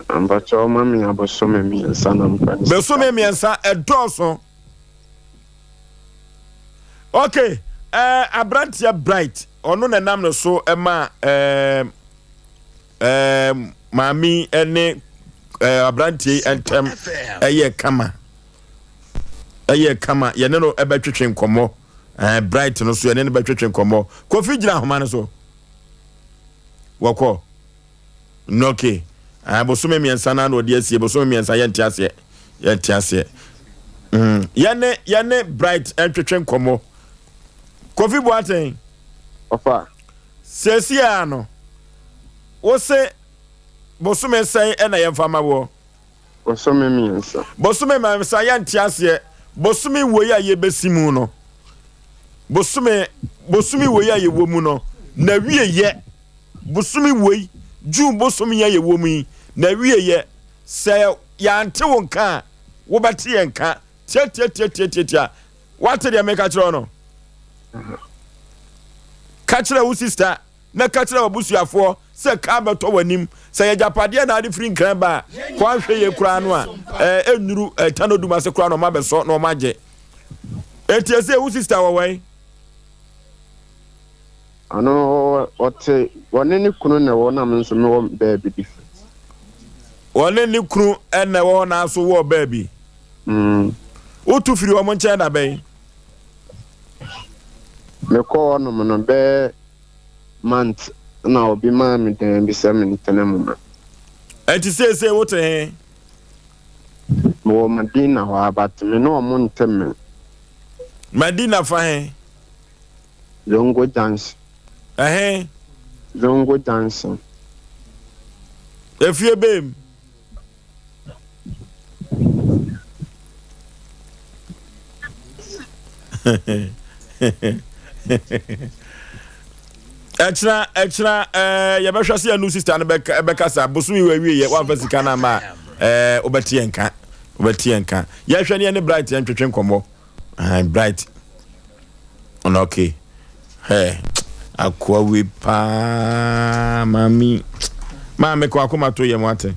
Mpakyɛw ma me abosome miensa na mfa nsi Bosome miensa, ɛdɔɔso. Ok, eh, aberanteɛ Bright, ɔno na ɛnam ne so ma eh, eh, maame ne eh, aberanteɛ yi ntɛm ɛyɛ kama. ɛyɛ kama yɛne no ɛbɛtwetwe nkɔmmɔ ɛɛ bright no so yɛne no bɛtwetwe nkɔmmɔ kofi gyina ahoma no so wɔkɔ nɔke ɛɛ bosome mmiɛnsa na na ɔde asie bosome mmiɛnsa yɛnte aseɛ yɛnte aseɛ mm yɛne yɛne bright ɛntwetwe nkɔmmɔ kofi boaten ɔfa sɛsi a no wose bosome sɛn ɛna yɛmfa ma woɔ Bosome miensa. Bosome mmiɛnsa yɛnte aseɛ. Bosome wei a yɛbɛsi mu no, bosome, bosome wei a yɛwɔ mu no, na wieyɛ. Bosome wei, June bosome a yɛwɔ mu yi, na wieyɛ. Sɛ yɛante wo nka a, wobɛte yɛn nka. Tiatiatiatiatia. Woate deɛ meka kyerɛ wo no? Ka kyerɛ wo sista. na ka kyerɛ w'abusuafoɔ sɛ kaa bɛtɔ w'anim. Sɛ ɛyɛ agyapadeɛ na ade firi Nkran ba a, kɔ anhwɛ yie koraa no a, ɛnnuru Tanodum ase koraa na wɔn abɛsɔ na wɔn agye. Enti ɛsɛ wo sista wɔ wɛn? Ɔno ɔte, ɔne ne kunu na ɛwɔ na me nso mewɔ baabi different. Ɔne ne kunu na ɛwɔ hɔ na nso wɔ baabi. Mm. Wotu firi wɔn nkyɛn da bɛn? Mekɔɔ hɔnom no bɛyɛ month na obi maa me dan bi sɛ mentena mu ma. Ɛnti seesei wote he? Mewɔ Madina hɔ a but me ne ɔmo nte me. Madina fa he? Zongo Junction. Ɛhe? Zongo Junction. Efie bem? ɛkyena ɛkyena ɛɛ yɛbɛhwɛ sɛ yɛnu sista no bɛka ɛbɛkasa bosomi wɔ awie yɛ wamfa sika no ama ɛɛ wobɛte yɛn nka wobɛte yɛn nka yɛhwɛ ne yɛne bright yɛn twetwe nkɔmmɔ ɛɛ bright ɔna okay hɛ akoa wei paa maame maame kɔ akoma to yɛ mo ate.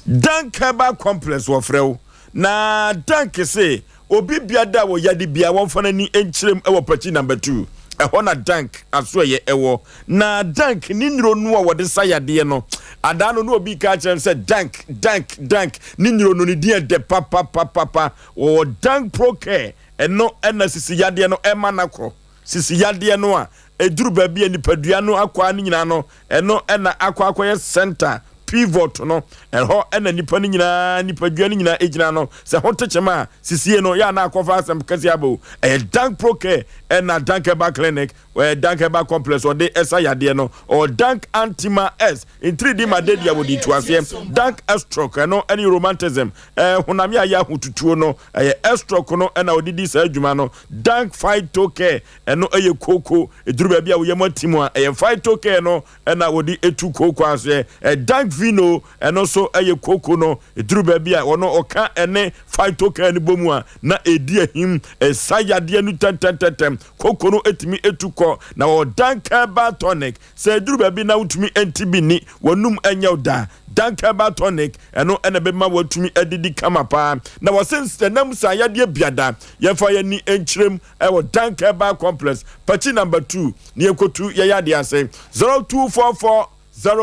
Dank Herbal Complex wɔfrɛ wo. Na Dank se obi biada a wɔ yade bia wɔmfa n'ani nkyerɛ mu wɔ Pakyi Number 2. Ɛhɔ na Dank asoɛyɛ ɛwɔ. Na Dank ne nnuro no a wɔde sa yadeɛ no, adaa no na obi ka akyerɛ me sɛ Dank, Dank, Dank ne nnuro no ne din ɛdɛ papapapapa. Wɔwɔ Dank Pro Care, ɛno ɛna sisi yadeɛ no ɛma no akɔ. Sisi yadeɛ no a ɛduru baabi a nipadua no akwaa no nyinaa no, ɛno na akɔ akɔyɛ center, pivot no. Ɛhɔ na nipa no nyinaa, nipadua no nyinaa gyina no. Sɛ ho tekyem a, sisie no, yɛ a na akɔfa asɛm kɛseɛ aba o. Ɛyɛ Dank Pro Care ɛna Dank Herbal Clinic, ɛɛ Dank Herbal Complex ɔde ɛsa yadeɛ no. Ɔwɔ Dank Antima S, ntiridi ma dadi a wɔde tu aseɛ. Dank Estroke, ɛno ɛne romantism, ɛɛ honam yɛ ayɛ ahotutuo no, ɛyɛ Estroke no ɛna ɔde di saa adwuma no. Dank Phyto Care, Ɛno yɛ kooko. Ɛduru baabi a wo yam atim a, ɛyɛ phytocare no na wɔde tu kooko aseɛ. Dank vino, ɛno nso yɛ kooko no. Ɛduru baabi a wɔno ɔka ɛne phytocare no bɔ mu a, na ɛdi ahim, ɛsa yadeɛ no tɛntɛntɛntɛm. Kooko no tumi tu kɔ. Na wɔwɔ Dank herbal tonic. Sɛ ɛduru baabi na wotumi nte bi nni, w'anum nyɛ wo da. Dank herbal tonic, ɛno na ɛbɛma woatumi adidi kama paa. Na wɔse ɛnam saa yadeɛ biada, yɛmfa yɛn ani nkyerɛ mu. ɛwɔ Dank Herbal Complex, Pakyi Number 2, ne yɛnkɔtu yɛyɛ adeɛ ase. 0244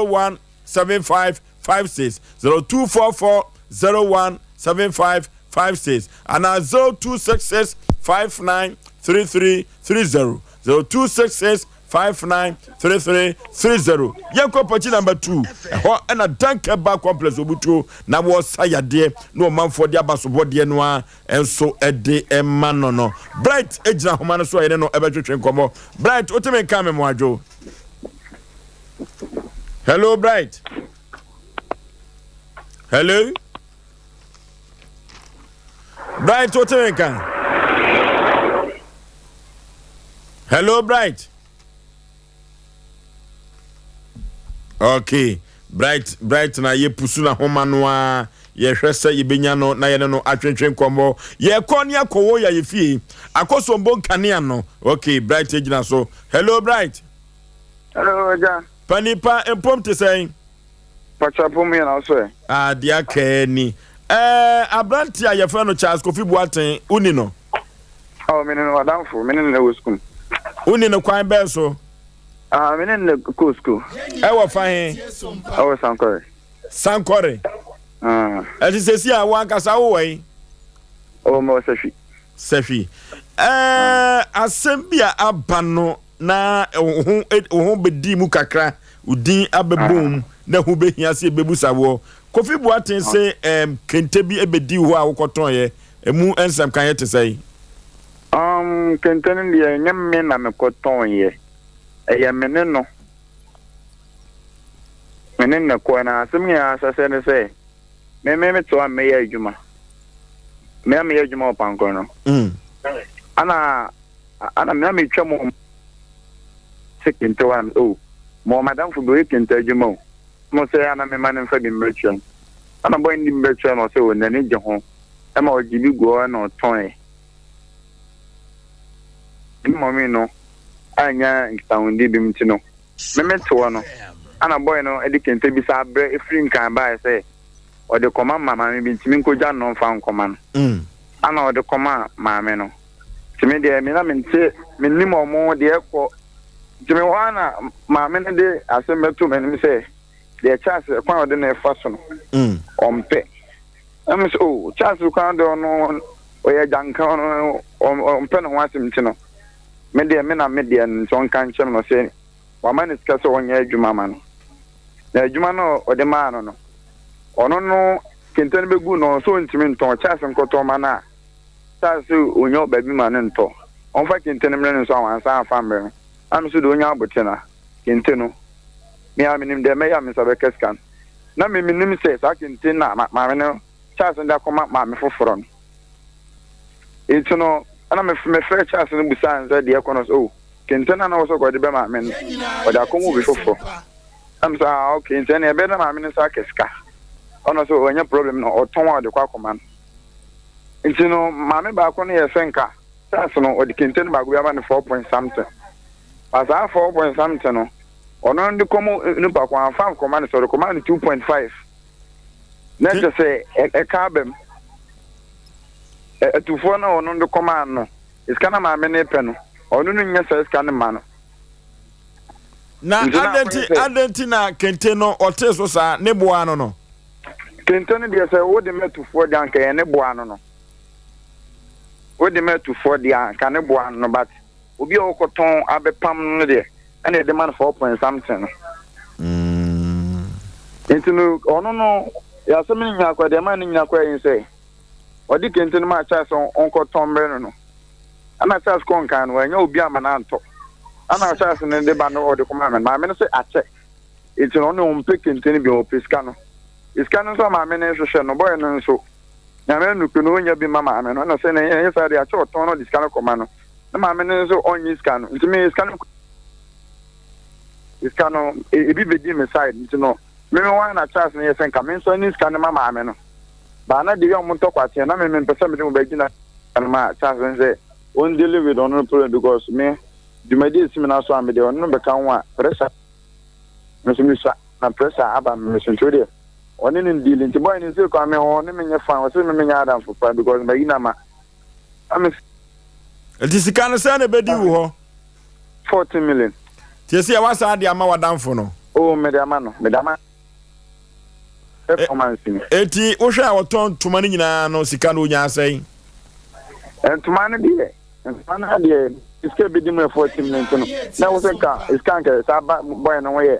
01 75 56, 0244 01 75 56, anaa 0266 59 33 30, 0266 59 33 30. Yɛnkɔ Pakyi Number 2, ɛhɔ ɛna Dank Herbal Complex wɔbutuo na wɔsa yadeɛ na ɔmanfoɔ de abasobɔdeɛ no ara nso de ma no no. Bright gyina ahoma no so a yɛne no bɛtwetwe nkɔmmɔ. Bright, wote me nka me mmoadwo? Hello, Bright. Hello. Bright, wote me nka? Hello, Bright. Okay, Bright, Bright na yɛpusu na homa no a yɛhwɛ sɛ yɛbɛnya no na yɛne no atwentwe nkɔmmɔ. Yɛkɔ ne akɔwɔ yɛ yɛ fie. Akɔsombo nkanea no. Okay, Bright gyina so. Hello, Bright. Hello, Agya. Panipa mpom te sɛn? Pacha pom yɛ na so ɛ. Ah, deɛ aka ni. Ɛɛ, aberante a yɛfrɛ no Charles Kofi Boateng, woni no? Oh, me ne no adamfo, me ne no na ɛwɔ sukuu. Woni no kwan bɛn so? Ah, me ne no kɔ sukuu. Ɛwɔ fa he? Ɛwɔ Sankɔre. Sankɔre? Ah. Ɛti sɛsi a wo ankasa wowɔ yi? Oh, mewɔ Sahwi. Sahwi. Ɛɛ, asɛm bi a aba no na wo ho wo ho bɛdi mu kakra, wo din abɛbɔ mu na ho bɛhia sɛ yɛbɛbusa woɔ. Kofi Boateng se ɛɛm kente bi bɛdi hɔ a wokɔtɔnyɛ, ɛmu nsɛm ka yɛ te sɛn? Um, kente no deɛ ɛnyɛ me na mekɔtɔnyɛ, ɛyɛ me ne no. Me ne no kɔɛ na asɛm nyinaa ahyɛseɛ ne sɛ me me mete hɔ a meyɛ adwuma. Me a meyɛ adwuma wɔ Pankoro no. Mm. Ana Ana me na metwa mu sɛ kente wa o oh, mewɔ madamfo bi ɔyɛ kente adwuma o mo sɛ ana mema no mfa bi mmɛtua mu ana bɔyɛ no de bi bɛtua no ɔsɛ o n'ani gye ho ɛma ɔgye bi gu hɔ ɛna ɔtɔn ɛ ne mɔmi no anya nkitahodie bi mu nti no me me te hɔ no ana bɔyɛ no de kente bi saa brɛ efiri nkan baeɛ sɛ ɔde kɔma ma maame bi ntumi nkɔgya no mfa nkɔma no mm. ana ɔde kɔma maame no Nti me deɛ me na mente mennim ɔmo deɛ ɛkɔ nti me hɔ ara na maame no de asɛm bɛto m'anim sɛ deɛ Charles kwan a ɔde no fa so no mm. ɔmpɛ na me sɛ oh Charles kwan de ɔno ɔyɛ agyanka ɔno ɔmpɛ ne ho asɛm nti no me deɛ me na me deɛ no nti ɔnka nkyɛn no sɛ wama ne sika sɛ ɔnyɛ adwuma ma no na adwuma no ɔde maa no no ɔno no kente no bɛgu no sɛ ɔntumi ntɔn Charles nkɔtɔn ma no a Charles se onya baabi ma no ntɔ, ɔmfa kente no mmrɛ no nso a wansan amfa ammrɛ no. Na me nso deɛ onya abote na kente no, me ara menim deɛ mɛyɛ a me nsa bɛka sika no. Na me menim sɛ saa kente no na maame no, Charles no de akɔma maame foforɔ no. Nti no, ɛna mefrɛɛ Charles no bisaa no sɛ deɛ ɛkɔ no sɛ, oh, kente no a na ɔwɔ sɛ ɔde bɛ maame no, ɔde akɔma obi foforɔ. Na me sɛ, ah, okay, nti ɛnna ɛbɛyɛ dɛ maame no nsa aka sika. Ɔno sɛ ɔnyɛ problem no, ɔtɔn a ɔde kɔ akɔma no. Nti no maame baako no yɛ sɛ nka Charles no ɔde kente no baako bi ama no four point something. Ba saa four point something no ɔno no de kɔm nipa ko amfa nkɔma no sɛ ɔde kɔma no 2.5. Na kyerɛ sɛ ɛka aba mu. Atufoɔ no a ɔno de kɔmaa no, sika na maame no repɛ no, ɔno no nyɛ saa sika no mma no. Na adɛn nti adɛn nti na kente no ɔtee so saa ne boa ano no? Kente no deɛ sɛ wode ma atufoɔ deɛ anka ɛyɛ ne boa ano no. Wode ma atufoɔ deɛ anka ne boa ano no but obi a ɔkɔtɔn abɛpam no deɛ ɛna ɛde ma no four point something no. Mm. Nti no ɔno no yɛasɛm no nyina kɔ deɛ ɛma no nyina kɔ ɛyɛ sɛ ɔde kente no maa Charles sɛ ɔnkɔtɔn mmerɛ no no ɛna Charles kɔ nkan no wanya obi ama no antɔ ɛna Charles no de ba no ɔde kɔma maame no maame no sɛ akyɛ nti no ɔno ɔmpɛ kente no bi ɔpɛ sika no sika no nso a maame no hwehwɛ no bɔyɛ no nso nyame anukuri no ɔnya bi ma maame no ɛna sɛ na ɛnyɛ saa deɛ akyɛ ɔtɔn no ɔde sika no kɔma no na maame no nso ɔnye sika no nti me sika no sika no ebi bɛdi me side nti no me me wɔn na Charles no yɛ sɛ nka me nso ne sika no ma maame no But na deɛ ɔmo ntɔ kwateɛ na me me mpɛ sɛ mede mo bɛgyina no ma Charles no sɛ ɔn deal with ɔno no problem because me dwumadi esi me na so a mede ɔno no bɛka ho a pressure me nso mesua na pressure aba me so nti wo deɛ ɔne no deal nti boy no nso kwan me ɔne me nyɛ fine ɔsɛ me menyɛ adamfo pa because mayi na ma na me Nti sika no sɛn na ɛbɛdi wo hɔ? 14 million. Nti ɛsɛ yɛ wasan de ama w'adamfo no? Oh mede ama no mede ama performance ni. Eti wohwɛ a wɔtɔn ntoma no nyinaa no sika no onya asɛn? Ntoma no deɛ ntoma no deɛ sika bi di mu ɛfɔ tim no nti no na ɛwɔ sɛ nka sika nka saa ba bɔyɛ no ho yɛ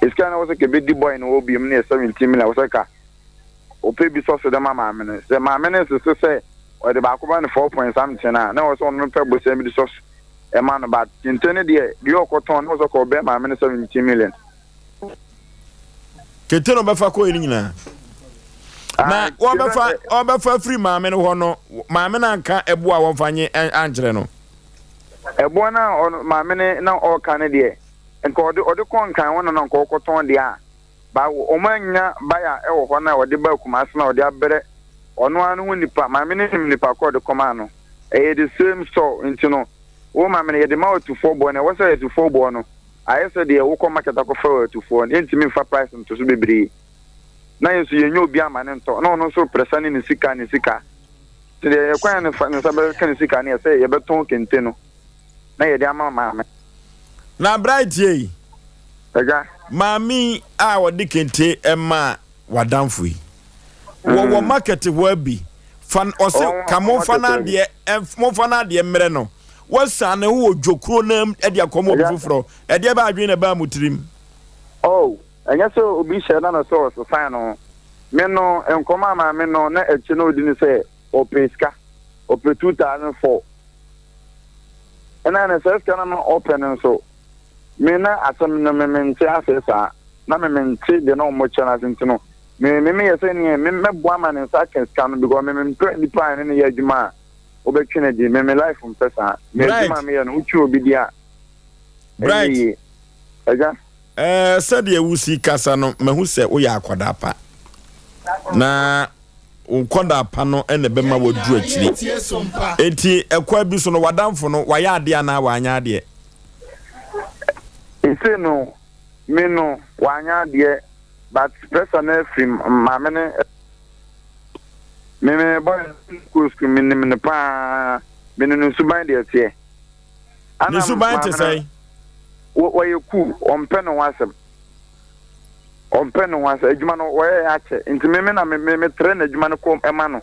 sika no ɛwɔ sɛ kɛbɛdi bɔyɛ no hɔ biom no yɛ 17 million ɛwɔ sɛ ka ɔpɛ bi sɔ so de ma maame no. Sɛ maame no nsese sɛ ɔde baako ba no four point something a, na ɛwɔ sɛ ɔno pɛ bosea bi de sɔ so ma no. But kente no deɛ, deɛ ɔkɔtɔn no, ɛwɔ sɛ ɔkɔ ɔbɛn maame no 17 million. Kente no ɔbɛfa kɔɛ no nyinaa. Na wɔbɛfa ɔbɛfa firi maame no hɔ no, maame no anka ɛboɔ a wɔmfa nye ankyerɛ no. Ɛboɔ no a maame no na ɔreka no deɛ, nka ɔde ɔde kɔ nkan hɔ na na nka ɔkɔtɔn deɛ a, Ba wɔn annya buyer wɔ hɔ na ɔde baa Kumasi na ɔde abrɛ ɔno ara ne ho nipa, maame no nim nipa korɔ ɔde kɔmaa no, ɛyɛ the same store nti no wo maame no yɛde ma atufoɔ boɔ no ɛwɔ sɛ atufoɔ boɔ no ayɛ sɛ deɛ wokɔ market akɔfa wɔ atufoɔ no yɛntumi mfa price nto so bebree na yɛn nso yɛnyɛ obi ama ne ntɔ na ɔno nso prɛsa ne ne sika ne sika nti deɛ yɛkwan a ne fa ne nsa bɛka ne sika no yɛ sɛ yɛbɛtɔn kente no na yɛde ama maame. Na Bright ei. Agya. Maame yi a ɔde kente maa w'adamfo yi, wɔwɔ market hɔ abi, fa ɔse ka momfa n'adeɛ momfa n'adeɛ mmerɛ no, wasan ne ho wɔ dwokuro no mu de akɔma obi foforɔ, ɛdeɛ bɛn adwene na ɛbaa mo tirim? Oh, ɛnyɛ sɛ obi hyɛ da na sɛ ɔsesan no ho. Me no, nkɔmmɔ a maame no na akyi na ɔdi ne sɛ ɔpɛ sika, ɔpɛ 2004. Ɛna ne saa sika no na ɔpɛ no nso, Me na asɛm no me mente aseɛ saa na me mente deɛ na ɔmo kyɛ no ase nti no me me meyɛ sɛ neɛ me mɛboa ama ne nsa aka sika no because me mempɛ nipa a ɛne ne yɛ adwuma a wobɛtwe no di me me life mpɛ saa me adwuma a meyɛ no wotwe obi di a ɛnyɛ yie agya. Ɛɛ sɛdeɛ wosi kasa no mahu sɛ woyɛ akwadaa pa na wo nkwadaa pa no na ɛbɛma waduru akyiri enti ɛkwan bi so no wadamfo no wayɛ adeɛ anaa wanyɛ adeɛ. Ese no me no wanyɛ adeɛ but pressure no afiri maame no me me boy no kɔ school me nim no paa me nim ne suban deɛ ɛteɛ. Ne suban te sɛn? Wɔyɛ cool ɔmpɛ ne ho asɛm ɔmpɛ ne ho asɛm adwuma no wɔyɛ akyɛ nti me me na me me me trɛ n'adwuma no kɔ ɛma no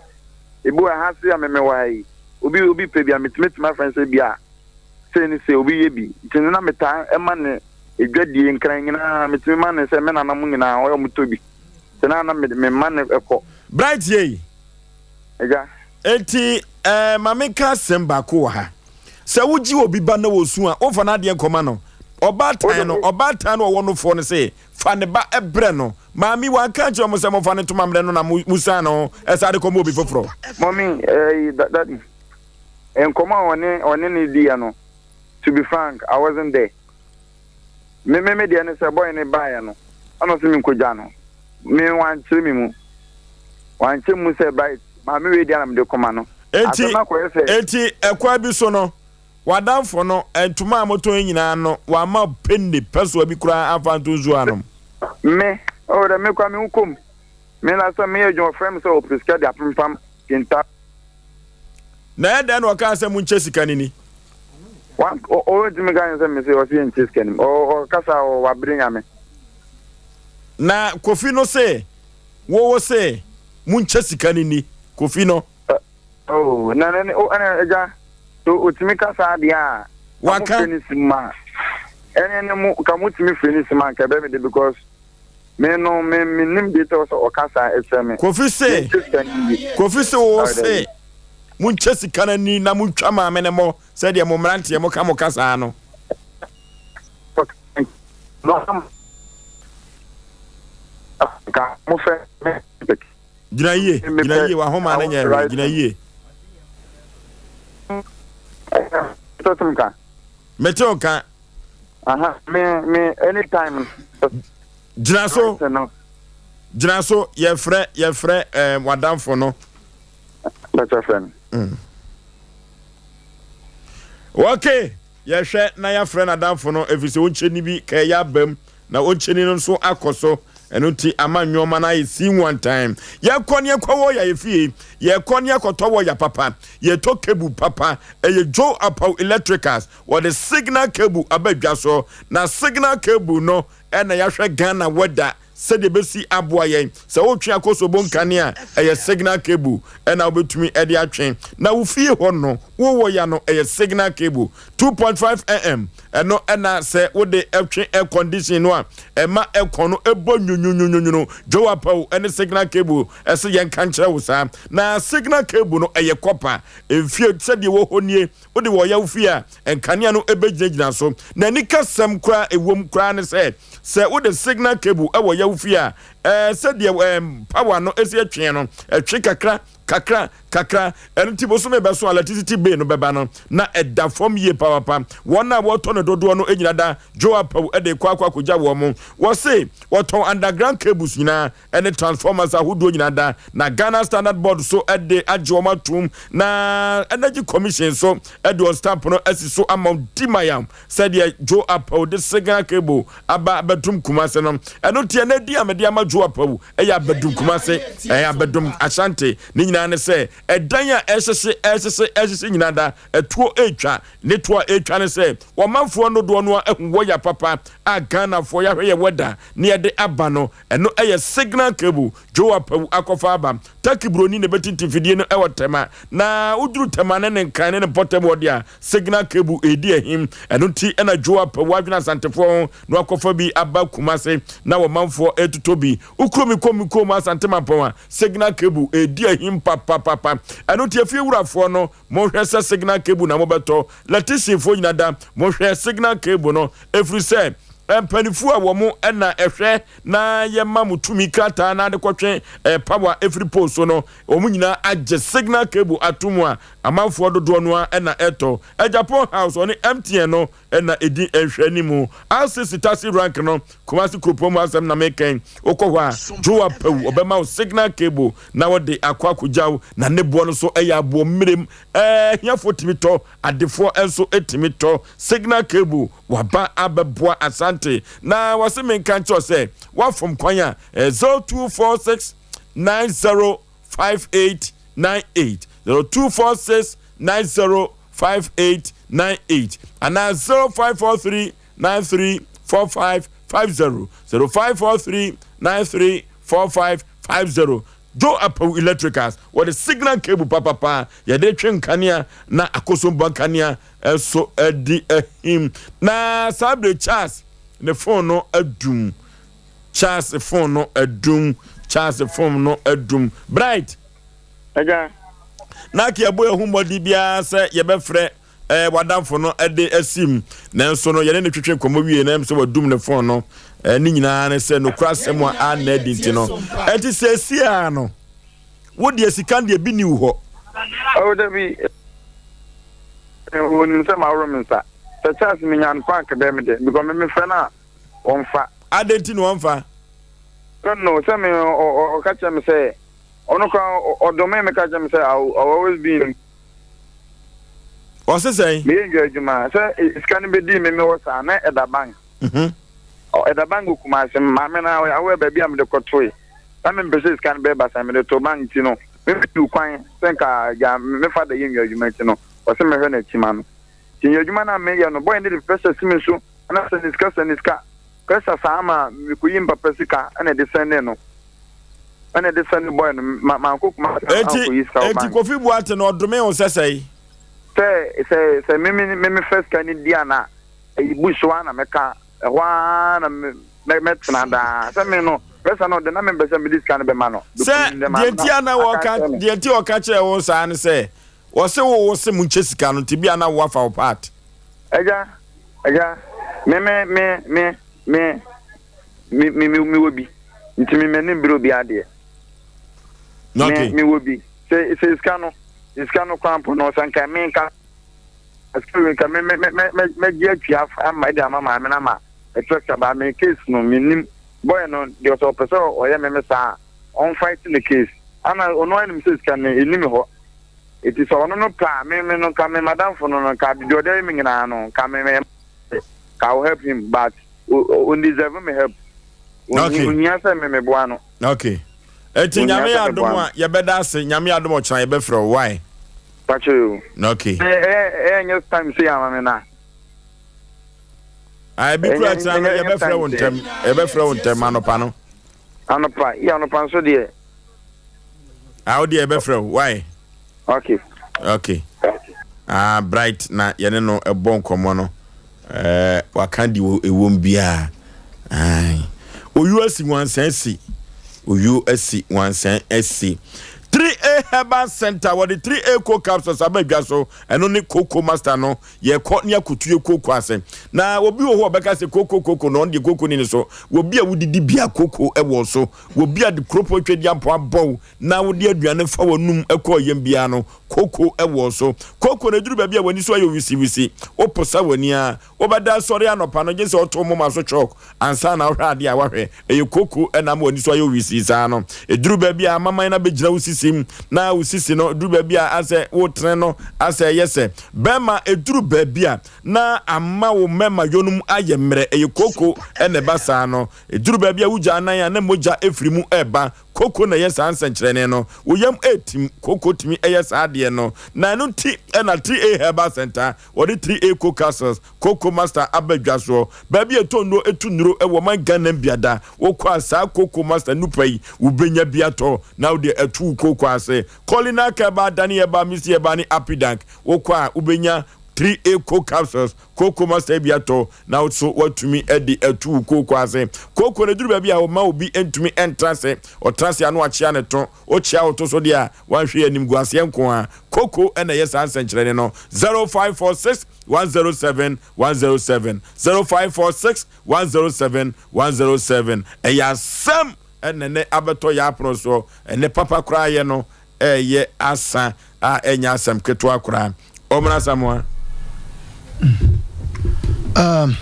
ebi wɔ ha se a me me wɔ ha yi obi obi pɛ bi a metumi tumi afɛn sɛ bi a sei ne sei, obi yɛ bi. Nti no na metaa ma no dwadie, nkran nyinaa metumi ma no sɛ me nana mo nyinaa ɔyɛ ɔmo tɔ bi. Nti na na mema no kɔ. Bright yei. Agya. Enti eh, ma menka asɛm baako wɔ ha. Sɛ wogye obi ba na ɔsu a, womfa n'adeɛ nkɔma no. Ɔbaatan no, ɔbaatan no a ɔwɔ nofoɔ no se, fa ne ba brɛ no. Maame, wanka ankyerɛ mo sɛ momfa ne ntoma mmrɛ no na mosiane ne ho san de kɔma obi foforɔ? Mummy, eh, daddy. Nkɔmmɔ a ɔne ɔne no diiɛ no, to be frank, I wasn't there. Me me me deɛ ne sɛ boy no baeɛ no, ɛna ɔse menkɔgya no. Me wankyerɛ me mu. Wankyerɛ me mu sɛ bright, maame wei deɛ na mede kɔma no. Enti, Asɛm no akɔyɛ sɛ. enti ɛkwan bi so no, w'adamfo no, ntoma a motɔn yi nyinaa no, wamma wo penny pɛsoa bi koraa amfa anto nsuo anom. Me, oh dɛ me koraa me ho kɔ mu. Me last time meyɛ adwuma ɔfrɛ me sɛ ɔpɛ sika de apempam kenta. Na ɛyɛ dɛn na ɔkaa sɛ monkyɛ sika no ni? Wan ɔntumi nka nyɛ sɛ mese ɔse yɛnkyɛ sika no mu. Ɔkasa a wabere nyame. Na Kofi no se wo wo se monkyɛ sika no ni. Kofi no. Oh, na na oh, ɛna agya so otumi ka saa deɛ a. Waka. Mo fɛ ne sim ma. Ɛne ne mo ka mo tumi fɛ ne sim a nka ɛbɛ mi de because me no me me nim de tɛ sɛ ɔka saa ɛkyerɛ me. Kofi se Kofi se wo se mo nkyɛ sika no ani na mo ntwa maame ne mo sɛdeɛ mo mmeranteɛ mo ka mo ka saa no. Mo fɛ me. Gyina yie, gyina yie, w'ahoma no nyɛ hwee, gyina yie. Mete wo nka. Aha, me, me, anytime. Gyina so, gyina so, yɛfrɛ, yɛfrɛ ɛɛ eh, w'adamfo no. Bɛtɛ frɛ no. Okay. Yɛhwɛ na yɛafrɛ n'adamfo no, efisɛ onkyeni bi ka ɛyɛ abam, na onkyeni no nso akɔ so. Ɛno nti ama nneɛma no ayɛ sii nwantan. Yɛkɔ ne yɛkɔ wɔ yɛ fie, yɛkɔ ne yɛkɔtɔ wɔ ya papa, yɛtɔ cable papa. Ɛyɛ Joe Apaw Electricals, wɔde signal cable aba dwa so. Na signal cable no na yɛahwɛ Ghana weather sɛdeɛ ɛbɛsi aboa yɛn. Sɛ woretwe akɔsobo nkanea a, ɛyɛ signal cable ɛna wobɛtumi de atwe. Na wo fie hɔ no, wowɔ ya no, ɛyɛ signal cable. 2.5 mm, ɛno ɛna sɛ wode twe air condition no a, ɛma aircon no ɛbɔ nwunwunwunwunu. Joe Apawu ɛne signal cable ɛsɛ yɛnka nkyerɛ wo saa. Na signal cable no ɛyɛ kɔpa. Mfie sɛdeɛ ɛwɔ hɔ nie, wode wɔ ya wo fie a, nkanea no ɛbɛgyinagyina so. Na anikasɛm koraa ɛwom koraa ne sɛ, Sɛ wode signal cable wɔ yɛ wo fie a, ɛɛ sɛdeɛ ɛɛ power no esi ɛtweɛ no, ɛtwe kakra kakra kakra. Ɛno nti bosome bɛso a electricity bill no bɛba no, na ɛda fam yie papapa. Wɔn a wɔtɔ no dodoɔ no nyina da Joapaw de rekɔ akɔ akɔgya wɔn. Wɔse wɔtɔn underground cables nyinaa ne transformers ahodoɔ nyinaa da, na Ghana Standard Board so de agye wɔn atom, na Energy Commission nso de wɔn stamp no asi so ama wɔn dimayam sɛdeɛ Joe Apawu de signal cable aba abɛdom Kumase no. Ɛno nti ɛnɛ din a mede ama Joe Apawu yɛ Abɛdom Kumase, ɛyɛ Abɛdom Ashanti. Ne nyinaa ne sɛ ɛdan a ɛrehyehye ɛrehyehye ɛrehyehye nyinaa da ɛtoɔ ɛretwa. Ne toɔ a ɛretwa ne sɛ wɔmanfoɔ nodoɔ no ahu wɔya papa a Ghanafoɔ yɛahwɛ yɛ wɛda ne yɛde aba no. Ɛno yɛ signal cable Joe Apawu akɔfa aba. Turkey buroni na ɛbɛtintim fidie no wɔ Tema. Na woduru Tema ne ne Nkran ne ne mpɔtam hɔ deɛ a, signal cable redi ahim. Ɛno nti na Joe Apawu adwene Asantefoɔ ho na wakɔfa bi aba Kumase na wɔmanfoɔ retotɔ bi. Wo kurom kɔ mu kurom Asante Mampɔn a, signal cable redi ahim papapapa. Ɛno nti afiewurafoɔ no, monhwɛ sɛ signal cable na mobɛtɔ. Lɛtisifoɔ nyina da, monhwɛ signal cable no, ɛfiri sɛ mpaninfoɔ a wɔn na ɛhwɛ na yɛma mo tumi krataa na ade kɔtwe power ɛfiri pole so no, wɔn nyinaa agye signal cable ato mu a amanfoɔ dodoɔ no ara na ɛtɔ. Agyapong House ɔne MTN no na ɛdi nhwɛanimu. RCC Taxi Rank no, Kumasi kuropɔn mu asɛm na meka yi, wokɔ hɔ a, Joe Apawu ɔbɛma wo signal cable na wɔde akɔ akɔgya wo, na ne boɔ no nso yɛ aboɔ mmerem. Ahiafoɔ tumi tɔ, adefoɔ nso tumi tɔ. Signal cable waba abɛboa Asante na wɔse menka nkyerɛ wo sɛ woafom kwan a, 0246 90 5898 0246 90 5898 anaa 0543 93 4550 0543 93 4550 Joe Apawu Electricals wɔde signal cable papapa yɛde twe nkanea na akosombo nkanea nso di ahim na saa bere Charles ne phone no adum Charles phone no adum Charles phone no adum Bright Agya. Na aka yɛbɔ yɛn ho mmɔden biara sɛ yɛbɛfrɛ eh, w'adamfo no de asim nanso no yɛne no twetwe nkɔmmɔ wie na ɛm sɛ wadum ne fon no eh, ne nyinaa ne sɛ nokora asɛm a anna adi nti no ɛnti seesiaa no wo deɛ sika deɛ bi ni wo hɔ. Oh, dabi onim sɛ mahoro me nsa sɛ Charles menya no frank bɛɛ me de because me mefrɛ no a wɔmfa. Adɛn nti na wɔmfa? No no sɛ me ɔka kyerɛ me sɛ ɔno koraa ɔdome me ka kyerɛ me sɛ I will always be in. Ɔse sɛn? Meyɛ ndwa adwuma sɛ sika no bɛdii me mewɔ saa na ɛda bank. Ɛda bank wɔ Kumasi. Maame no ara ɔyɛ aware baabi a mede kɔtoe. Na mempɛ sɛ sika no bɛyɛ basaa mede too bank nti no, metuu kwan sɛ nka agya me father yɛ nnwa adwuma nti no, ɔse mɛhwɛ n'akyi ma no. Nti nnwa adwuma no a meyɛ no, boy no de pressure si me so, ɛna sɛne sika sɛne sika. Pressure saa ma mekoyi me papa sika ɛna ɛde sɛne no. Ɛna ɛde sɛne boy no, ma mankɔ Kumasi ankɔyi sika wɔ bank. Enti Kofi Boateng no ɔdome wo sɛ sɛe? Sɛ sɛ sɛ me me me mefa sika no di a na ɛyi bush hɔ ara na mɛka ɛhɔ ara na me mɛ mɛtena daa sɛ me no pressure no ɔde na mempɛ sɛ mede sika no bɛma no. Sɛ deɛ nti a na wɔka deɛ nti a ɔka kyerɛ wo saa ne sɛ wɔse wo wo se mo nkyɛ sika no nti bia na wo afa wo part. Agya agya me me me me me me me me mewɔ bi nti me m'ani mbere obi adeɛ. Okay. Me mewɔ bi sɛ sɛ sika no sika no koraa mpo no sɛ nka me nka sika wei nka me me me me mɛgye atua ama ɛde ama maame no ama ɛtrɛsa ba me case no menim boy no deɛ sɛ ɔpɛ sɛ ɔyɛ me me saa a ɔnfight ne case ana ɔno anim sɛ sika no ɛni me hɔ ɛti sɛ ɔno no pɛ a me me no nka me madamfo no no nka deɛ ɔde ayɛ me nyinaa no nka me me ka I will help him but ɔndeserve me help ohia sɛ me meboa no. Okay. Eti nyame yɛ adom a yɛbɛda ase nyame yɛ adom ɔkyena yɛbɛfrɛ wo why? Pacho yo. Okay. Ɛ ɛ ɛ nyɛ time sei ama me na. Ah ebi kura kyena no yɛbɛfrɛ wo ntɛm yɛbɛfrɛ wo ntɛm anɔpa no. Anɔpa yi anɔpa nso deɛ. Ah wo deɛ yɛbɛfrɛ wo why? Okay. Okay. Ah Bright na yɛne no ɛbɔ nkɔmmɔ no. Eh, waka di ɛwom biara. Aye. Oyu asi wansan asi. Oyu asi wansan asi. 3A Herbal Center wɔde 3A co capsules aba dwa so ɛno ne coco master no yɛkɔ ne akotu yɛ coco ase na obi wɔ hɔ ɔbɛka sɛ coco coco na ɔno deɛ coco ni ne so obi a wodidi bia coco ɛwɔ so obi a de kuropɔn twadi ampɔ abɔw na wode aduane fa w'anum kɔ ɔyam biara no, koko wɔ so. Koko no, ɛduru baabi a w'ani so ayɛ wisiwisi, woposa w'ani a, wobɛda asɔre anɔpa no, gye sɛ woto wo moma so chalk ansa na wohwɛ adeɛ a woahwɛ. Ɛyɛ koko na ama w'ani so ayɛ wisii saa no. Ɛduru baabi a amaman no abɛgyina wo sisim, na wo sisi no, ɛduru baabi a asɛ wotene no, asɛ ɛyɛ sɛ bɛrima. Ɛduru baabi a na ama wo mmarima yɔnum ayɛ mmerɛ. Ɛyɛ koko na ɛba saa no. Ɛduru baabi a wogya anan a, na mogya firi mu reba. Koko na ɛyɛ saa nsɛnkyerɛnne no. Wo yam retim. Koko tumi yɛ saa adeɛ no. Na ɛno nti na 3A Herbal Centre, wɔde 3A Co Capsules, Koko Master aba dwa soɔ. Baabi a ɛtɔ nnuro tu nnuro wɔ ɔman Ghana mu biada, wokɔ a saa Koko Master nnupa yi, wobɛnya bi atɔ na wode atu wo koko ase. Kolinak Herbal, Dani Herbal, Misty Herbal ne Apidank, wokɔ a wobɛnya 3A Co Capsules, Koko Master bi atɔ na wo so woatumi de atu wo kooko ase. Kooko no, ɛduru baabi a ɔmma obi ntumi ntra ase. Ɔtra ase a na wakyea ne to. Wokyea wo to so deɛ a, woanhwɛ yie a animguaseɛ nko ara. Kooko na ɛyɛ saa nsɛnkyerɛnne no. 0546 107 107 0546 107 107 Ɛyɛ asɛm na ɛnnɛ abɛtɔ yɛn apono soɔ. Ɛnnɛ papa koraa yɛ no ɛreyɛ asa a ɛnyɛ asɛm ketewa koraa. Ɔmena Asamoah. Um,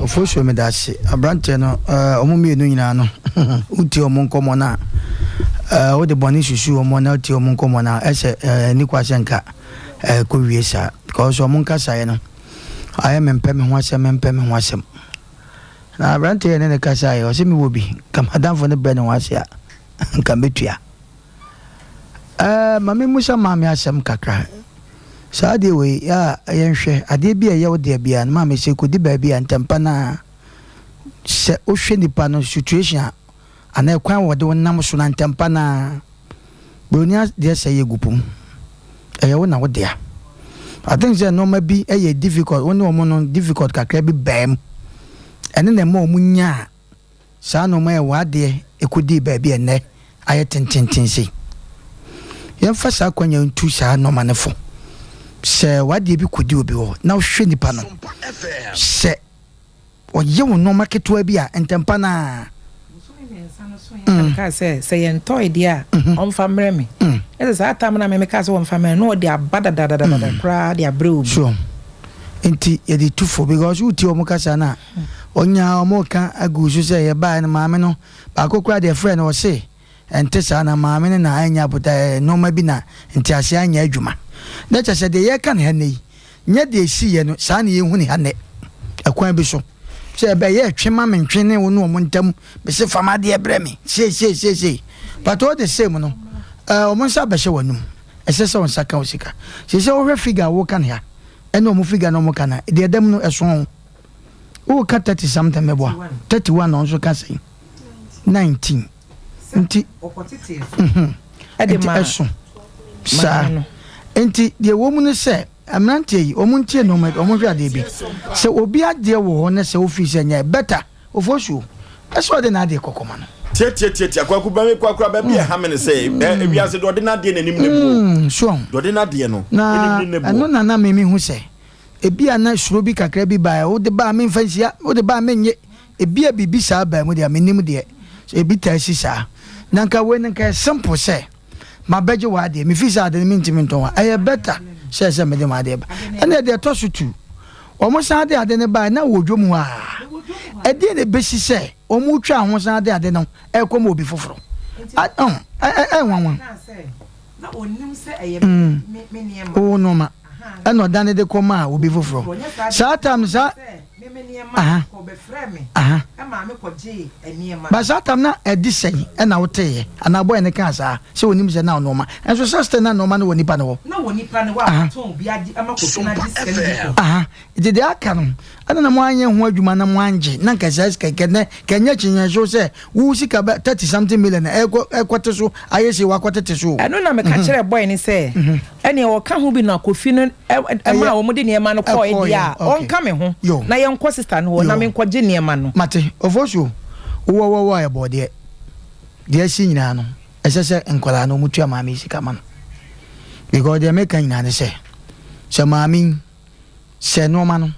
Ofosuo meda ase. Aberanteɛ no, eh, ɔmo mmienu nyinaa no, wotie ɔmo nkɔmmɔ no a, eh, wode bɔne susu ɔmo na wotie ɔmo nkɔmmɔ no a, ɛsɛ eh, ani kwa sɛ nka eh, kɔwie saa. Because ɔmo nkasaeɛ no, ayɛ mempɛ me ho asɛm, mempɛ me ho asɛm. Na aberanteɛ yɛ ne ne kasaeɛ, ɔse mewɔ bi, nka madamfo no brɛ ne ho ase a, nka mɛtua. Ɛɛ, ma memmisa Maame asɛm kakra. Saa adeɛ wei, yɛ a yɛnhwɛ, adeɛ bi a ɛyɛ wo dea biara no, Maame, sɛ ɛkɔdi baabi a, ntɛmpa no ara, sɛ wohwɛ nipa no situation a, anaa ɛkwan a wɔde wo nam so no a, ntɛmpa no ara, Buroni adeɛ sɛe yɛ gu po mu. Ɛyɛ wo na wo dea. I think sɛ nneɛma bi yɛ difficult, wo ne wɔn no difficult kakra bi baa mu. Ɛno na ɛma wɔn nyaa Saa nnoɔma yɛ w'adeɛ ɛkɔdii baabi a ɛnnɛ ayɛ tententen sei. Yɛmfa saa akwanya yi ntu saa nnoɔma no fo. Sɛ w'adeɛ bi kɔdi obi hɔ na wohwɛ nipa no sɛ ɔyɛ wo nnoɔma ketewa bi a, ntɛmpa no ara. Mm. Kaa sɛ sɛ yɛntɔe deɛ a mhm. ɔmfa mmerɛ me. Mm. Ɛsɛ saa tam no a meme kaa sɛ wɔmfa mmerɛ no ɔde aba dadadadada mm. koraa de abrɛ obi. Sure. Nti yɛde tu fo because wotie wɔn kasa no a Ɔnyaa wɔn reka agu so sɛ yɛbaeɛ no maame no baako koraa deɛ frɛ no ɔse ɛnte saa na maame no na annya abotaeɛ nnoɔma bi na nteaseɛ anyɛ adwuma. Na kyerɛ sɛ deɛ yɛreka no ha nnɛ yi nyɛ deɛ ɛsiiɛ no saa na yɛhu no ha nnɛ ɛkwan bi so. Sɛ ɛbɛyɛ twe ma me ntwe ne wo ne wɔn ntam, mese fa m'adeɛ brɛ me, sei sei sei sei. But all the same no, eh, wɔn nsa bɛhyɛ w'anum. Ɛsɛ sɛ wɔn nsa ka wo sika. Seesei wohwɛ figure a woka no ha, ɛne wɔn figure no a wɔka no a, deɛ ɛda mu no ɛso. Woka 30 something meboa, 31 na wɔn nso ka sɛn? 19. Nti, mhm, nti ɛso. Saa. Nti deɛ ɛwɔ mu ne sɛ, Mmeranteɛ yi, wɔn ntie nnoɔma bi, wɔn nhwɛ adeɛ bi. Sɛ obi adeɛ wɔ hɔ na sɛ wofii sɛ nyɛ better, Ofosuo, ɛsɛ ɔde n'adeɛ kɔ kɔma no. Tiatiatiatia, Kwaku bɛme kwakura baabi a ɛha me ne sɛ, ɛ ewiase deɛ ɔde n'adeɛ n'anim ne boɔ. So ahu? Deɛ ɔde n'adeɛ no, Na anim ne ne boɔ. ɛno na na me mehu sɛ, ebi a na suro bi kakra bi baeɛ, wode ba a memfa nsia, wode ba a mennye. Ebi a biribi saa baa mu deɛ a, mennim deɛ. Ebi taa si saa. Na nka wei no nka ɛyɛ simple sɛ. Mabɛgye w'adeɛ, mefiri sɛ ade no mentumi ntɔn a, ɛyɛ better sɛ sɛ mede m'adeɛ ba. Ɛnna deɛ ɛtɔ so tu, wɔn san de ade no baeɛ na wɔ dwom hɔ a, ɛdeɛ na ɛbɛsi sɛ wɔn retwa ho san de ade no ɛrekɔ ma obi foforɔ. Ɛyɛ nwanwa. Wo nneɛma ɛna ɔdane de kɔ maa obi foforɔ. Saa tam saa. Aha. Aha. Ba saa tam na ɛde sɛn ɛna woteeɛ anaa bɔyɛ ne kaa saa sɛ onim sɛ na nneɛma nso sɛ still na nneɛma no wɔ nipa no hɔ. Na wɔ nipa no hɔ a wɔtɔn obi ade ama kofi no agye sika no bi kɔ. Aha. Nti deɛ aka no ɛna na mo anyɛ ho adwuma na mo angye na nka saa sika kɛ nɛ kɛ nyɛ kyenyɛnhyew sɛ wo sika bɛ 30 something million na ɛkɔ ɛkɔte so ayɛ sei wakɔtete so o. Ɛno na meka kyerɛɛ boy no sɛ ɛneɛ ɔka ho bi na Kofi no maa wɔn de nneɛma no kɔɔɛ deɛ a ɔnka me ho na yɛnkɔ sister no hɔ na menkɔgye nneɛma no. Mate, Ofosuo, wowɔwɔwɔ a ɛbɔɔ deɛ, deɛ asi nyinaa no, ɛsɛ sɛ nkwadaa no wɔtua maame yi sika ma no. Because deɛ meka nyinaa ne sɛ, sɛ maame yi, sɛ nnoɔma no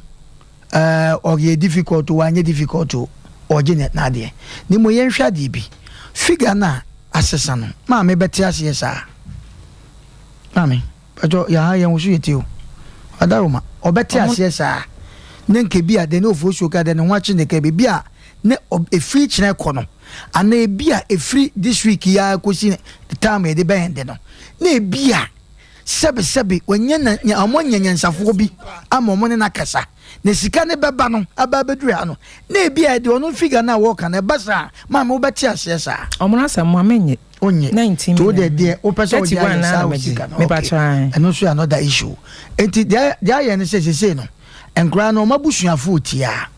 ɛɛ ɔyɛ difficult o wanyɛ difficult o ɔgye ne n'adeɛ ne mmom yɛnhwɛ adeɛ bi figure no a asesa no maame bɛte aseɛ saa maame pɛtɔ yɛn ha yɛn ho so yɛ ti o adaroma ɔbɛte aseɛ saa ne nka bi a deɛ ne ofuosuo ka deɛ ne ho akye ne ka bi a ne efiri kyerɛ kɔ no anaa ebi a efiri this week yi ara kɔsi time yɛde bɛyɛn de no na ebi a Sɛbesɛbe, wanya na nya wɔanya nyansafoɔ bi ama wɔn ne no akasa, na sika no bɛba no aba abɛduru ha no, na ebia ɛde ɔno figure no a wɔreka no, ɛba saa a, maame wobɛte aseɛ saa. Ɔmo no asɛm mo a mennye. Wonnye. 19 Nti wo million. deɛ deɛ wopɛ sɛ wogye 31 ayɛ naa saa na wo mɛgye. sika no, Mepa okay. kyɛw ae. Ɛno nso yɛ another issue. Nti deɛ deɛ ayɛ ne sɛ seesei no, nkoraa no wɔn abusuafoɔ tie a,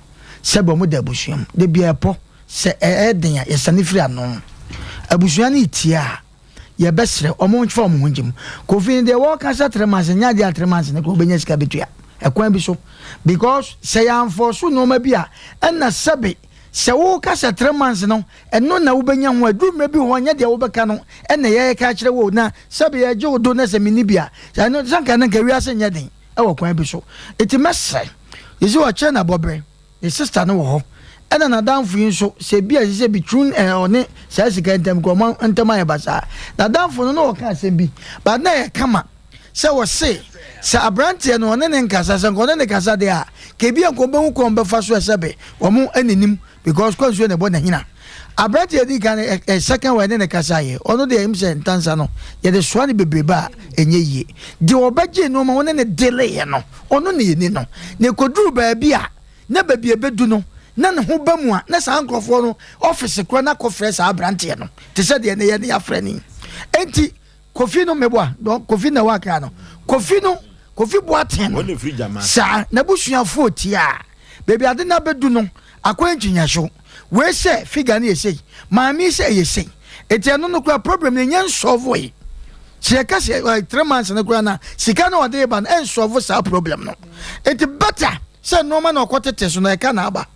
sɛbe wɔn da abusua mu. Da biara ɛpɔ, sɛ ɛyɛ den a, yɛsane firi ano. Abusua no retie a, yɛbɛsrɛ ɔmo nfa ɔmo ho ngye mu. Kofi no deɛ wɔɔka sɛ tre months nyɛ adeɛ a tre months no koraa ɔbɛnya sika bɛtua ɛkwan bi so because sɛ yɛanfɔɔso nnoɔma bi a ɛna sɛbe sɛ woka sɛ tre months no ɛno na wobɛnya ho a ɛduru mmerɛ bi wɔ hɔ nyɛ deɛ wobɛka no ɛna yɛreka akyerɛ wo na sɛbe yɛgye wo do na sɛ menni bi a ɛno sɛ nka no nka wiase nyɛ den ɛwɔ kwan bi so nti mɛsrɛ yɛsi ɔkyerɛ na bɔberɛ Ne sister no wɔ hɔ ɛna n'adamfo yi nso sɛ ebi a ɛsɛ sɛ between ɛɛ ɔne saa sika ntam kura ɔmo ntam ayɛ basaa. N'adamfo no na ɔka asɛm bi but na ɛyɛ kama sɛ ɔse sɛ abranteɛ no ɔne ne nkasa sɛ nka ɔne ne kasa deɛ a ka ebi a nka ɔbɛhu kwan ɔbɛfa so ɛsɛ be ɔmo ɛninim because kwan nsuo na ɛbɔ n'ahina. Abranteɛ di kan ɛ ɛ second one ɛne ne kasa yɛ ɔno deɛ ɛm sɛ ntansa no yɛde soa no bebrebe a ɛnyɛ yie. Deɛ ɔbɛgye nneɛma ɔne ne deleeɛ no ɔno na yɛni no. Na ɛkɔduru baabi a, na baabi a ɛbɛdu no, na ne ho ba mu a, na saa nkurɔfoɔ no ɔfese koraa na akɔfrɛ saa aberanteɛ no, te sɛ deɛ ne yɛ ne yɛafrɛ no yi. Enti, Kofi no, meboa, dɔn, Kofi na ɛwɔ Accra no, Kofi no, Kofi Boateng no, saa, n'abusuafoɔ tie a, baabi ade no abɛdu no, akɔyɛ nkyinnyɛhyew. Wei sɛ figure no yɛ sei, maame yi sɛ ɛyɛ sei. Enti ɛno no koraa problem no ɛnyɛ nsɔlvoe. Sɛ yɛka sɛ eh, 3 months no koraa na sika no ɔde ba no ɛnsɔlvo saa problem no. Enti better sɛ nneɛma na ɔkɔ tete so na ɛka na aba.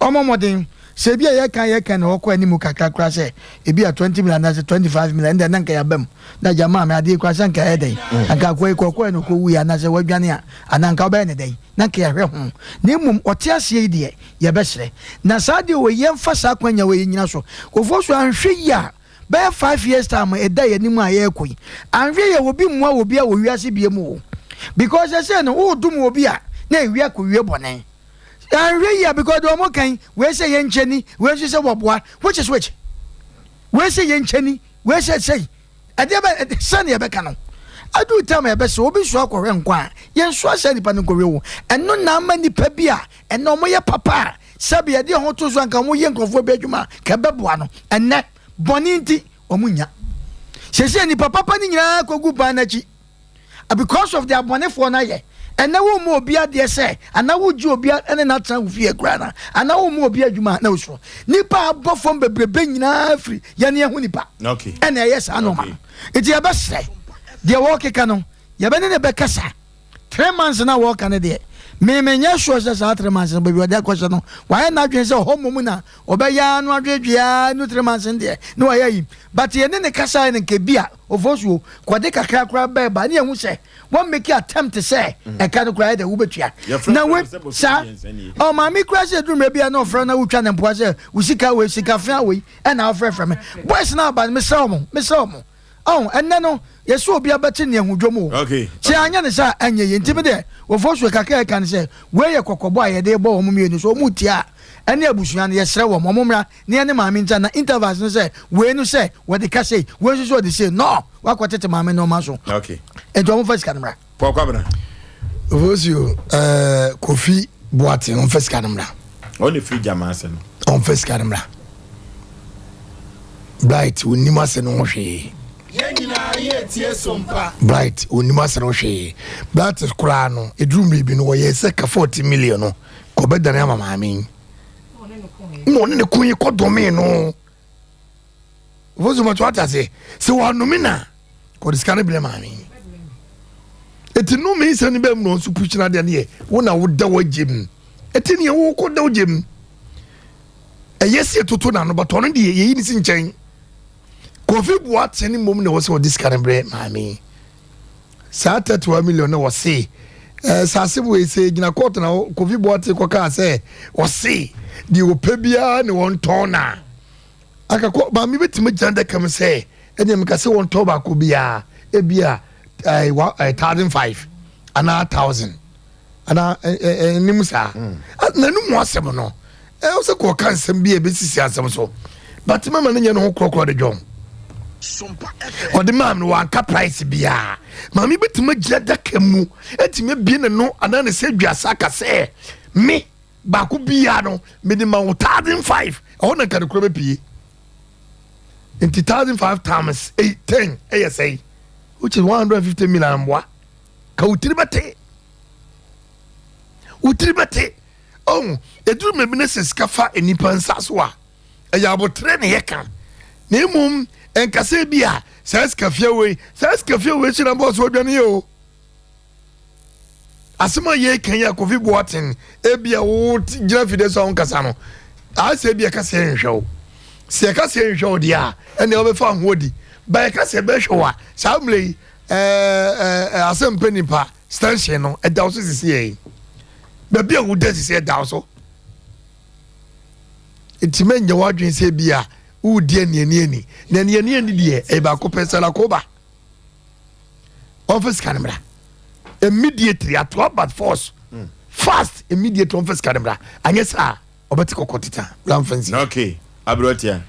Ɔmɔ mmɔden sɛ ebi a yɛka yɛka na ɔkɔ anim kakra koraa sɛ ebi a 20 million anaasɛ 25 million ɛnna na nka yɛaba mu na gya maame adeɛ koraa sɛ nka ɛyɛ dɛn nka akɔ yi kɔkɔɛ na ɔkɔ wuiɛ anaasɛ wadwane a anaa nka wobɛyɛ ne dɛn na nka yɛhwɛ ho na mmom ɔte aseɛ yi deɛ yɛbɛsrɛ na saa deɛ wei yɛmfa saa kwanya wei nyina so Kofoɔ so anhwɛ yie a bɛyɛ 5 years time ɛda yɛn anim a yɛrekɔ yi anhwɛ yie obi mmoa obi a wɔ wiase bie mu o because ɛsɛ no wodom obi a na ewia kɔ wie bɔne anhwɛ yie a because deɛ ɔmo kan wei sɛ yɛnkyɛ ni wei nso sɛ wɔboa, which is which? Wei sɛ yɛnkyɛ ni, wei sɛ sɛi ɛdeɛ bɛ sɛnea yɛbɛka no aduru tam a yɛbɛsɛ obi so akɔhwɛ nkwa a yɛnsoa saa nipa no nkɔhwɛ wo. Ɛno na ama nipa bi a ɛnɛ ɔmo yɛ papa a sɛbi yɛde yɛn ho to so a nka wɔyɛ nkurɔfoɔ bi adwuma a nka ɛbɛboa no, ɛnnɛ bɔne nti wɔn nnya. Seesei nnipa papa no nyinaa kɔgu ban no akyi because of deɛ abɔnefoɔ no ayɛ. Ɛnnɛ womma obi adeɛ sɛ anaa wogye obi ne no atena wo fie koraa no anaa womma obi adwuma a na wosuro. Nnipa a abɔ fam bebrebe nyinaa firi yɛne yɛn ho nipa ɛna ɛyɛ saa nnoɔma no. Nti yɛbɛsrɛ deɛ wɔrekeka no yɛbɛne no bɛkasa. 3 months na wɔreka no deɛ, me menyɛ sure sɛ saa 3 months no baabi ɔde akɔhyɛ no, wayɛ n'adwene sɛ ɔhɔ mmom na ɔbɛyɛ ara no adwedwe ara no 3 months no deɛ na wayɛ yi. But yɛne ne kasaeɛ no, nka bi a Ofosuo kɔde kakra koraa bɛɛ ba ne yɛhu sɛ wɔn make attempt sɛ ɛka no koraa yɛ dɛ wobɛtua na we saa ɔmaame koraa sɛ ɛduru mmerɛ bi a na ɔfrɛ na wotwa ne mpoa sɛ wo sika wei, sika fea wei ɛna wofrɛfrɛ me boys no aba no. Mesrɛ wo mo, mesrɛ wo mo. Ɔn, ɛnnɛ no, yɛsɛ obi abɛte nea ɛho dwom o. Sɛ yɛanyɛ no saa a, ɛnyɛ yie. Nti me deɛ, Ofosuo, kakra a ɛka ne sɛ, wei yɛ kɔkɔbɔ a yɛde rebɔ wɔn mmienu sɛ wɔn retie a, ɛne abusua no, yɛsrɛ wɔn, wɔn mmra na yɛne maame ntra. Na intervals no sɛ, wei no sɛ wɔde ka sei, wei nso sɛ wɔde sei, no, wakɔtete maame nneɛma so. Nti wɔn mfa sika no mmra. Paul Kwabena. Ofosuo, ɛɛ, Kofi Boateng, ɔmfa sika no mmra. Ɔne firi gyama ase no. Ɔmfa sika no mmra. Bright, onim ase no ho hwee. Bright, onim ase no ho hwee. Bright koraa no, eduru mmiri bi no, wɔyɛ sɛ ka 40 million no, kɔbɛdane ama maame yi. Na ɔne ne ko yi kɔdɔmee no. Ofosuo, mɔtɔ ate ase, sɛ wɔanome na kɔde sika no brɛ maame yi. Eti nnome nsɛm no bɛn mu na ɔnso push n'adeɛ no yɛ wo na woda w'agye mu. Eti nea wokɔ da w'agye mu. Ɛyɛ sɛ yɛtoto n'ano but ɔno deɛ yɛyi ne si nkyɛn. Kofi Boateng ne mmom na ɛwɔ sɛ ɔde sika no brɛ maame yi. Saa 31 million na wɔse ɛɛ saa asɛm wei sɛ gyina court na Kofi Boateng kɔkaa sɛ ɔse deɛ ɔpɛ biara ne wɔntɔn na Anka kɔ maame bɛtumi agyina adaka mu sɛ ɛdeɛ meka sɛ wɔntɔ baako biara ebi a ɛɛ 1,500 anaa 1,000 anaa ɛnim saa mm. N'anum asɛm no ɛwɔ sɛ kɔɔka nsɛm bi a ɛbɛsisi asɛm so, but mama no nyɛ ne ho korɔkorɔ de dwɔn ɔde maame no wanka price biara. Maame bɛtumi agyina adaka mu ɛtumi abie ne no anaa ne sɛ aduasa aka sɛ me baako biara no mede ma wo 1,500. Ɛhɔ na nka no kura bɛpie. Nti 1,500 times 8 10 ɛyɛ sɛe, which is 150 million. Mboa ka wo tiri bɛte, wo tiri bɛte. Ɔhu ɛduru mmabi no sɛ sika fa nnipa nsa so a, ɛyɛ aboterɛ ne yɛka, na mmom ɛnkasɛ bi a saa sikafia wei, saa sikafia wei so na bɔɔ so adwane yɛ o. Asɛm a yɛreka yi a Kofi Boateng, ebi a wo gyina fide so a wonkasa no, ayɛ sɛ ebi ɛka sɛ yɛnhwɛ wo. Sɛ yɛka sɛ yɛnhwɛ wo deɛ a, ɛnna wobɛfa ho adi. Ba yɛka sɛ yɛbɛhwɛ wo a, saa mmerɛ yi, ɛɛ ɛɛ asɛm pɛ nipa stanchion no ɛda wo so sisi yɛ yi. Baabi a woda sisi ɛda wo so. Nti mɛnyɛ w'adwene sɛ ebi a wodi aniani ani. Na aniani ani deɛ ɛyɛ baako pɛ sɛ lakoba. Ɔmfa sika no mmra immediately, atoa but force fast immediately. Ɔmfa sika no mmra, anyɛ saa ɔbɛte kɔkɔ teta blamfa nsi. Okay, aberanteɛ.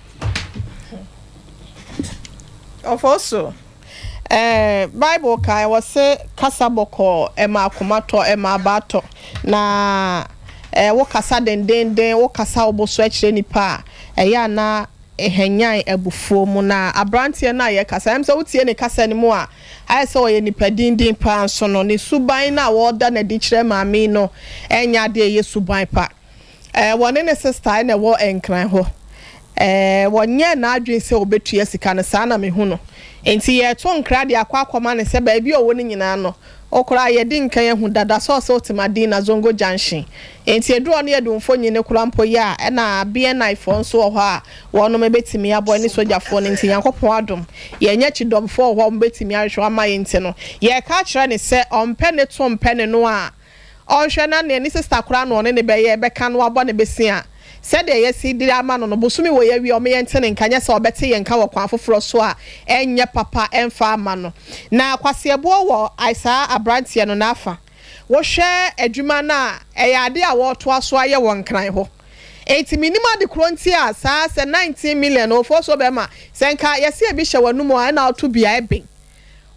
Ɔfo so, eh, Bible ka ɛwɔ se kasa bɔkɔɔ ɛma akoma tɔ, ɛma aba tɔ. Na eh, wo kasa dendenden, wo kasa wo bo so kyerɛ nipa a, ɛyɛ a na hwanyan abufuo mu. Na aberanteɛ no a yɛkasa, ɛm sɛ wotie ne kasa no mu a, ayɛ sɛ ɔyɛ nipa dindin paa nso no, ne suban no a wɔreda no adi kyerɛ maame yi no nyɛ adeɛ a ɛyɛ suban pa. Ɛɛ, wɔne ne sista na ɛwɔ Nkran hɔ. Ɛɛ, wɔnyɛɛ n'adwene sɛ ɔbɛtua sika no, saa na mehu no. Enti yɛreto nkra de akɔ akɔma no sɛ baabi a ɔwɔ no nyinaa no, Wo koraa yɛdi nkan ahu dada sɛ ɔsɛ wote Madina Zongo junction nti ɛduru hɔ no yɛde wo mfonyin no koraa mpo yɛ a ɛna BNI foɔ nso wɔ hɔ a wɔnom bɛtumi aboa ɛne sogyafoɔ no nti Nyankopɔn adom yɛnya kyidɔmfoɔ wɔ hɔ a wɔn bɛtumi ahwehwɛ wo ama yɛn nti no yɛreka akyerɛ no sɛ ɔmpɛ ne to mpɛ ne no a ɔnhwɛ na nea ne sister koraa na ɔne no bɛyɛ bɛka no abɔ no besia sɛdeɛ yɛasi de ama no no bosome wei awie a ɔmo yɛnte ne nka nyɛ sɛ ɔbɛte yɛn nka wɔ kwan foforɔ so a ɛnyɛ papa ɛmfa ama no. Na kwaseɛboɔ wɔ I saa abranteɛ no n'afa. Wohwɛ adwuma no a ɛyɛ adeɛ a wɔretoa so ayɛ wɔ Nkran hɔ. Enti mennim ade korɔ nti a saa sɛ 19 million ofosuo bɛma sɛ nka yɛse ebi hyɛ w'anum a ɛna woto bi a ɛben.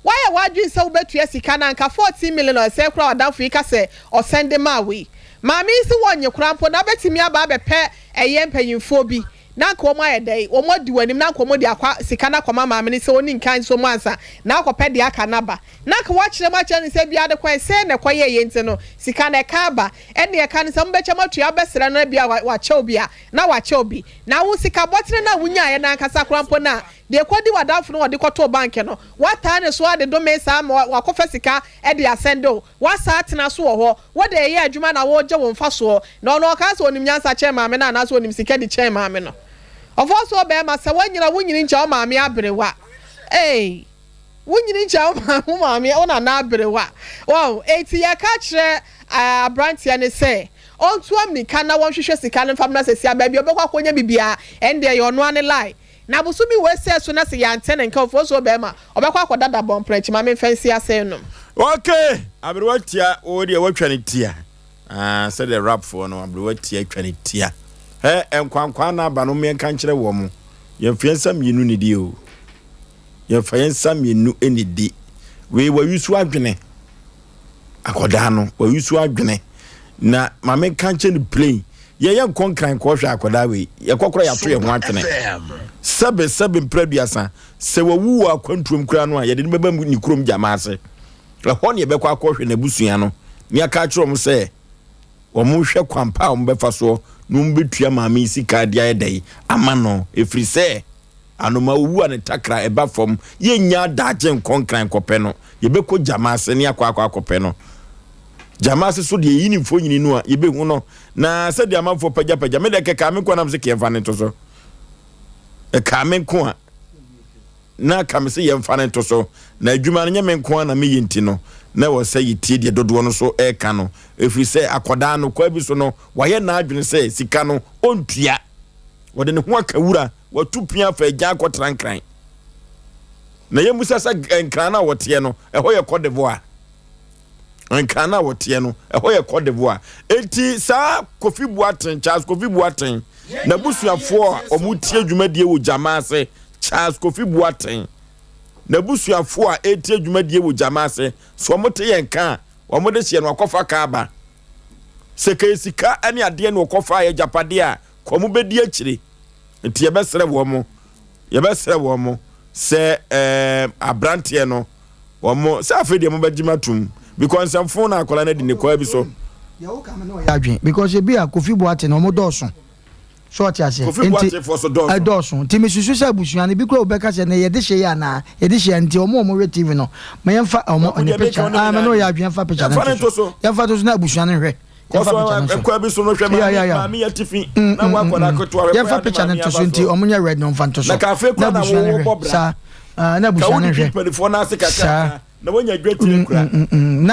Woayɛ w'adwene sɛ wobɛtua sika no a anka 14 million a ɛsɛe koraa w'adamfo yi ka sɛ ɔsɛnde maa wo yi. Maame yi se wɔnnye koraa mpo na wobɛtumi aba abɛpɛ ɛyɛ mpanyinfoɔ bi na anka wɔn ayɛ dɛn, wɔn adi w'anim na anka wɔn de akɔ sika no akɔma maame no sɛ ɔnni nkan nso mu ansa na akɔpɛ deɛ aka no aba. Na anka woakyerɛ mu akyerɛ no sɛ ebia ade kwan sei na ɛkɔyɛeɛ nti no sika no ɛka aba, ɛnneɛ ɛka no sɛ mobɛkyɛ moatua wobɛsrɛ no na ebia wakyɛ wo bi a na wakyɛ wo bi. Na wo sika bɔtene no a wonyaeɛ no ankasa koraa mpo no a deɛ ɛkɔdi w'adamfo no a ɔde kɔtoo bank no woataa ne so ara de dome saa ma wakɔfa sika de asɛnde wo, woasan atena so wɔ hɔ. Wo de ɛyɛ adwuma na woregye wo mfasoɔ. Na ɔno ɔkaa sɛ ɔnim nyansa kyɛn maame no anaasɛ ɔnim sika di kyɛn maame no. Ɔfɔɔsoɔ barima sɛ woanyini a wonyini nkyɛ wo maame aberewa. Ei wonyini nkyɛ wo maame wo maame wo nana aberewa. Wahu? Enti yɛka kyerɛ abranteɛ no sɛ ɔntu ammirika na wɔnhwehwɛ sika no mfa mmra sesia baabi a ɔbɛkɔ akɔnya bibiara ɛndeɛ ɛyɛ ɔno ara ne line. Na bosome wei sɛɛ so na sɛ yɛante ne nka ofosuo bɛɛma ɔbɛkɔ akɔda dabɔn prɛnkye ma memfa nsi ase nnom. Ok aberewa tia wo deɛ watwa ne tia ah sɛdeɛ rap foɔ no aberewa tia twa ne tia hɛ nkwankwaa na aba no mmiɛnka nkyerɛ wɔn mo yɛmfa yɛn nsa mmienu nidi o yɛmfa yɛn nsa mmienu nidi wei wayusu adwene Akwadaa no wayusu adwene na maame nka nkyɛn no plain yɛyɛ nkɔ nkran kɔhwɛ akwadaa wei yɛkɔ kora yɛato yɛn ho atwene sɛbe sɛbe mpere aduasa sɛ wawu wɔ akwantuom koraa no a yɛde no bɛba ne kurom gyama ase ɛhɔ ne yɛbɛkɔ akɔhwɛ n'abusua no ne aka akyerɛ wɔn sɛ wɔn hwɛ kwan pa a wɔn bɛfa soɔ na wɔn bɛtua maame yi sika de ayɛ dɛn ama no ɛfiri sɛ Anoma owu a ne takra ɛba fam, yɛnnya adaagye nkɔ Nkran nkɔpɛ no, yɛbɛkɔ Gyama ase ne akɔ akɔ akɔpɛ no. Gyama ase so deɛ yɛyi ne mfonyini no a, yɛbɛhu no. Na sɛdeɛ amanfoɔ pagyapagya, me deɛ kɛkaa me nko a na mese yɛmfa no nto so. Ɛkaa me nko a na ka me se yɛmfa no nto so. Na adwuma no nyɛ me nko a na meyɛ nti no, na ɛwɔ sɛ yɛtie deɛ dodoɔ no so ɛreka no. Ɛfiri sɛ akɔdaa no kwaa bi so no, wayɛ n'adwene sɛ sika no ɔntua. Wɔde ne ho aka wura Watu pia afa agyan akɔtra Nkran. Na yɛmmisa sɛ Nkran no a wɔteɛ no, ɛhɔ yɛ Cote d'Ivoire? Nkran no a wɔteɛ no, ɛhɔ yɛ Cote d'Ivoire. Enti saa Kofi Boateng, Charles Kofi Boateng, n'abusuafoɔ a wɔtie dwumadie wɔ Gyama ase, Charles Kofi Boateng, n'abusuafoɔ a ɛretie dwumadie wɔ Gyama ase, sɛ wɔte yɛn ka a, wɔde hyeɛ no akɔfa ka aba. Sɛ kɛyɛ sika ne adeɛ na wɔkɔfa yɛ agyapadeɛ a, kɔ wɔbɛdi akyire. Nti yɛbɛsrɛ wɔn mo, yɛbɛsrɛ wɔn mo sɛ ɛɛ aberanteɛ no wɔn mo sɛ afei deɛ mobɛgye ma tum because nsɛmfo na akwadaa no adi ne kwaa bi so. Deɛ woka no na ɔyɛ adwene because ebi a Kofi Boate no wɔn dɔɔso so ɔte aseɛ Kofi Boate foɔ so dɔɔso ɛdɔɔso nti mesusu sɛ abusua no ebi kura wɔbɛka sɛ na yɛde hyɛ yɛ anaa yɛde hyɛ nti wɔn a wɔn hwɛ TV no ma yɛnfa wɔn ne picture ah mɛ na ɔyɛ adwene yɛnfa picture no nto so yɛnfa to so na abusua no hwɛ. Kɔsɔ ɛkwan bi so no hwɛ maame maame yɛ tifi na mm, wakɔ na mm, mm. aketewa hwɛ yɛmfa picture no nto so nti ɔmo nyɛ red no mfa nto so na kafe kura na wo bɔ bra saa na abusua no hwɛ mpanimfoɔ no ase kakra na wanya dwa tire kura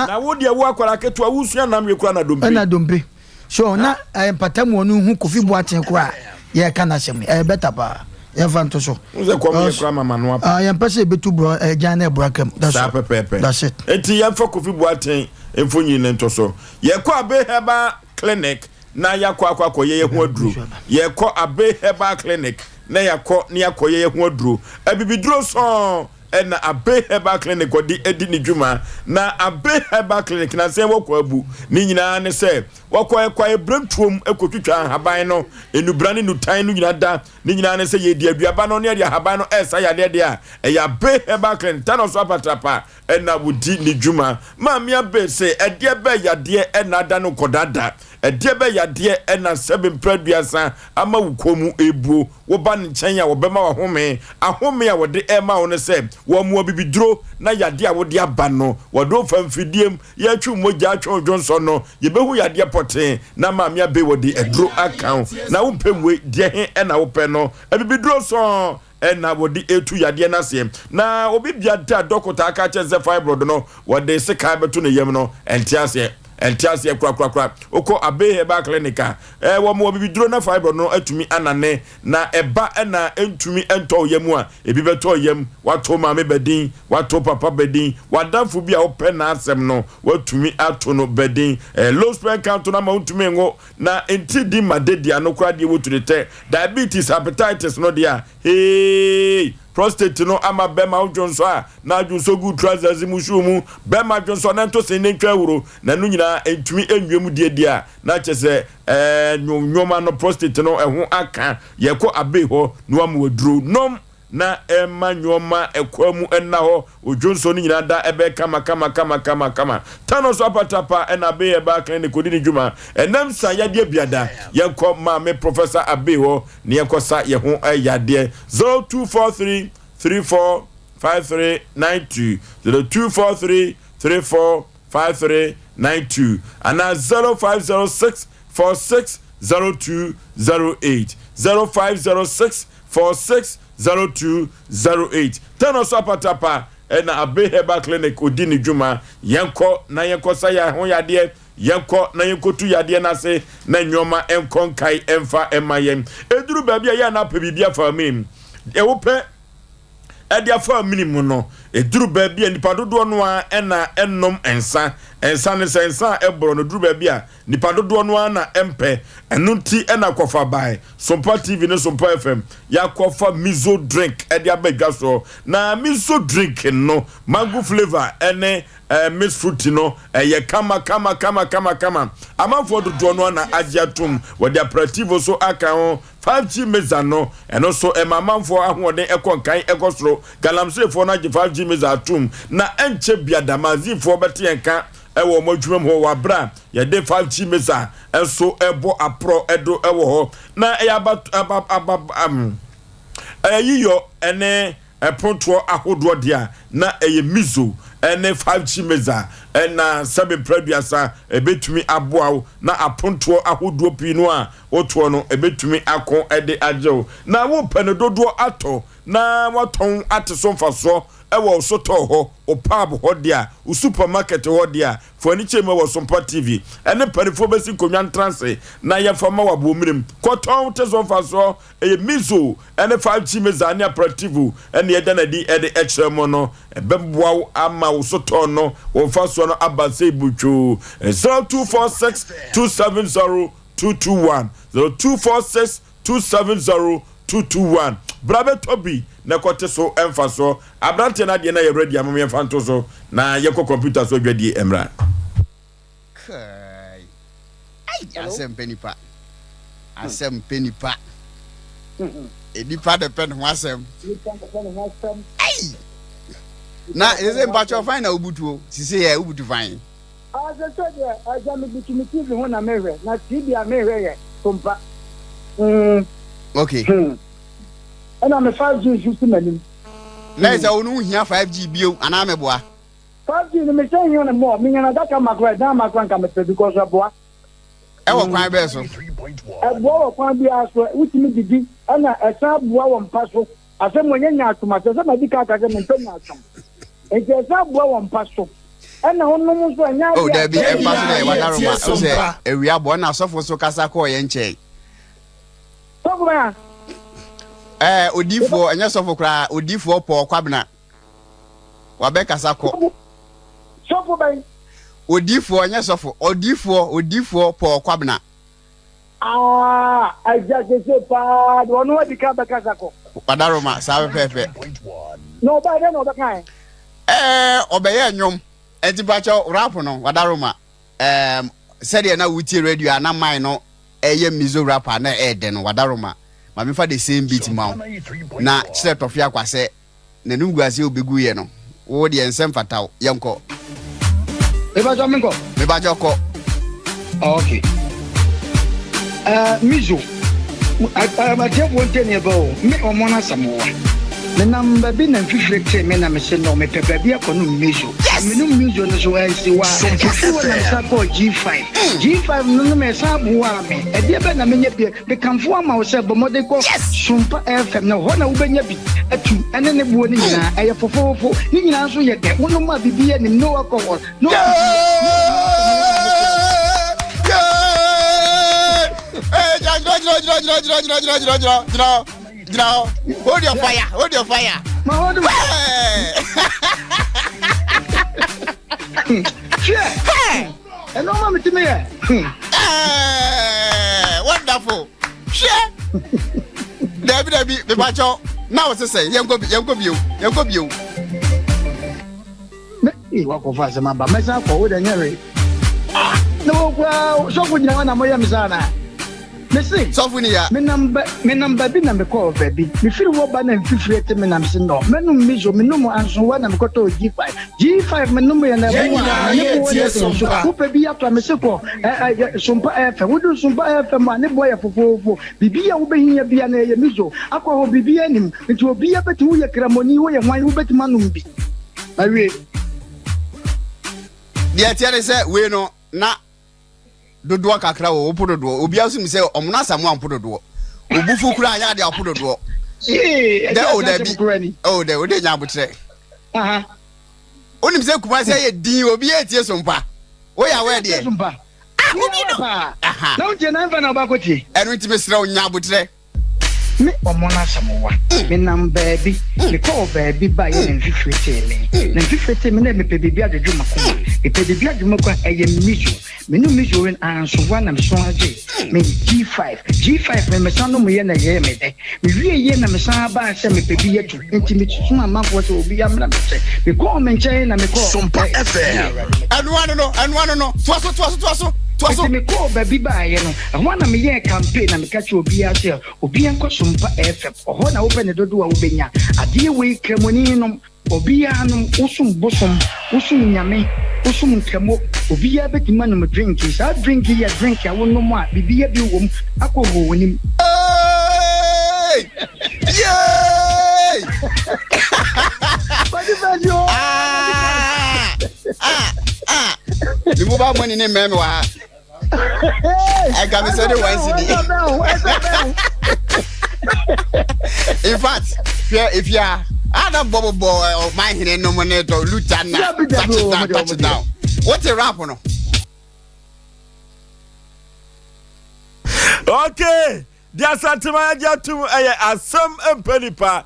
na wo deɛ wo akɔla aketewa wosua nam we kura na dompe ɛna dompe so na eh, mpatamu ɔno hu Kofi Boateng kora yɛka n'asɛm ɛyɛ bɛta paa yɛmfa nto so sɛ kɔm yɛ kora mama no apa ah, yɛmpɛ sɛ yɛbɛtu borɔ agyan eh, na ɛbora kam saa pɛpɛɛpɛ that's it enti yɛmfa Kofi Boateng mfonyin no nto so. Yɛkɔ Abbey Herbal Clinic na yɛakɔ akɔ akɔyɛ yɛn ho aduro. Yɛkɔ Abbey Herbal Clinic na yɛakɔ na yɛakɔyɛ yɛn ho aduro. Abibiduro sɔn ɛna Abbey Herbal Clinic ɔde adi ne dwuma. Na Abbey Herbal Clinic nansa wɔkɔ abu ne nyinaa ne sɛ wɔkɔ ɛkwae berɛntuom kɔtwitwa nhaban no, nnubra ne nnutan no nyinaa da. Ne nyinaa ne sɛ yɛdi aduaba no ne yɛde ahaban no ɛresa yadeɛ deɛ a, ɛyɛ Abbey Herbal Clinic, Tano so apatrapa. na wodi ne dwuma. Maame Abe se, Ɛdeɛ bɛɛ yadeɛ na ada no nkɔdaa da? Ɛdeɛ bɛɛ yadeɛ na sɛbe mprɛ aduasa ama wo kɔn mu rebuo? Woba ne nkyɛn a, wɔbɛma wo ahome. Ahome a wɔde rema wo ne sɛ, wɔamoa bibiduro na yadeɛ a wode aba no, wɔde wo fa mfidie mu, yɛretwe wo mogya atwe wo dwonsɔ no, yɛbɛhu yadeɛ pɔtee na Maame Abe wɔde aduro aka wo. Na wompɛ wei, deɛ he na wopɛ no? Abibiduro sɔɔ na wɔde retu yadeɛ no aseɛ. Na obi bia da dɔkota aka akyerɛ no sɛ fibroid no wɔde sekan bɛto ne yam no, ɛnte aseɛ. Ɛnte aseɛ korakorakora. Wokɔ Abbey Herbal Clinic a, eh, wɔn wɔ bibiduro na fibroid no atumi anane. Na ɛba na ɛntumi ntɔ wo yam a, ebi bɛtɔ wo yam. Wato maame badin, wato papa badin, w'adamfo bi a wopɛ n'asɛm no, watumi ato no badin. Eh, low sperm count no ama wontumi nwo. Na nti di ma dadi ano koraa deɛ wɔ turi tɛ diabetes hepatitis no deɛ a heeii Prostate no ama bɛrima wo dwonsɔ a na adwonsɔ gu trousers mu shoe mu. Bɛrima dwonsɔ na nto sen ne ntwa ahuro na ɛno nyinaa ɛntumi nwie mu deɛ di a na kyerɛ sɛ ɛɛ nnoɔma no prostate no ɛho aka. Yɛkɔ Abbey hɔ na wama wo aduro nom na ɛma nnoɔma ɛkwan mu nna hɔ, odwonsɔ no nyinaa da ɛbɛyɛ kama kama kama kama kama. Tano so apatapa ɛna Abbey Herbal Clinic ɔdi ne dwuma. Ɛnam sa yadeɛ biada yɛnkɔ Maame Professor Abbey hɔ na yɛnkɔ sa yɛn ho yadeɛ. 0243 34 5392 0243 34 5392 anaa 0506 46 0208 0506 46 0208 Tano so apatapa na Abe Herbal Clinic odi ne dwuma. Yɛnkɔ na yɛnkɔsa yɛn ho yadeɛ. Yɛnkɔ na yɛnkɔtu yadeɛ no ase na nneɛma nkɔ nkae mfa mma yɛn. Ɛduru baabi a yɛ a na apɛ biribi afa amene mu. Deɛ wopɛ de afa amene mu no, ɛduru baabi a nnipa dodoɔ no ara na ɛnom nsa. Nsa no sɛ nsa a ɛborɔ no, ɛduru baabi a nnipa dodoɔ no ara na ɛmpɛ. Ɛno nti na kɔfa bae. Sompa TV ne Sompa FM, yɛakɔfa Mizo drink de aba dwa soɔ. Na Mizo drink no, mango flavour ne eh, Miss Fruity no, ɛyɛ kama kama kama kama kama. Amanfoɔ dodoɔ no ara na agye atom. Wɔde aperativo nso aka ho. 5G Mixer no, ɛno nso ɛma amanfoɔ ahoɔden kɔ nkan kɔ soro. Galamseyfoɔ no agye 5G Mixer atom, na ɛnkyɛ bia Damazifoɔ bɛte yɛn nka wɔ wɔn adwuma mu hɔ wɔ aberɛ a yɛde 5G Mixer nso rebɔ aporɔ do wɔ hɔ. Na ɛyɛ aba, aba, aba, um, ɛyɛ yiyɔ ne Ɛpontoɔ ahodoɔ deɛ a na ɛyɛ Mizo ne 5G Meza na sɛbe mprɛ aduasa ɛbɛtumi aboa wo na apontoɔ ahodoɔ pii no a wotoɔ no ɛbɛtumi ako de agye wo. Na wopɛ no dodoɔ atɔ na woatɔn ate so mfasoɔ wɔ wo sotɔɔ hɔ, wo pub hɔ deɛ a, wo supermarket hɔ deɛ a, fa w'ani kyerɛ mu wɔ Sompa TV ne mpanifoɔ bɛsi nkonnwa ntra ase na yɛmfa mma wo aboɔmirim. Kɔtɔn te so mfasoɔ. Ɛyɛ Mizo ne 5G Meza ne Aperativo na yɛda no adi de kyerɛ mo no. Ɛbɛboa wo ama wo sotɔɔ no, wo mfasoɔ no aba sɛ butwoo. 0246 270 221, 0246 270 221. Bra bɛtɔ bi na kɔte so mfasoɔ. Aberanteɛ no adeɛ no ayɛ ready ama mo, yɛmfa nto so na yɛnkɔ kɔmputa so adwadie mmra. Kai. Ai, asɛm pɛ nipa. Asɛm pɛ nipa. Nipa de pɛ ne ho asɛm. Ai. Na sese mpakyɛ fan na wobutuo. Sese yɛ wobutu fan. Ah, sese deɛ agya mebutu me TV ho na mehwɛ. Na TV a mehwɛ yɛ Sompa. Mm. Okay. Hmm. Ɛna me 5G nso si m'anim. Na ɛsɛ wo no wohia 5G bio anaa meboa? 5G no mehyɛ hia no more menya no adaka ma koraa ɛdan ma koraa nka mepɛ because ɛboa. Ɛwɔ kwan bɛɛ so? Ɛboa wɔ kwan biara so wotumi didi ɛna ɛsan boa wɔ mpa so asɛm wɔ nyɛ nyaatwom asɛ sɛ madi ka aka sɛ mempɛ nyaatwom nti ɛsan boa wɔ mpa so ɛna wonom nso ɛnyɛ Oh adeɛ a dabi ɛmpa so dɛ wadaroma wo sɛ awia bɔ ɛna asɔfo nso kasa kɔɔ yɛn nkyɛn. Sɔfo bɛn a? Ɛɛ odiifoɔ ɛnyɛ sɔfo koraa odiifoɔ Paul Kwabena. Wabɛkasa kɔ. Sɔfo bɛn? Odiifoɔ, ɛnyɛ sɔfo. Odiifoɔ, odiifoɔ Paul Kwabena. Ah, agya sese paa de ɔno adi kan bɛkasa kɔ. Wadaroma, saa pɛpɛɛpɛ. Na ɔbaa dɛn na ɔbɛkae? Ɛɛ, ɔbɛyɛɛ nnwom. Ɛnti mpakyɛw, rap no, wadaroma. Ɛɛm, sɛdeɛ na wotie radio a na mine no ɛyɛ Mizo rap a na ɛɛdɛ no, wadaroma. Ma memfa the same beat ma wo. Na kyerɛ Tɔfe Akwa sɛ N'animguase a obeguiɛ no, wo deɛ nsɛ mfata wo. Yɛnkɔ. Mebakyɛ menkɔ? Mebakyɛ kɔ. Okay. Uh, Mizo, atiefoɔ ntie neɛ bɛ o, me ɔmo no asɛm wa. Menam baabi na mfifire tee me na mese no mepɛ baabi akɔ nom Mizo. Yes! Menom Mizo no so ansi wa. Mfifiri hɔ na mesan kɔɔ G5. G5 no nom ɛsan boaa me. Ɛdeɛ bɛn na menyɛ bio? Mekamfo ama wo sɛ bɔ mmɔden kɔ Sompa FM na hɔ na wobɛnya bi atu ɛne ne boɔ no nyinaa. Ɛyɛ fofoofo, ne nyinaa nso yɛ dɛ. Wonom a biribiara nnim, no alcohol, no Hold your fire, hold your fire. Ma hold my. Hwɛ! Ɛno ma metumi yɛ. Wonderful. Hwɛ. Dabi dabi, mepakyɛw. Na wo sesɛ yɛnkɔ yɛnkɔ bio yɛnkɔ bio. Me ee wakɔfa asɛm aba mɛsan akɔ wo deɛ nyɛ hwee ah na wo koraa sɔfo gyina hɔ na moyɛ me saa anaa mese sɔfo ni ya menam ba menam baabi na mekɔɔ baabi mefiri hɔ ba na mfifire te me nam se nɔ mɛnom miso menom ansowa na mekɔtɔɔ G5 G5 menom yɛ na ɛbo a ne boɔ yɛ den so wopɛ bi atɔ a mese kɔ ɛ ɛ sompa ɛfɛ wodu sompa ɛfɛ mu a ne boɔ yɛ fofoofo biribi a wobɛhia bia na ɛyɛ miso akɔ hɔ biribi anim nti obiara bɛtumi woyɛ kramoni woyɛ hwan wobɛtumi anom bi Mawie. Deɛ ɛteɛ ne sɛ wei no na dodoɔ kakra wɔ wopo dodoɔ obiara nso nim sɛ ɔmo no asamoa mpo dodoɔ obufu koraa yɛ adeɛ ɔpo dodoɔ dɛ o dabi o dɛ o de nya abotrɛ wonim sɛ Kumasi ayɛ din obiara etie so mpa woyɛ awɛ deɛ ah obi no na wontie na mfa na wobakɔ tie ɛno nti mesrɛ wo nya abotrɛ Me ɔmo no asɛm wa. Me nam baabi, me kɔɔ baabi baeɛ na mfifire tee me. Na mfifire tee me na mepɛ biribi adwodwo m'akoma. Mepɛ biribi adwodwo m'akoma, ɛyɛ miso. Me nom miso wei no, ansowa na meso agye me G5. G5 no, mesan nomeeɛ na ɛyɛɛ me dɛ. Me wieeɛ na mesan baa sɛ mepɛ bi atu. Nti me somaa amanfoɔ sɛ obiara mmra me nkyɛn. Me kɔɔ me nkyɛn na me kɔɔ. Sompa FM. Ɛno ano no, ɛno ano no, toa so, toa so, toa so, toa so. Nti me kɔɔ baabi baeɛ no, ɛhɔ ara na me yɛɛ campaign na me ka kyerɛɛ obiara sɛ obiara nkɔ Sompa FM. Ɔhɔ na wopɛ ne dodoɔ a wobɛnya. Adeɛ wei Kramoni nom, obiara nom, wosom bosom, wosom Nyame, wosom Nkramo, obiara bɛtumi anom drink yi. Saa drink yi yɛ drink a wonom a biribiara bi wɔ mu, alcohol wɔ nim. Hey! Yay! Ah! Ah! Ah! Me mobile money ne mmɛn me wɔ ha. Ɛka me sɛ de one cedi. In fact, hwɛ efia ana bɔbɔbɔ ɔman hene nom ne tɔ luta na touch it down touch it down. Wote rap no? Okay. Deɛ Asanteman agye atom yɛ asɛm mpɛ nipa,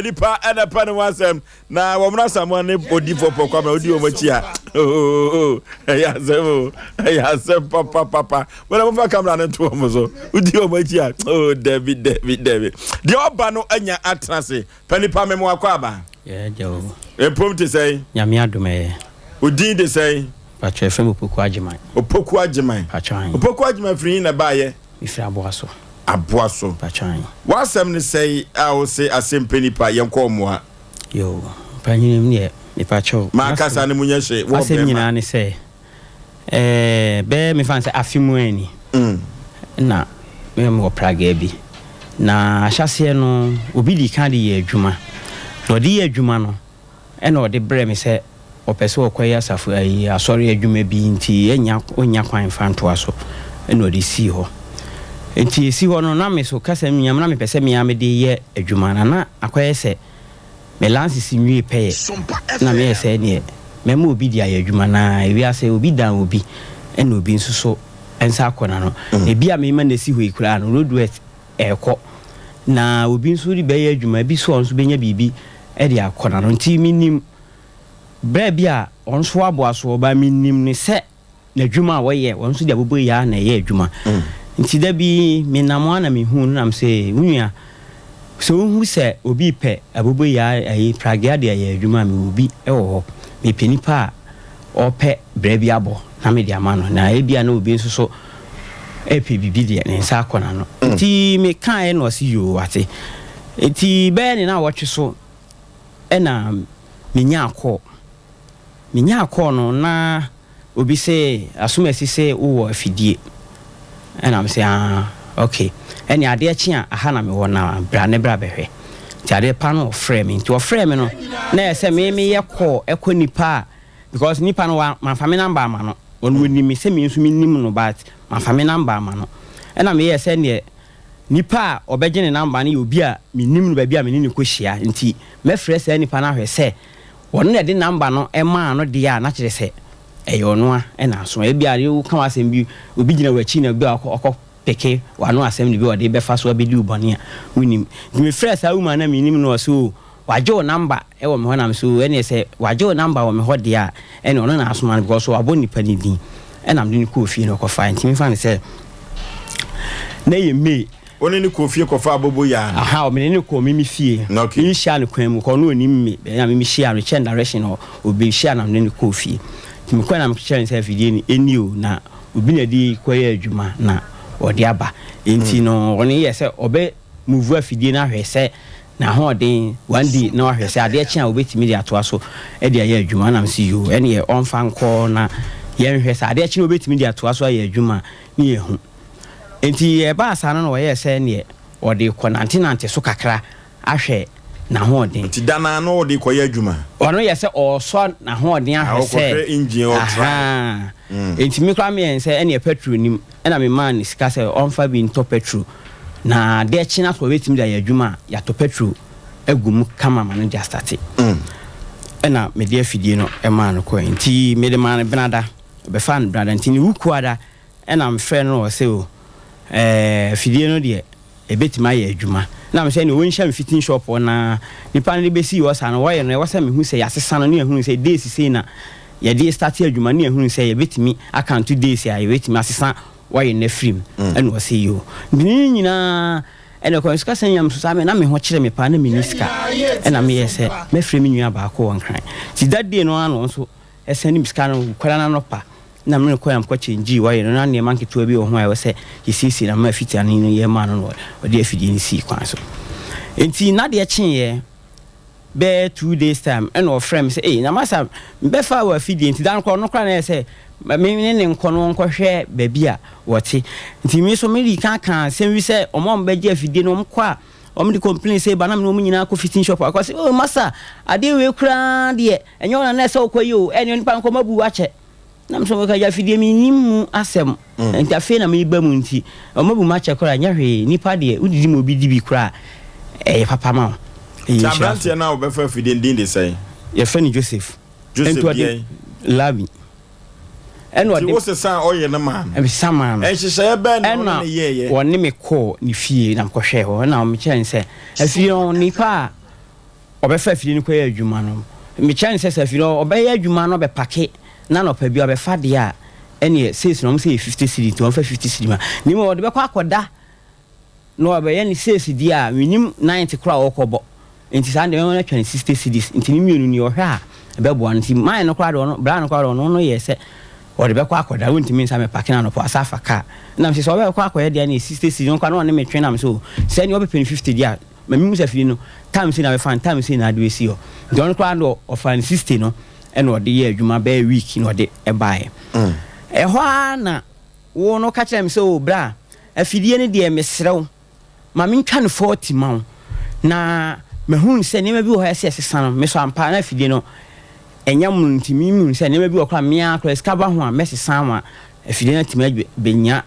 nipa na ɛpɛ ne ho asɛm. Na wɔn Asamoah ne odifoɔ Pɔkɔ Abena wodi wɔn akyi a, ooo, ɛyɛ asɛm o, ɛyɛ asɛm papapapa. Wɔn a wɔfa kamera no to wɔn so, wodi wɔn akyi a, oo, dabi, dabi, dabi. Deɛ ɔba no anya atena ase. Pɛ nipa mem wakɔ aba. Yɛ gya o. Mpom te sɛn? Nyame adom ɛyɛ. Wo din de sɛn? Pakyɛ yɛfrɛ me Opoku Agyeman. Opoku Agyeman. Pakyɛ ahen. Opoku Agyeman firi he na ɛbaayɛ? Mefiri Aboaso. Aboaso. Pakyɛ ahen. W'asɛm ne sɛn a wo se asɛm pɛ nipa yɛnkɔ mmoa? Yoo, mpanyini me deɛ mepakyɛ o. Maa kasa no mu nyɛ hye, wɔ W'asɛm bɛɛma. nyinaa ne sɛ ɛɛ bɛyɛ mefa no sɛ afe mu ani na me mewɔ pragaa bi. Na ahyɛaseɛ no obi dii kan de yɛɛ adwuma. Na ɔde yɛɛ adwuma no ɛna ɔde brɛɛ me sɛ ɔpɛ sɛ ɔkɔyɛ asafo ayi asɔre adwuma bi nti ɛnnya ɔnnya kwan mfa ntoa so ɛna ɔde sii hɔ. Nti ɛsi hɔ no na me so kasa mu nyinaa na mepɛ sɛ me ara mede yɛ adwuma na na akɔyɛ sɛ me lansese nwie pɛyɛ na meyɛ sɛ ɛneɛ mɛma obi de ayɛ adwuma na ewiase obi dan obi ɛna obi nso so nsa akɔ n'ano. Ebi a mema no asi hɔ yi koraa no road worth ɛrekɔ na obi nso de bɛyɛ adwuma ebi so a ɔno nso bɛnya biribi de akɔ n'ano nti menim berɛ bi a ɔno nso aboa so ɔba menim no sɛ n'adwuma a wɔyɛ ɔno nso de abobɔ yi ara na ɛyɛ adwuma nti da bi menam a na mehu no nam sɛ wo nua sɛ wohu sɛ obi pɛ abobɔ yi ara ayi pragea de ayɛ adwuma a mewɔ bi wɔ hɔ mepɛ nipa a ɔrepɛ brɛ bi abɔ na mede ama no, na ebia na obi nso so repɛ biribi deɛ ne nsa akɔ n'ano. Nti mekaeɛ na ɔse yoo wate. Nti bɛyɛ ne naawɔtwe so ɛna menyaa kɔɔ. Menyaa kɔɔ no na obi se Asomasi se wowɔ afidie. Ɛna mese aa ok ɛne adeɛ kye a aha na mewɔ na bra ne bra bɛhwɛ. Nti adeɛ pa no ɔfrɛɛ me nti ɔfrɛɛ me no na ɛyɛ sɛ me meyɛ call ɛkɔ nipa a because nipa no wa manfa me number ama no ɔno ɔnim me sɛ me nso me nim no but manfa me number ama no ɛna meyɛɛ sɛ neɛ nipa a ɔbɛgye ne number no yɛ obi a me nim no baabi a me ne no kɔ hyia nti mɛfrɛ saa nipa no ahwɛ sɛ ɔno na ɛde number no ɛmaa no deɛ a na kyerɛ sɛ ɛyɛ ɔno a ɛna aso ebia woka w'asɛm bi obi gyina w'akyi na obi a ɔkɔ peke w'ano asɛm de bi a ɔde bɛfa so abɛdi wo bɔne a wonnim. Nti mefrɛɛ saa woman no a mennim no ɔse oo wagye wo number wɔ me hɔ na mese oo ɛneɛ sɛ wagye wo number wɔ me hɔ deɛ a ɛneɛ ɔno na asoma no because wabɔ nipa no din ɛna mede no kɔɔ fie na ɔkɔfaeɛ nti memfa no sɛ na ɛyɛ May. Wo ne no kɔɔ fie kɔfaa abobo yaa no? Aha, me ne no kɔɔ me me fie. Okay. Me hyia no kwan mu, kɔ ɔno onim me, baabi a me me hyia no, kyɛn direction na obi hyia na me ne no kɔɔ fie. Nti me kɔɛ na me kyerɛ no sɛ afidie no ɛni o, na obi na ɛde kɔyɛ adwuma na ɔde aba. Nti no ɔno yɛ sɛ ɔbɛ move afidie no ahwɛ sɛ n'ahoɔden one day na wahwɛ sɛ adeɛ kye a obetumi de atoa so de ayɛ adwuma na mese yoo ɛneɛ ɔmfa nkɔ na yɛnhwɛ sɛ adeɛ kye na obetumi de atoa so ayɛ adwuma ne yɛhu. Nti ɛbaa saa no na ɔyɛɛ sɛ neɛ ɔde kɔ nantenante so kakra ahwɛ n'ahoɔden. Nti da no ara na ɔde kɔyɛ adwuma? Ɔno yɛ sɛ ɔresɔ n'ahoɔden ahwɛ sɛ. Ɔkɔhwɛ engine ɔtry. Ahaa. Nti me koraa meyɛɛ no sɛ ɛneɛ petrol nnim ɛna memaa no sika sɛ ɔmfa bi ntɔ petrol na adeɛ kye na sɛ ɔbɛtumi de ayɛ adwuma a yɛatɔ petrol agu mu kama ma no de astate. Ɛna mede afidie no maa no kɔɛ. Nti mede maa no benada, ɔbɛfaa no benada nti ne wukuada Ɛna mefrɛɛ no na ɔse o ɛɛ afidie no deɛ ɛbɛtumi ayɛ adwuma. Ɛna mesɛ ɛneɛ ɔnhyia me fitting shop hɔ na nipa no de bɛsii hɔ saa no wɔyɛ no ɛwɔ sɛ mehu sɛ yɛasesa no ne yɛahunu sɛ days sei na yɛde starte adwuma ne yɛahunu sɛ yɛbɛtumi akanto days a yɛbɛtumi asesa wɔyɛ no afiri mu. Ɛna ɔse yoo. Nti ne nyinaa ɛna ɛkɔ nso kasa nyam so saa me na me ho kyere me paa na menni sika. Ɛna meyɛɛ sɛ mɛfrɛ me nua baako wɔ Nkran. Nti that day no ara na ɔno nso ɛsɛne me sika no Wukwada no anɔpa na me rekɔ na mekɔ kyɛngyii wire no na nneɛma nketewa bi wɔ ho a ɛwɔ sɛ yɛsiesie na mema fitiani no yɛ maa no na ɔde afidie no sii kwan so. Nti n'adeɛ kyeeɛ bɛyɛ 2 days time ɛna ɔfrɛ me sɛ ei na masa mebɛfa wɔ afidie. Nti da no koraa ɔno koraa na ɛyɛ sɛ me ne ne nkɔ no ɔnkɔhwɛ baabi a wɔte. Nti me nso mede kan kaa asɛm bi sɛ ɔmo a wɔbɛgye afidie no ɔmo kɔ a wɔn de complain sɛ ba na me ne wɔn nyinaa kɔ fitting shop akɔ sɛ oh masa adeɛ wei koraa deɛ ɛnyɛ wɔn na na ɛsɛ wokɔ yi o, ɛne onipa nkɔ mabu akyɛ na mesɛ meka gya afidie mennim mu asɛm nti afei na meba mu nti ɔmabu mu akyɛ koraa nyɛ hwee. Nipa deɛ wodidi ma obi di bi koraa ɛyɛ papa ma wo, ɛyɛ Nti nhyira so. aberanteɛ no a wɔbɛfa afidie no din de sɛn? Yɛfrɛ no Joseph. Joseph Nti ɔde deɛn? Labi ɛna Nti ɔde wosesaa ɔyɛ no maa no? Mesesa maa no. Nhyehyɛeɛ bɛn na wo ne Ɛna no yɛeɛ? wɔne me kɔɔ ne fie na mekɔhwɛɛ hɔ ɛna mekyerɛ no sɛ afidie no nipa a ɔbɛfa afidie no kɔyɛ adwuma no, mekyerɛ no sɛ sɛ afidie no ɔbɛyɛ adwuma no ɔbɛpake na anɔpa bi ɔbɛfa deɛ a ɛneɛ sees no ɔmo sɛ yɛ 50 cedi nti ɔmfa 50 cedi ma na mmom ɔde bɛkɔ akɔda na ɔbɛyɛ no sees deɛ a mennim night koraa a ɔkɔbɔ nti saa deɛ mɛma no atwa no 60 cedis nti ne mmienu nie ɔhwɛ a ɛbɛboa no. Nti man no koraa deɛ ɔno bra no koraa deɛ ɔno no yɛ sɛ ɔde bɛkɔ akɔda wontumi nsa mɛpake no anɔpa ɔsa afa kaa na mesɛ sɛ ɔbɛkɔ akɔyɛ deɛ ne 60 cedis no koraa na ɔne metwe na mesɛ o sɛ neɛ ɔbɛpɛ no 50 deɛ a Ma mehu sɛ afidie no time sei na bɛfa no, time sei na ade bɛsi hɔ. Nti ɔno koraa no ɔfaa no 60 no ɛna ɔde yɛɛ adwuma bɛyɛ week na ɔde baeɛ. Ɛhɔ ara na wo no ka kyerɛɛ me sɛ o bra, afidie no deɛ mesrɛ wo ma mentwa no 40 ma wo na mahunu sɛ nneɛma bi wɔ hɔ a ɛsɛ yɛsesa no. Me so ampa na afidie no ɛnyɛ mono nti mehunu sɛ nneɛma bi wɔ koraa me ara koraa sika ba ho a mɛsesa ama afidie no atumi abɛnya.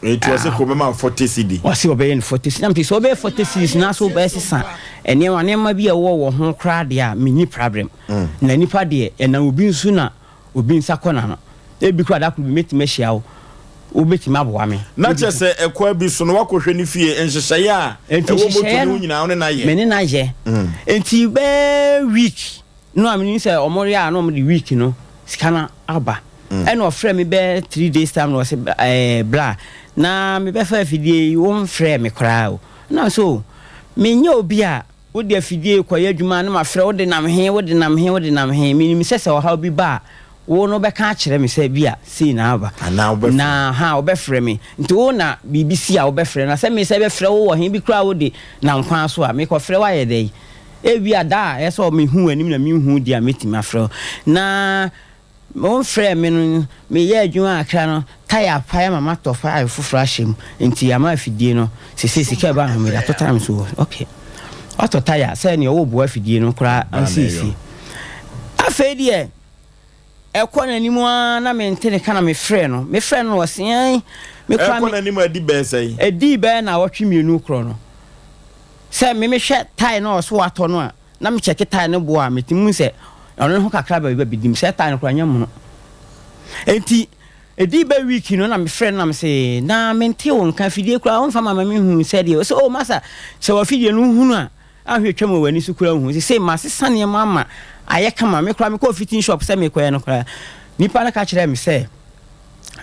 Eti ɔse kɔ bɛma wo 40 cedi. Ɔse ɔbɛyɛ no 40 cedi. Na mete sɛ ɔbɛyɛ 40 cedis na so ɔbɛsesa nneɛma nneɛma bi a ɛwɔ wɔ ho koraa deɛ a menni problem. Na nipa deɛ ɛnam obi nso na obi nsa kɔ n'ano. Ebi koraa da koro bi mɛtumi ahyia wo, wobɛtumi aboa me. Na kyerɛ sɛ ɛkwan bi so no woakɔhwɛ ne fie, nhyehyɛeɛ a Enti ɛwɔ moto nhyehyɛeɛ no ho no nyinaa wo ne no ayɛ. me ne no ayɛ. Enti bɛyɛ week no a menim sɛ wɔyɛ a na wɔde week no sika no aba. Ɛna ɔfrɛɛ me bɛyɛ 3 days time na ɔse ɛɛ bra na mebɛfa afidie yi womfrɛɛ me koraa o. Ɛna mese o menyɛ obi a wode afidie rekɔyɛ adwuma na mafrɛ wo denam he wode nam he wode nam he. Menim sɛ sɛ ɔhaw bi ba a wo no wobɛka akyerɛ me sɛ bi a sei na aba Anaa wobɛfrɛ. Na ha wobɛfrɛ me nti wo na biribi si a wobɛfrɛ na sɛ me sɛ bɛfrɛ wo wɔ he bi koraa wode nam kwan so a mekɔfrɛ wo ayɛ dɛn? Ebia da a ɛsɛ sɛ mehu w'anim na menhu wo deɛ a mɛtumi afrɛ wo na Wɔfrɛɛ me no, meyɛɛ adwuma kakra no, taya apae ama matɔ taya foforɔ ahyɛ mu, nti ama afidie no, seesei sika a ɛba ho mede atɔ taya nso wɔ, ok, watɔ taya sɛ nea ɔwɔ boa afidie no koraa nsiesie. Afei deɛ, ɛkɔ n'anim ara na mente ne ka na mefrɛɛ no, mefrɛɛ no na ɔse ɛn, me koraa Ɛkɔ me. n'anim adi bɛyɛ sɛn? Ɛdii bɛyɛ nnawɔtwe mmienu korɔ no, sɛ me mehwɛ taya no a ɔse watɔ no a, na me kyɛke tae no bo a, metumi hu sɛ ɔno ne ho kakra baabi ba bɛdim sɛ tae no koraa nyɛ mono. Enti ɛdii bɛ week no na mefrɛ no na mese na mente wo nka afidie koraa womfa ma ma mehu sɛdeɛ ɔsɛ oh masa sɛ wafidie no wohunu a ahwɛ twam wɔ w'ani so koraa wohu sɛ sɛ masesa nneɛma ama ayɛ kama. Me koraa mekɔɔ fitting shop sɛ mekɔɛ no koraa nipa no ka kyerɛɛ me sɛ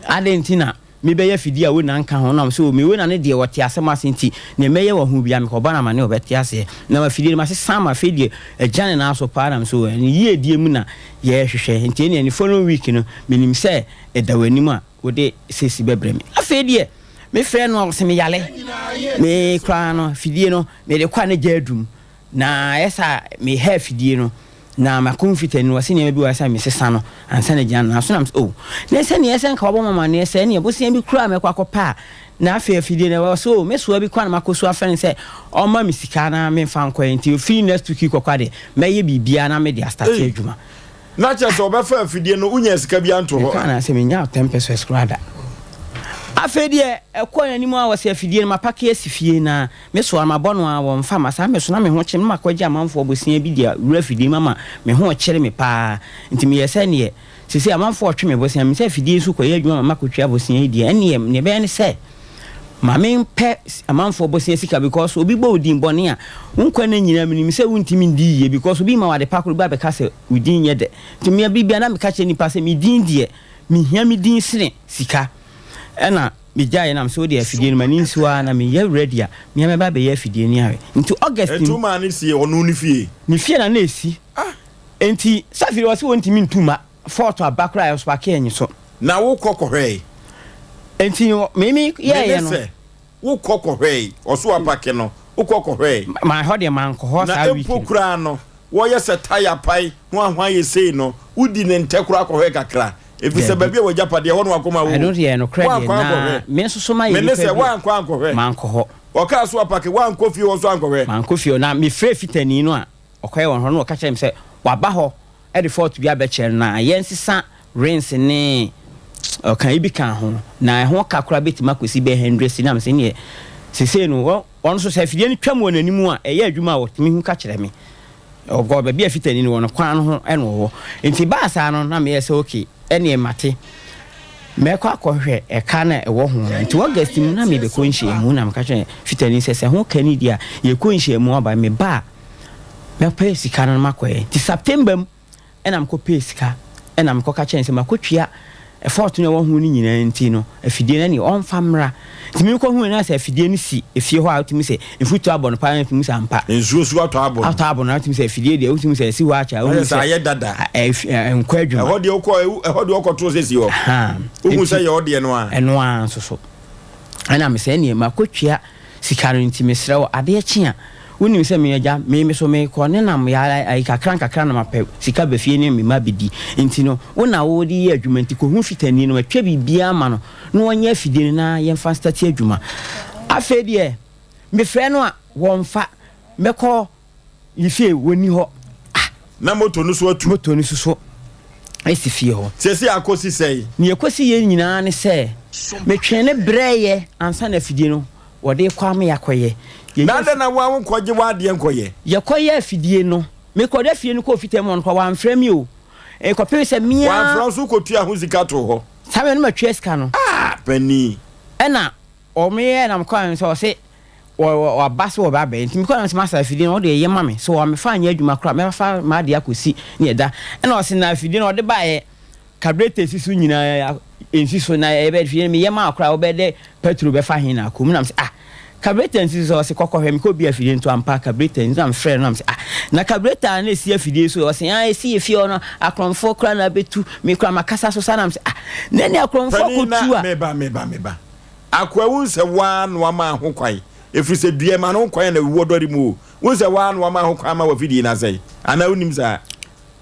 adɛn nti na. mebɛyɛ afidie a Wona nka ho na ɔmo sɛ o me Wona no deɛ ɔte asɛm ase nti neɛ mɛyɛ wɔ ho biara mekɔbɔ no amaneɛ ɔbɛte aseɛ na afidie no masesa ama afei deɛ agya ne nan so paa na me sɛ o ɛne yiedie mu na yɛrehwehwɛ nti ɛneɛ ne following week no menim sɛ ɛda w'anim a wode sesi bɛbrɛ me. Afei deɛ mefrɛ no a ɔse meyare me koraa no afidie no mede kɔ a na gya adum Na ayɛ sɛ a meha afidie no, na makɔ mfitani no, wɔse nneɛma bi wɔ hɔ a ɛsɛ sɛ mesesa no ansa na agyina no nan so. Na mesɛ, oh, na sɛ neɛ ɛsɛ nka wɔabɔ me amaneɛ sɛ ɛneɛ bosea bi koraa a mɛkɔ akɔpɛ a, na afei afidie no, wɔse, oh, me soa bi koraa na makɔ su afrɛ no sɛ ɔmma me sika na memfa nkɔɛ, nti ɛfiri next week kɔkɔ adeɛ, mɛyɛ biribiara na mede astate Ei, adwuma. na kyerɛ sɛ ɔbɛfa afidie no, wonyaa sika biara nto hɔ? Meka no sɛ menyaa 10 pesos koraa da. Afei deɛ ɛkɔɔ n'anim a wɔse afidie no mapake asi fie na Me so a mabɔ no ara wɔmfa ma saa me so na me ho kye me na makɔgye amanfoɔ bosea bi de awura afidie mu ama me ho rekyere me paa nti meyɛɛ sɛ neɛ seesei amanfoɔ retwe me bosea me sɛ afidie nso kɔyɛ adwuma ma makɔtua bosea yi deɛ ɛnneɛ neɛ ɛbɛyɛ ne sɛ ma mempɛ amanfoɔ bosea sika because obi bɔ wo din bɔne a wo nkwa nna nyinaa menim sɛ wontumi ndi yie because obi ma wo ade pa koro bi abɛka sɛ wo din nyɛ dɛ nti me bere biara na meka kyerɛ nnipa sɛ me din deɛ mehia me din sene sika ɛna Megyaeɛ na mesɛ wodeɛ afidie no m'ani nsi hɔ ara na meyɛ ready a me ara mɛba abɛyɛ afidie no ahwɛ. Nti August Nti womaa no sie ɔno ne fie? Ne fie na na ɛsi. Nti sɛ afei deɛ ɔse ɔntumi ntu mma fault aba koraa a ɔsopake anyi so. Na wokɔ kɔhwɛe? Nti me me yɛeɛ no. Mene sɛ wokɔ kɔhwɛe? Ɔso apake no wokɔ kɔhwɛe? Ma ɛhɔ deɛ mankɔ hɔ saa week no. Na mpo koraa no wɔyɛ sɛ tire apae hwanhwan yɛ sei no wodi ne ntɛ koraa kɔhwɛe kakra? Efisɛ Dabi. baabi a w'agyapadeɛ, ɛhɔ na w'akoma wɔ. Ɛno deɛ nokorɛ deɛ, Woankɔ na ankɔhwɛ. me nso so mayɛ Mene nipa sɛ, bi a, woankɔ ankɔhwɛ. mankɔ hɔ. Ɔkaa so apake, woankɔ fie hɔ nso ankɔhwɛ. Mankɔ fie hɔ. Na mefrɛɛ fitani no a ɔkɔyɛ wɔn hɔ no, na ɔka kyerɛɛ me sɛ waba hɔ de fault bi abɛkyerɛ no, na yɛnsesa rinse ne ɔka yi bi ka ho, na ɛho ka koraa bɛtumi akɔsi bɛyɛ hundred cedi. Na mese neɛ seesei no, ɔno nso sɛ afidie no twam wɔ n'anim a, ɛyɛ adwuma a ɔtumi hu ka kyerɛ me. Ɔkɔɔ baabi a fitani no wɔ no, kwan no ho na ɔwɔ. Nti baa saa no, na meyɛ sɛ okay, ɛneɛ mate. Mɛkɔ akɔhwɛ ɛka no a ɛwɔ ho no. Nti August mu na mebɛkɔ nhyiamu na meka kyerɛ fitani sɛ, sɛ ho ka ni deɛ a, yɛkɔ nhyiamu aba, meba a, mɛpɛ sika no na makɔyɛ. Nti September mu, Ɛna mekɔ pɛɛ sika ɛna mekɔ ka kyerɛ no sɛ makɔ tua fault no a ɛwɔ ho no nyinaa nti no afidie no ɛneɛ ɔmfa mmra nti mekɔ hu no na sɛ afidie no si efie hɔ a wotumi sɛ mfutuo abɔ no paa na wotumi sɛ ampa nsuo so atɔ abɔ no atɔ abɔ no na wotumi sɛ afidie deɛ wotumi sɛ ɛsi hɔ akyɛ a wohu sɛ ayɛ dada ɛnkɔ adwuma ɛhɔ deɛ wokɔ ɛhɔ deɛ wokɔtoo sɛ si hɔ wohu sɛ yɛ ɔdeɛ no a ɛno ara nso so ɛna mesɛ ɛneɛ makɔ tua Sika no nti mesrɛ wo adeɛ kye a wonim sɛ me agya me me so mekɔ ne nam yɛ ayi kakra nkakra na mapɛ sika ba fie ne me mma abɛdi nti no wo na wode yɛ adwuma nti kɔhu fitani no matwa biribiara ama no na ɔnyɛ afidie no na yɛmfa nstate adwuma afei deɛ mefrɛ no a wɔmfa mɛkɔ Ne fie wɔnni hɔ. Ah! Na moto no so atu. Moto no soso si fie hɔ. Seesei akosi sɛn? Nea ɛkɔsi yɛ nyinaa ne sɛ, metwee no brɛeɛ ansa na afidie no wɔde rekɔ ama yɛakɔyɛ. Yɛyɛ Na adɛn na wo ara wonkɔgye w'adeɛ nkɔyɛ? Yɛkɔyɛ afidie no. Mekɔda fie no kɔɔ fitam hɔ no koraa, wɔamfrɛ me o. Ɛkɔpem sɛ me ara. Wɔamfrɛ wo nso wokɔtuaa ho sika too hɔ. Saa berɛ no matua sika no. Ah! Panin. Ɛna wɔyɛɛ na mekɔɔ sɛ ɔse Wɔaba sɛ wɔba abɛyɛ nti mekɔɔ na mese masa afidie no ɔde ɛyɛ ma me sɛ wɔamefa anyɛ adwuma koraa mɛfa m'adeɛ akɔsi ne ɛda ɛna ɔse na afidie no ɔde baeɛ carburetor si so nyinaa ɛnsi so na ɛbɛ afidie no meyɛ maa koraa wobɛyɛ dɛ petrol bɛfa he na akɔ mu na mese ah carburetor nsi so ɔse kɔkɔhwɛ mekɔ bi afidie no to ampa carburetor nsi na mefrɛ no na mese ah na carburetor na ɛsi afidie so ɔse ah ɛsi efie hɔ no akorɔmfoɔ koraa na abɛtu me koraa makasa so saa na mese ah na ne akorɔmfoɔ kɔtu a meba meba meba Akoa, wohu sɛ wo ara na woama ho kwan, ɛfiri sɛ dua ma no ho kwan na awu wɔ dɔre mu o. Wohu sɛ wo ara na woama ho kwan ama w'afidie no asɛe, anaa wonnim saa?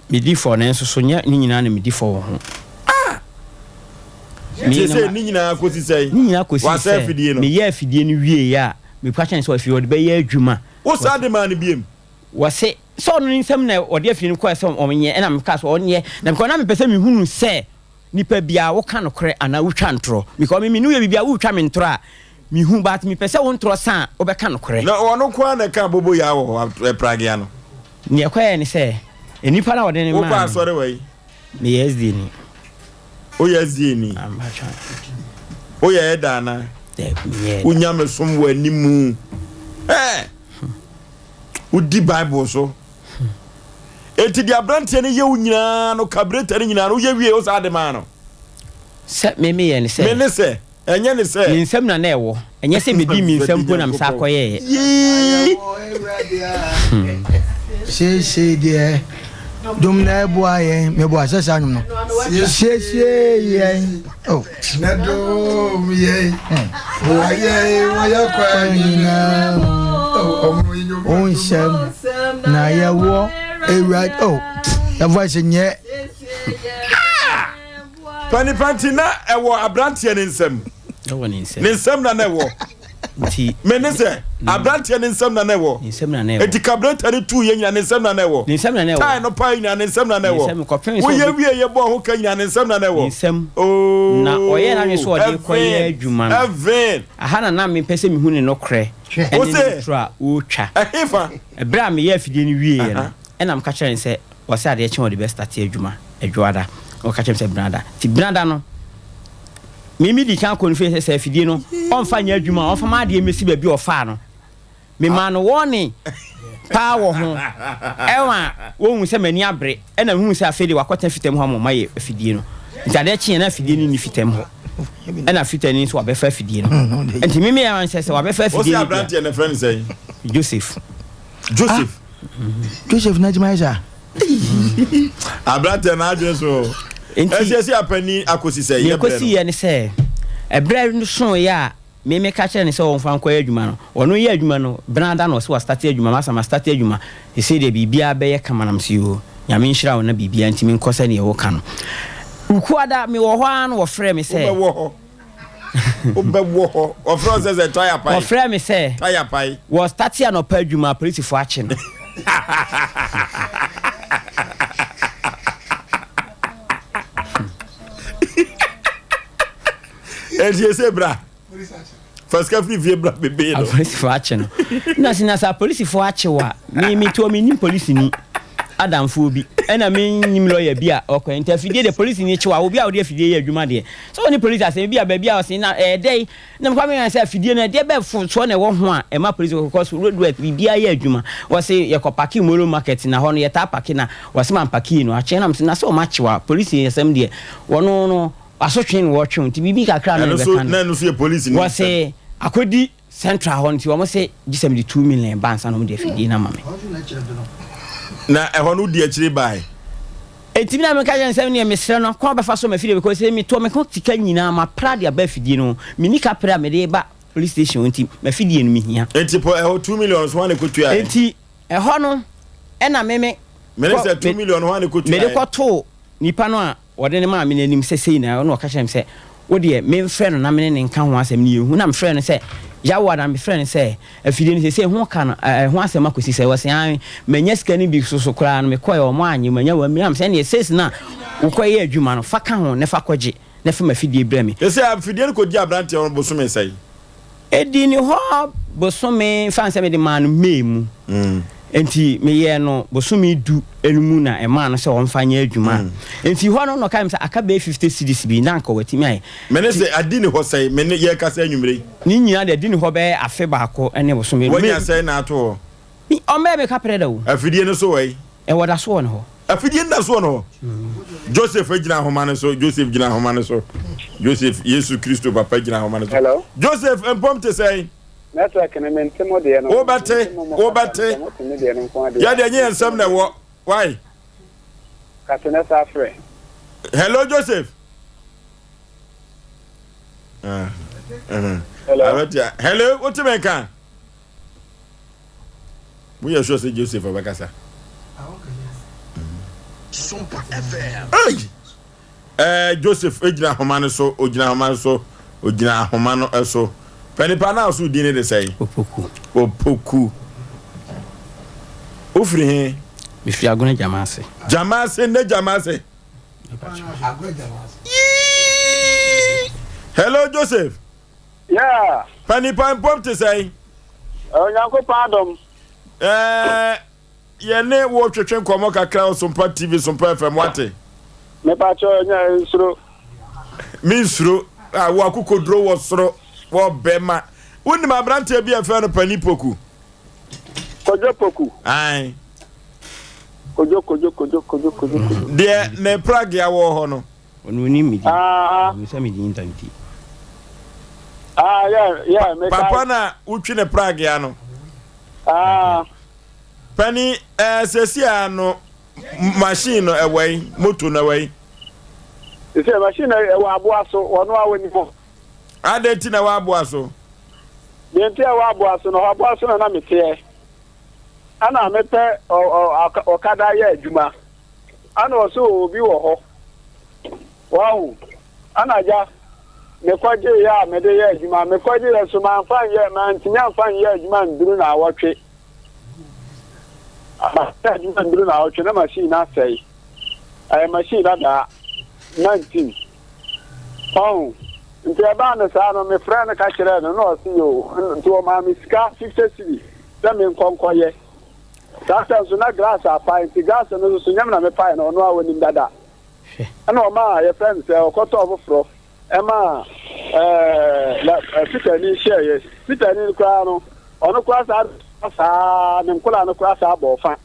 Medi fɔ, nanso so nyɛ ne nyinaa na medi fɔ wɔ ho? Ah! Seesei ne nyinaa kɔsi sɛn? Ne nyinaa kɔsi Wasɛe sɛ afidie no. meyɛɛ afidie no wieeɛ a, meka kyerɛɛ no sɛ afei ɔde bɛyɛ adwuma. Wosan de maa no biom? Wɔse sɛ ɔno ne nsam na ɔde afidie no kɔɛ sɛ ɔnyɛ, ɛna mekaa sɛ ɔnyɛ, na because na mepɛ sɛ mehunu sɛ Nipa biaa wo ka nokorɛ anaa wo twa ntorɔ because me me ne wo yɛ biribi a wo retwa me ntorɔ a me hu but me pɛ sɛ wo ntorɔ sa a wo bɛ ka nokorɛ. Na ɔno nko ara na ɛka aboboyaa wɔ hɔ pragea no. Nea ɛkɔyɛɛ ne sɛ nnipa no a wɔde no Wokɔ maa me asɔre wɔ yi? Meyɛ SDA ni. Woyɛ SDA ni? Ah, mpakyɛ. Woyɛ ɛda anaa? Daabi, menyɛ ɛda. Wo nyamesom wɔ animu. Ɛɛ! Wodi Bible so. Enti deɛ aberanteɛ no yɛ wo nyinaa no, carburetor no nyinaa no, woyɛ wie wo saa de maa no? Sɛ me meyɛ ne sɛ. Me ne sɛ. Ɛnyɛ ne sɛ. Ne nsam na na ɛwɔ. Ɛnyɛ sɛ medii me nsam mpo na mesan kɔyɛeɛ. Yii. Seesei deɛ dom na ɛboa yɛn meboa sɛ saa nnwom no siesie yɛn oh. Na dom yɛn boa yɛn wɔ yɛn kwan nyinaa mu wo nsɛm na yɛwɔ awurade oh yɛ voice nyɛ Panipa nti na ɛwɔ aberanteɛ ne nsam. Ɛwɔ ne nsam. Ne nsam na na ɛwɔ. Nti. Me ne sɛ aberanteɛ ne nsam na na ɛwɔ. Ne nsam na na ɛwɔ. Eti kabreta ne tuu yɛ nyina ne nsam na na ɛwɔ. Ne nsam na na ɛwɔ. Tae no paa nyina ne nsam na na ɛwɔ. Ne nsam kɔpem sɛ. Woyɛ wie yɛ bɔɔ ho ka nyina ne nsam na na ɛwɔ. Ne nsam. Oh. Na ɔyɛ n'adwene sɛ ɔde kɔyɛ adwuma no. Heaven. Aha na na mepɛ sɛ mehu ne nokorɛ ɛne ne toro a ɔretwa. Ɛhefa. Ɛberɛ a meyɛ afidie no wieɛ no ɛna meka kyerɛ no sɛ Ɔse adeɛ kye a ɔde bɛ starte adwuma Ɛdwoada na ɔka kyerɛ me sɛ Benada nti Benada no me me di kan kɔ ne fie sɛ sɛ afidie no ɔmfa nyɛ adwuma a ɔmfa m'adeɛ mmɛsi baabi a ɔfaa no me maa no wɔne paa wɔ ho ɛma wɔhu sɛ m'ani abere ɛna mehu sɛ afei de wakɔtena fitam hɔ ama ɔma yɛ afidie no nti adeɛ kyeɛ na afidie no nni fitam hɔ ɛna fitani nso wabɛfa afidie no nti me meyɛ sɛ sɛ wabɛfa afidie no Ɔse aberanteɛ no frɛ no sɛn? Joseph Joseph. Ah, Joseph na adwuma yɛ saa. Aberanteɛ na adwene so. Nti ɛsiesie apani akosi sɛ yɛ brɛ no. Nea ɛkɔsi yɛ ne sɛ ɛbrɛ no so yɛ a me meka kyerɛ no sɛ ɔmfa nkɔyɛ adwuma no ɔno yɛ adwuma no benada na ɔsɛ wastate adwuma masa mastate adwuma ɛsei deɛ biribiara bɛyɛ kama nam sɛ yoo nyame nhyira wo na biribiara ntumi nkɔ sɛdeɛ woka no Wukuada mewɔ hɔ ara na wɔfrɛ me sɛ wobɛwɔ hɔ Wobɛwɔ hɔ. Wɔfrɛ wo sɛ sɛ taya pae. Wɔfrɛ me sɛ. Taya pae. Wɔ starte anɔpa adwuma apolisifoɔ akye no. Enti ese bra. Fa sika firi fie bra bebe no. Apolisifoɔ akye no. Na sɛ na sɛ apolisifoɔ akye wo a, me me toɔ mennim polisini adamfoɔ bi ɛna mennim lɔya bi a ɔkɔ nti afidie deɛ polisini kye wo a obi a wode afidie yɛ adwuma deɛ Sɛ ɔne polisi asɛm bi a baabi a ɔse na ɛyɛ dɛn na mekɔ meka sɛ afidie no ɛdeɛ bɛ fo soɔ na ɛwɔ ho a ɛma polisi kɔ because road work biribiara yɛ adwuma wɔse yɛkɔ pake molo market na hɔ no yɛtaa pake na wɔse ma mpake no akye na mese na sɛ ɔma akyewa polisi asɛm deɛ wɔno no asotwe na wɔtwe nti biribi kakra na ɛbɛka no wɔse akɔdi Central hɔ nti wɔn se gye sɛ mede 2 million ba ansa na wɔn de afidie no ama me. Na ɛhɔ no wodi akyire bae. Enti me na meka kyerɛ no sɛ, Neɛ mesrɛ no, kwan a wobɛfa so m'afidie because sɛ metoɔ me ho sika nyinaa mapra de aba afidie no ho. Menni kaprɛ a mede reba police station hɔ nti m'afidie no mehia. Enti po ɛhɔ 2 million nso hwan na ɛkɔtuaeɛ? Enti ɛhɔ no ɛna me me Mene sɛ 2 million hwan na ɛkɔtuaeɛ? Mede kɔtoo nipa no a Wɔde no maa me no anim sɛ sei na ɛna ɔka kyerɛɛ me sɛ, Wo deɛ, memfrɛ no na me ne no nka ho asɛm na yɛnhu. Na mefrɛɛ no sɛ, Yaw a, na mefrɛɛ no sɛ, Afidie no seesei ho ka no, ɛho asɛm akɔsi sɛn? Ɔse, Aane, manya sika no bi so so koraa no, mekɔeɛ, wɔannye, manya one million. Na mese, Ɛnneɛ sees no a wokɔyɛɛ adwuma no, fa ka ho na fa kɔgye, na fa m'afidie brɛ me. Seesei afidie no kɔdii aberanteɛ no bosome sɛn? Ɛdii ne hɔ bosome, mfa no sɛ mede maa no May mu, nti meyɛɛ no bosome du no mu na ɛmaa no sɛ ɔmfa nyɛ adwuma. Nti hɔ no na ɔka kyerɛ me sɛ aka bɛyɛ 50 cedis bi na anka watumi ayɛ. Me ne sɛ adi ne hɔ sɛn? Me ne yɛrekasa anwummere yi. Ne nyinaa deɛ adi ne hɔ bɛyɛ afe baako ne bosome. Wanya sɛn na ato hɔ? Me, ɔmmɛɛ me kaprɛ da o. Afidie no so wɔ he? Ɛwɔ da so wɔ ne hɔ. Afidie no da so wɔ ne hɔ. Joseph gyina ahoma no so. Joseph gyina ahoma no so. Joseph, Yesu Kristo papa gyina ahoma no so. Hello. Joseph, mpɔm te sɛn? Network no mente mo deɛ no. Wobɛte, wobɛte. Yɛ deɛ nye yɛn nsɛm na ɛwɔ. Why? Kate na saa frɛ. Hello, Joseph. Uh, uh, Hello. Hello, wote me nka? Mo yɛ sure sɛ Joseph ɔbɛkasa? Hey! Eh, Joseph gyina ahoma no so, ogyina ahoma no so, ogyina ahoma no so. Pɛ nipa na ɔso din ne de sɛn? Opoku. Opoku. Wofiri he? Mefiri Agona Gyamase. Gyamase, ne Gyamase. Yee! Hello Joseph. Yeah. Panipa mpom te sɛn? Onyankopɔn adom. Ɛɛ yɛne wo twetwe nkɔmmɔ kakra wɔ Sompa TV, Sompa FM, wate? Mepakyɛ nya nsuro. Me nsuro. A wo akokoduro wɔ soro wɔ bɛma. Wonim aberanteɛ bi a ɛfɛ no Pani Poku? Kojo Poku. Ae. Kojo Kojo Kojo Kojo Kojo Kojo. Deɛ ne pragea wɔ hɔ no. Ɔno onim me din. Ɔnim sɛ me din da nti. Ah, yeah, yeah, mekae. Papa na wotwi ne pragea no. Ah. Pani, eh, sɛsi a no, machine no ɛwɔ yi, moto no ɛwɔ yi. Sɛ machine no ɛwɔ aboa so, wɔn a wɔnim hɔ. Adɛn nti na ɛwɔ aboa so? Deɛ nti a ɛwɔ aboa so no, hɔ aboa so na na meteɛ. Ɛna mepɛ ɔkada yɛ adwuma. Ɛna ɔsɛ obi wɔ hɔ. Wahu? Ɛna agya, mekɔgyeeɛ a mede yɛ adwuma. Mekɔgyeeɛ nso mamfa nyɛ, mantumi amfa nyɛ adwuma nduru naawɔtwe. Manyɛ adwuma nduru naawɔtwe na machine no asɛe. Ɛyɛ machine dadaa, 19. Wahu? Nti ɛbaa no saa no, mefrɛɛ no ka kyerɛɛ no na ɔse yoo. Nti ɔmaa me sika 50 cedi sɛ menkɔ nkɔyɛ. Saa time nso na glass apae nti glass no nso so nyɛ me na mepae no, ɔno ara ɔnim dada. Ɛna ɔmaa yɛfrɛ no sɛ ɔkɔtɔɔ foforɔ ɛmaa ɛɛ la fitani hyɛɛyɛ. Fitani no koraa no ɔno koraa saa saa ne nkola no koraa saa bɔɔ fa.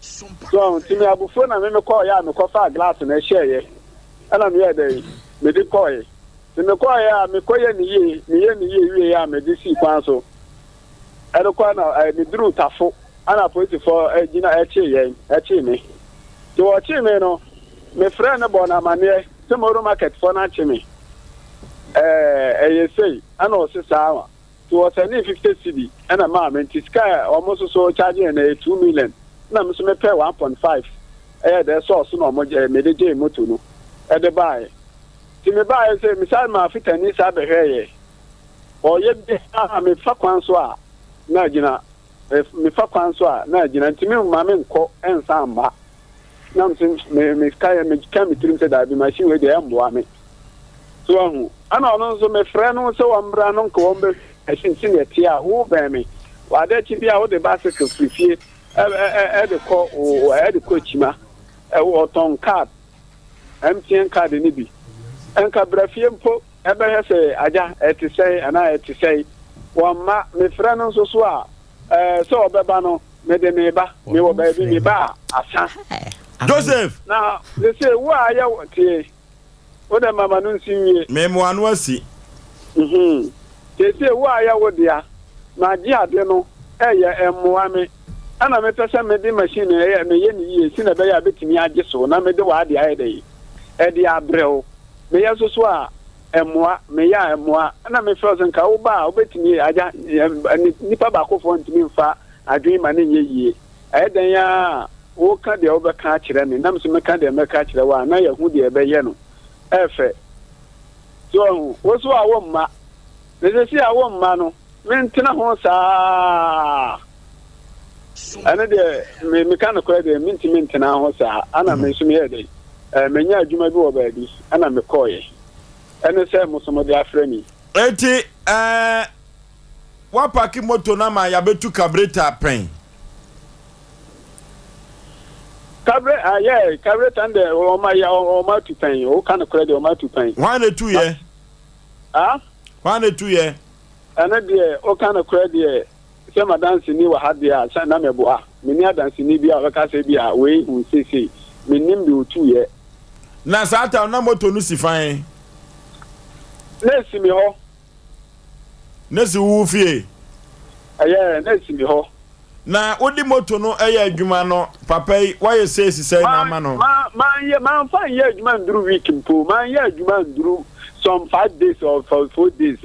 So nti me abufuo na me mekɔɔyɛ a mekɔfaa glass no ɛhyɛɛyɛ ɛna meyɛɛ dɛn mede kɔɔɛ. Nti mekɔɔyɛ a mekɔyɛ ne yie meyɛ ne yie wieɛ a mede sii kwan so ɛrekɔ na meduruu Tafo ɛna apolisifoɔ gyina ɛkyee yɛn ɛkyee me. Nti wɔkyee me no mefrɛɛ no bɔɔ no amaneɛ sɛ Moro market foɔ no akye me ɛɛ ɛyɛ sei ɛna ɔse saa nti wɔsɛnee 50 cedi ɛna maa me nti sika a wɔn nso so charge yɛn no ɛyɛ 2 million ɛna me nso mepɛɛ 1.5 ɛyɛ dɛ sɔɔ so na wɔn gye mede gyee moto no ɛde baeɛ nti mebaeɛ sɛ mesan maa fitani saa bɛhwɛɛyɛ ɔyɛ biara mefa kwan so a na agyina mefa kwan so a na agyina nti me mma me nkɔ nsan mma na me me me ka me ka me tirim sɛ daabi machine wei deɛ ɛmmoa me so ahu ɛna ɔno nso mefrɛ no sɛ wɔmmra no nka wɔn bɛ machine si na ɛte a wo bɛn me wade akyi bi a wode bicycle firi fie ɛde kɔ ɛde kɔ akyima ɔtɔn card MTN card ne bi nka bra fie mpo Ɛbɛhwɛ sɛ agya, ɛte sɛn anaa ɛte sɛn. Wamma. Mefrɛ no nso so a, ɛɛ, sɛ ɔbɛba no, mede me ba. Mewɔ baabi, me ba a, asa. Joseph! Na seesei wo a ayɛ wo, tie, wo dɛ ma m'ano nsi nwie. Me mo ano asi. Mhm. Seesei wo a ayɛ wo dea, magye ade no, ɛyɛ, ɛmmoa me. Ɛna mepɛ sɛ mede machine no, ɛyɛ, meyɛ no yie, sɛnea ɛbɛyɛ a ɛbɛtumi agye so, na mede w'ade ayɛ dɛn? Ɛde abrɛ wo. Meyɛ nso so a, ɛmmoa. Meyɛ a, ɛmmoa. Ɛna mefrɛ wo sɛ nka woba a, wobɛtumi, agya, nnipa baakofoɔ ntumi mfa adwene ma no nyɛ yie. Ɛyɛ dɛn ara a, woka deɛ wobɛka akyerɛ me, na me nso meka deɛ mɛka akyerɛ wo a, na yɛahu deɛ yɛbɛyɛ no. Ɛyɛ fɛ. So wahu? Wo nso a womma. Na seesei a womma no, mentena ho saa. Ɛno deɛ, me meka nokorɛ deɛ, mentumi ntena ho saa. Ɛna me nso meyɛɛ dɛn? Ɛɛ, menyaa adwuma bi wɔ baabi, ɛna mekɔeɛ. Ɛne sɛ mo nso mode afrɛ me yi. Enti, ɛɛ, woapake moto no ama yɛabɛtu kabreta pɛn? Kabre, ah, yeah, kabreta no deɛ, wɔn ayɛ, wɔn atu pɛn. Woka nokorɛ deɛ, wɔn atu pɛn. Hwan na etuiɛ? Ah? Hwan na etuiɛ? Ɛno deɛ, woka nokorɛ deɛ, Sɛ m'adanseni wɔ ha deɛ a, sɛ na mɛboa. Menni adanseni biara a ɔbɛka sɛ ebia wei hu seesei. Mennim deɛ ɔtuiɛ. Na saa tam na moto no si fan? Na ɛsi me hɔ. Na ɛsi wo fie? Ɛyɛ, na ɛsi me hɔ. Na wode moto no yɛ adwuma no, papa yi, woayɛ seesi sɛn na ama no? Ma, ma, manyɛ, mamfa nyɛ adwuma nduru week mpo. Manyɛ adwuma nduru some five days or four days.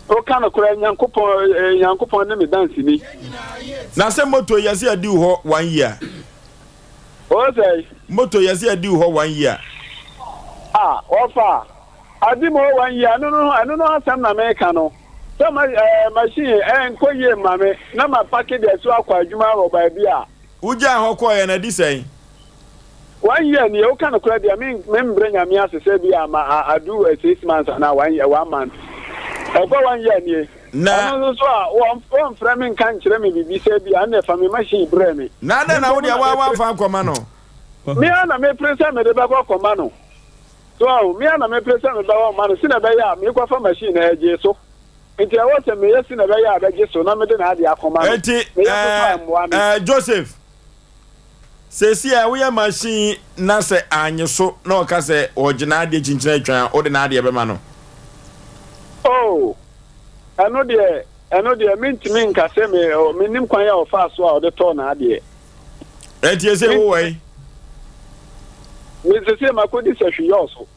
Woka nokorɛ, Nyankopɔn, eh, Nyankopɔn ne me danseni. Na sɛ moto yɛ sɛ adi wo hɔ one year. O sɛe. Moto yɛ sɛ adi wo hɔ one year. Ah, wɔfa, adi me hɔ one year, ɛno no, ɛno no asɛm na meka no. Sɛ ma, eh, machine, eh, nkɔ yie mma me, na ma pake de asu akɔ adwuma wɔ baabi a. Wogyaa hɔ kɔɔeɛ no, adi sɛn? One year nie, woka nokorɛ deɛ me me mbrɛ Nyame ase sɛ bi a ma a adu 6 months anaa one year one month. Ɛkɔ one year nie. Na. Ɔno nso so a wɔn wɔnfrɛ me nka nkyerɛ me biribi sɛ bi a ɛnneɛ fa me machine brɛ me. Na adɛn na wo deɛ woa woamfa ankɔma no? Me ara na mepere sɛ mede bɛkɔ akɔma no. So wahu? Me ara na mepere sɛ mebɛkɔ akɔma no sɛnea ɛbɛyɛ a mekɔfa machine no ɛgyee so. Nti ɛwɔ sɛ meyɛ sɛnea ɛbɛyɛ a ɛbɛgye so na mede n'adeɛ akɔma no. Enti Meyɛ nso so a ɛmmoa me. ɛɛ Joseph. Seesei a woyɛ machine yi na sɛ annye so na ɔka sɛ ɔregye n'adeɛ kyinkyin atwan a, wode n'adeɛ bɛma no? Oh, ɛno deɛ, ɛno deɛ mentumi nka sɛ me, mennim kwan a ɔfaa so a ɔde tɔɔ n'adeɛ. Ɛnti ɛsɛ wowɔ yi? Me sese makɔdi sahwi yɔɔ so.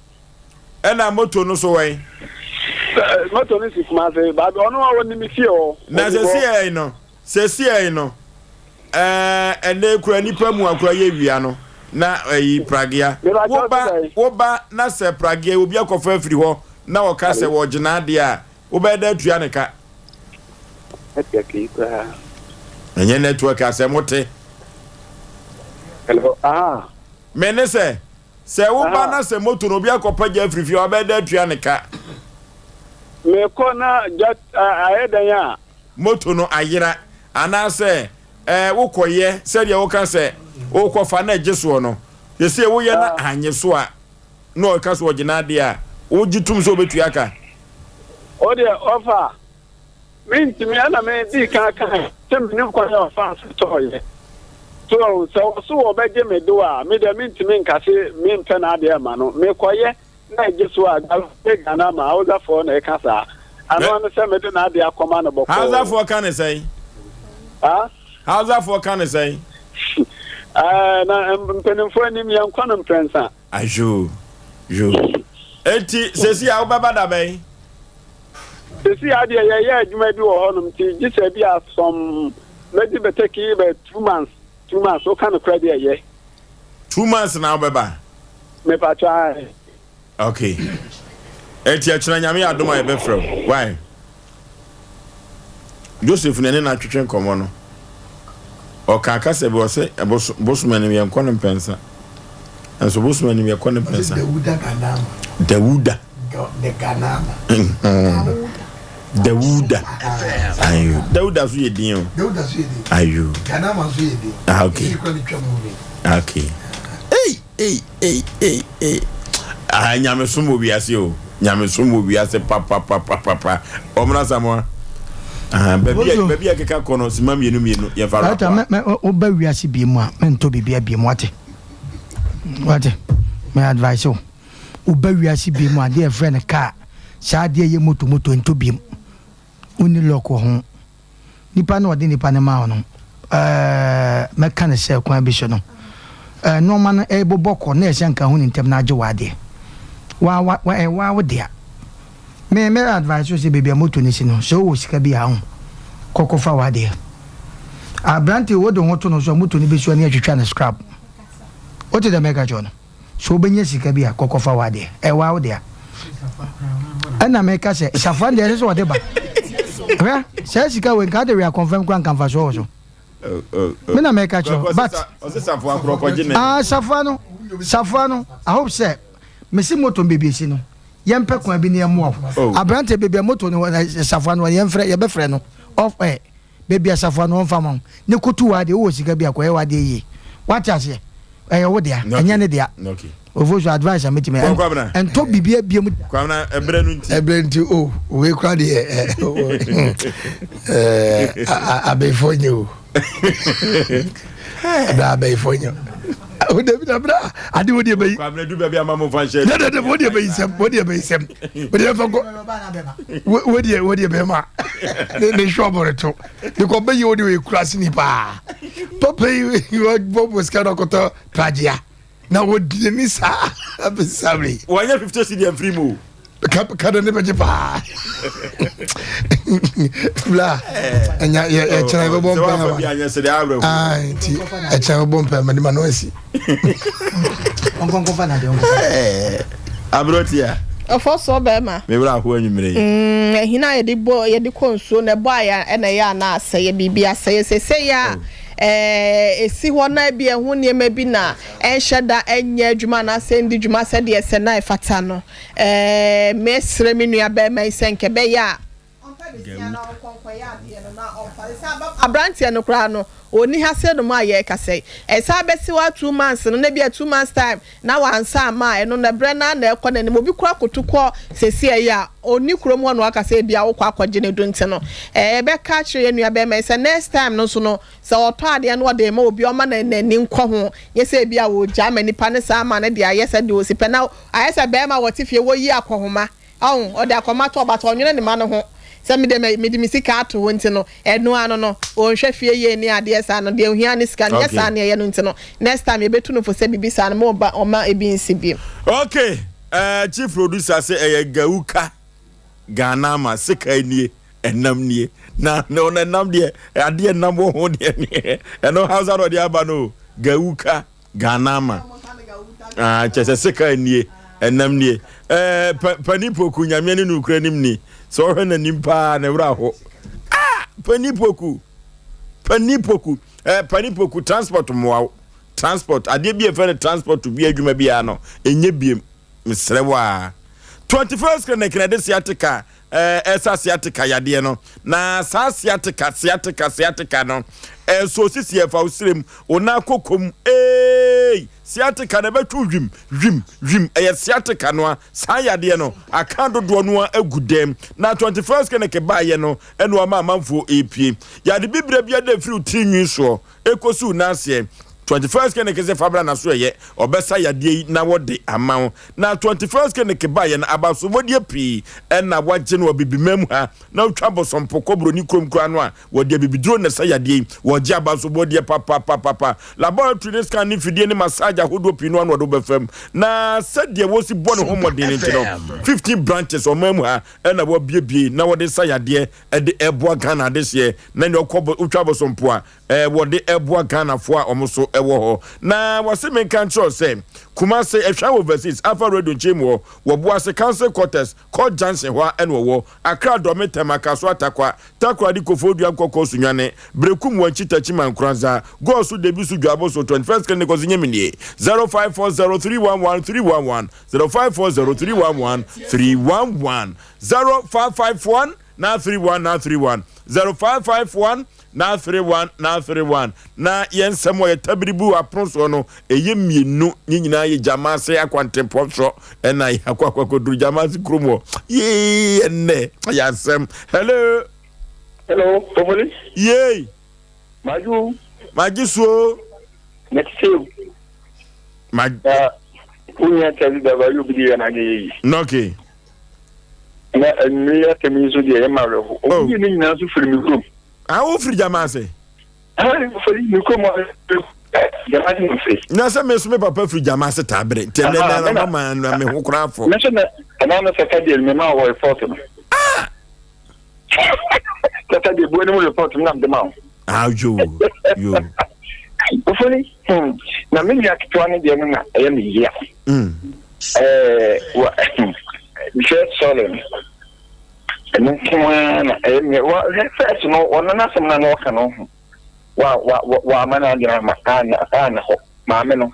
Ɛna moto no so wɔ yi? Moto no si Kumase, baabi ɔno a ɔnim me fie hɔ. Na sese no, Sɛsiɛi no, ɛɛ, ɛnnɛ kura nipa mu akura yɛ wia no, na ɛyi pragea. Wo ba, wo ba na sɛ pragea obi akɔfa afiri hɔ na ɔka sɛ wɔgye n'adeɛ a, wobɛyɛ dɛ atua ne ka. Network yi koraa. Ɛnyɛ network asɛm wote. Hello, aha. Me ne sɛ, Sɛ wo ba na sɛ moto no obi akɔpa gya afiri fie a, wabɛyɛ dɛ atua ne ka. Mekɔ na gya ayɛ dɛn a. Moto no ayera anaasɛ ɛɛ wokɔyɛ sɛdeɛ woka sɛ wokɔfa na ɛgye soɔ no, seesei woyɛ na annye so a, na ɔka sɛ ɔgye n'adeɛ a, wogye tom sɛ wobɛtua ka? Wo deɛ ɔfa. Mentumi, ɛna me dii kan kae sɛ mennim kwan a ɔfaa so tɔɔeɛ. So wahu? Sɛ ɔse ɔbɛgye me do a, me deɛ mentumi nka se mempɛ n'adeɛ mma no. Mekɔyɛ na ɛgye so a, Galope Ghana ma Hausafoɔ na ɛka saa. Ɛno ara ne sɛ mede n'adeɛ akɔma no bɔkɔɔ. Hausafoɔ ka ne sɛn? Ha? Hausafoɔ ka ne sɛn? Ɛɛ, na mpanimfoɔ anim yɛnkɔ no mprɛnsa. Ayoo, yoo. Enti seesei a wobɛba da bɛn? Seesei a deɛ yɛyɛ adwuma bi wɔ hɔnom nti gye sɛ bi a some mɛdi bɛtɛki bɛ 2 months, 2 months woka no korɛ deɛ ɛyɛ. 2 months na wobɛba? Mepatwa ae. Okay. Enti ɛkyena Nyame yɛ adom a yɛbɛfrɛ wo. Why? Joseph na ɛne no atwetwe nkɔmmɔ no. Ɔka kasa bi ɔsɛ bosom anim yɛnkɔ no mpɛnsa. Nso bosom anim yɛkɔ no mpɛnsa. Dawuda Ganama. Dawuda. The Ganama. Dawuda. Ayo. Dawuda so yɛ din o. Dawuda so yɛ din. Ayo. Ganama nso yɛ din. Ah, okay. Okay. Hey, hey, hey, hey, hey. Ah, nyamesom wɔ wiase o. Nyamesom wɔ wiase papapapapa. Ɔmena Samoa. Ah, baabi a baabi a keka kɔ no sima mmienu mmienu yɛmfa rap. Mɛ mɛ woba wiase bie mu a mɛntɔ biribi abie mu wate. Wate. Mɛ advice o. Woba wiase bie mu adeɛ ɛfrɛ no kaa. Saa adeɛ yɛ moto moto ntɔ biem. Wonni luck wɔ ho. Nipa no a ɔde nipa no maa wo no, ɛɛ, mɛka no sɛ kwan bi so no, ɛɛ, nneɛma no ɛrebobɔ kɔ na ɛsɛ nka hu ne ntɛm na agye w'adeɛ. Wa wa wa ɛyɛ waa wo dea. Me mɛ advice wo sɛ baabi a moto no si no, sɛ wowɔ sika bi a ho, kɔ kɔfa w'adeɛ. Aberante wode ho to no so a moto no bɛsi hɔ ne atwitwa no scrap. Wote dɛ mɛka kyerɛ wo no? Sɛ wobɛnya sika bi a, kɔ kɔfa w'adeɛ. Ɛyɛ waa wo dea. Ɛna meka sɛ, safoa no deɛ ɛsɛ sɛ ɔde ba. Hwɛ, saa sika wei nka ade wea kɔnfɛm koraa nka mfasoɔ wɔ so. Me na meka kyerɛ wo, but ah, safoa no, safoa no, I hope sɛ, mesi moto no baabi esi no, yɛmpɛ kwan bi ne yɛmmoa wo. Aberante baabi a moto no wɔ, safoa no wɔ, yɛmfrɛ, yɛbɛfrɛ no off air. Baabi asafo ano ɔmfa ma wo ne kotu w'adeɛ wowɔ sika bi a kɔyɛ w'adeɛ yie wate aseɛ ɛyɛ wo dea ɛnyɛ ne dea ofo so advice a mɛtumi ɛntɔ biribi abie mu Kwamina ɛbrɛ no nti ɛbrɛ nti o oh, wei kora deɛ abɛɛfoɔ nyɛ o ɛbrɛ abɛɛfoɔ nyɛ o dabi na bra ade wo deɛ bɛyi Kwamina du baabi ama mo fa nhyɛ dɛ dɛ wo deɛ bɛyi sɛm wo deɛ bɛyi sɛm wo deɛ fɛ kɔ wo deɛ wo deɛ bɛma ne ne hwɛ ɔbɔre to because bɛyi wo deɛ oyɛ kura sini paa papa yi bɔ bɔ sika na ɔkɔtɔ pragea na wɔdi n'ani saa abɛsi saa bere yi. Wɔnyɛ 50 cedi amfiri mu o. Ka ka ne bɛgye paa. Bla ɛnya yɛ ɛkyerɛ bɛbɔ mpɛ ama. Ah nti ɛkyerɛ bɛbɔ mpɛ ama ne ma no asi. Ɔnkɔnkɔfa na deɛ ɔnkɔfa. Aberotia. Ɔfɔ soɔ bɛrima. Me werɛ aho anwummerɛ yi. Mm, ɛhina a yɛde bɔ yɛde kɔ nsuo na ɛbɔ a yɛ ɛna ɛyɛ a na asɛeɛ biribi asɛeɛ seesei a ɛɛ esi hɔ na ebi ɛho nneɛma bi na ɛnhyɛ da ɛnyɛ adwuma anaasɛ ɛndi dwuma sɛdeɛ ɛsɛ na ɛfata no ɛɛ mɛsrɛ me nua bɛrima yi sɛ nka ɛbɛyɛ a ɔmpɛ besia na ɔnkɔ nkɔyɛ adeɛ no na ɔmfa ne sɛ aba aberanteɛ no koraa no ɔnni ha sɛ nom a yɛrekasa yi ɛsan bɛsi hɔ a 2 months no na ebia 2 months time na wansa amma a ɛno no ɛberɛ no ara na ɛkɔ n'anim obi koraa kɔtu kɔ seesei yi a ɔnni kurom hɔ na waka sɛ ebia wokɔ akɔgye ne do nti no ɛɛ yɛbɛka akyerɛ yɛn nua bɛrima yi sɛ next time no nso no sɛ ɔtɔ adeɛ na ɔde rema obi a ɔma no n'ani nkɔ ho nyɛ sɛ ebia ɔregya ama nipa no saa ama no de ayɛ sɛ deɛ ɔsi pɛ na ayɛ sɛ bɛrima a wɔte fie wɔyi akɔhoma. Ɔho, ɔde akɔma tɔ but ɔnwene ne mma no ho sɛ me deɛ mede me sika ato hɔ nti no ɛno ano no ɔnhwɛ fie yie ne adeɛ saa no deɛ ohia ne sika no nyɛ saa na ɛyɛ no nti no next time yɛbɛtu no fo sɛ biribi saa no mo ba ɔmma ebi nsi bio. Ok eh, chief producer se ɛyɛ gawuka Ghana ma sekan nie ɛnam nie na na ɔno ɛnam deɛ adeɛ ɛnam wɔ ho deɛ neɛ ɛno hausa na ɔde aba no gawuka Ghana ma ah kyɛ sɛ sekan nie ɛnam nie ɛɛ pa pani poku nyameɛ ne nukura nim ni sɛ ɔhwɛ n'anim paa ne wura ho ah pani poku pani poku ɛɛ pani poku transport mmoa transport adeɛ bi a ɛfɛ no transport bi adwuma biara no ɛnyɛ biem Mesrɛ wo ara. 21st Clinic na ɛde sciatica ɛsa sciatica yadeɛ no. Na saa sciatica, sciatica, sciatica no, ɛsɔ sisi ɛfa wo srem, wo nan koko mu, eei, sciatica no ɛbɛtwe wo hwim, hwim, hwim, ɛyɛ sciatica no a, saa yadeɛ no, aka dodoɔ no ara agu dɛm. Na 21st Clinic baeɛ no, ɛna wɔama amanfoɔ ɛrepue. Yade bibire biara da ɛfiri wo tiri nwi soɔ, Ekosiw n'aseɛ. 21st Clinic se fa bra na so ɛyɛ, ɔbɛsa yadeɛ yi na wɔde ama wo. Na 21st Clinic baeɛ no, abasobɔdeɛ pii na wɔagye no wɔ Abibiman mu ha. Na wotwa bosompo kɔ Buroni kurom koraa no a, wɔde abibiduro na ɛsa yadeɛ yi. Wɔgye abasobɔdeɛ papapapapa. Laboratory ne scan ne mfidie ne massage ahodoɔ pii no ara na wɔde wo bɛfa mu. Na sɛdeɛ wɔsi bɔ ne ho mmɔden no nti no, 15 branches ɔman mu ha na wɔabuebue na wɔde sa yadeɛ de ɛboa Ghana adehyeɛ na nea ɔkɔ wotwa bosompo a ɛɛ wɔde ɛboa Ghanafoɔ a wɔn so ɛwɔ hɔ. Na wɔse menka nkyerɛ wo sɛ Kumase Ɛhwa Overseas Alpha Radio nkyɛn mu hɔ wɔ Boase Council Quarters Court Junction hɔ a ɛna ɔwɔ. Accra Dɔme Tema Kasoa Tarkwa Takoradi Koforidua Nkɔkɔɔ Sunyani Berekum Wankyi Techiman Nkoranza Goaso Debisu Dwaboso 21st Clinic Ɔse Nyame nie 0540 311 311 0540 311 311 0551 931 931 0551 931 931 Na yɛn nsɛm a yɛtabiri bu apono soɔ no, ɛyɛ mmienu. Ne nyinaa yɛ Gyamaase akwantempɔn soɔ ɛna yɛakɔ akɔ akɔduru Gyamaase kurom hɔ. Yee, ɛnnɛ yɛ asɛm. Hello. Hello, Popoli. Yee. Maju. Magye suo. Mete sɛ. Ma. Na wonya tabi baba yɛ obi de yɛ n'adwene yɛ yi. Okay. Na anwummere yi asɛm yi nso deɛ ɛyɛ m'awerɛho. Wɔn oh. mmienu nyinaa nso firi me kurom. Ah, wo firi gyama ase? Ah, firi me kurom gyama ase na firi. Na sɛ me nso me papa firi gyama ase taa bere nti ɛnɛ nɛ na mama na me ho koraa fɔ. Me nso na ɛna no sɛ deɛ me ma wɔ report no. Ah! Sɛ deɛ bu anim report no na mede ma wo. Ah, yo, yo. Ofori, hmm, na me nua ketewa no deɛ no na ɛyɛ me yia. Mm. Ɛɛ wa hwɛ sɔre no ɛno nko ara na ɛyɛ me wa hwɛ fɛs no ɔno n'asɛm na na ɔka no ho wa wa wa ama n'adwene ama ana ana hɔ maame no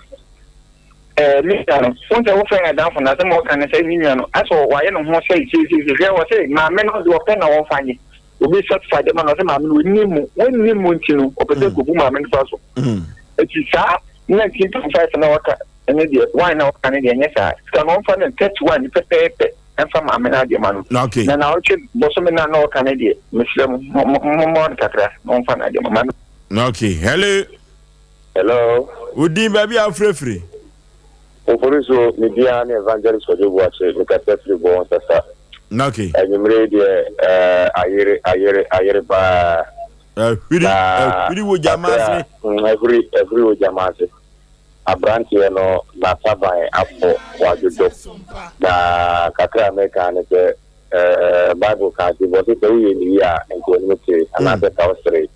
ɛɛ me nua no wɔn sɛ wofrɛ no adamfo na asɛm a ɔka no sɛ ne nua no asɛ wayɛ ne ho sɛ siesie hwɛ wɔ sɛ maame no deɛ ɔpɛ na wɔmfa nye obi certified ma no ɔsɛ maame no wɔnni mu wɔnni mu nti no ɔpɛ sɛ kogu maame no fa so eti saa 19.5 na waka Ɛno deɛ wine na ɔka no deɛ ɛnyɛ saa sika no ɔmfa no 31 pɛpɛɛpɛ ɛmfa maame no adeɛ ma no okay. Na naawɔtwe bɔsome no a na ɔka no deɛ mesrɛ mo mommɔ no kakra na ɔmfa no adeɛ ma no. Okay, hello. Hello. Wo din baabi a wofirefiri? Ofori so me din ara ne Evangelist Kwadwo Boakye mekasa firi Bɔn Sasa. Okay. Anwummere yi deɛ eh, ayere ayere ayere paa. Ahwiri ahwiri wɔ gyama ase. Ahwiri ahwiri wɔ gyama ase. Abranteɛ no n'ataban afɔ wadwodwo. Na kakra a meka ara ne sɛ, eh, Bible ka ase bɔ se sɛ woyɛ ne yie a, nka w'anim te, anaasɛ ka wosere.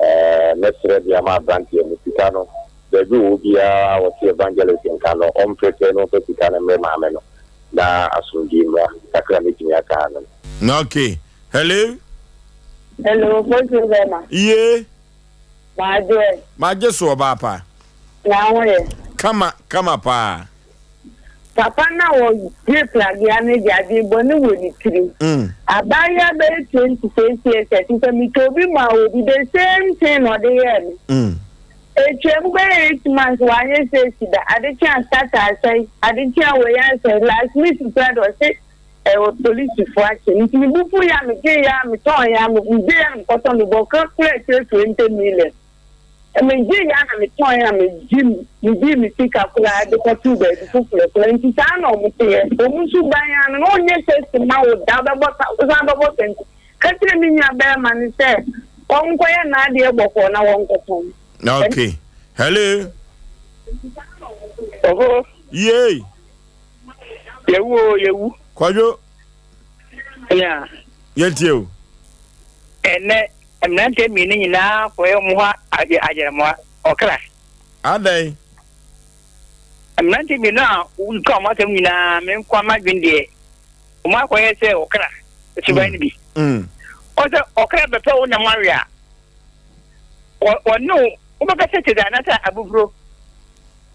Eh, mɛsrɛ de ama abranteɛ no, sika no, baabi ɔwɔ biara a ɔte evangelist nka no, ɔmprepare na ɔmfa sika no mmrɛ maame no, na asomdwie mmra. Kakra a mɛtumi aka ara no no. Okay. Hello. Hello, Bonjour Bema. Iye. Madwoɛ. Magye so ɔbaa pa. Na wo yɛ? Kama kama paa. Papa no a ɔgye pragea no deɛ adwene bɔne wɔ ne tirim. Abaayewa bɛyɛ 26 years akyi sɛ metɔ bi maa obi the same thing na ɔde yɛɛ me. Ɛtwaam bɛyɛ 8 months wanyɛ seesi da. Ade kye a starter asɛe, ade kye a wei asɛe. Last minute koraa deɛ ɔse ɛwɔ polisifo akye no. Nti me bo fuiɛ a megyee yɛ a metɔn yɛ a megye yɛ a mekɔtɔ mebɔ ka kura akyire 20 million. Megyee yɛ a na metɔn a megye megyee me sika koraa de kɔtoo baabi foforɔ koraa nti saa na wɔn teɛ. Wɔn nso ban ano na wɔnyɛ safety ma wo da wobɛbɔ sa wosan bɛbɔ sa nti ka kyerɛ me nua bɛrima no sɛ ɔnkɔyɛ n'adeɛ bɔkɔɔ na wɔnkɔtɔn. Okay. Hello. Oho. Yay. Yɛwu o yɛwu. Kwadwo. Yeah. Yɛntie o. Ɛnɛ mmeranteɛ mmienu nyinaa kɔyɛ wɔn ho agyɛrɛmoa ɔkra. Adɛn? Mmeranteɛ mmienu a woka wɔn asɛm nyinaa me nkoa m'adwene deɛ wɔn akɔyɛ sɛ ɔkra suban no bi. Ɔsɛ ɔkra bɛpɛ wo nam awe a wɔne wo wobɛka sɛ kyɛ anaasɛ abuburo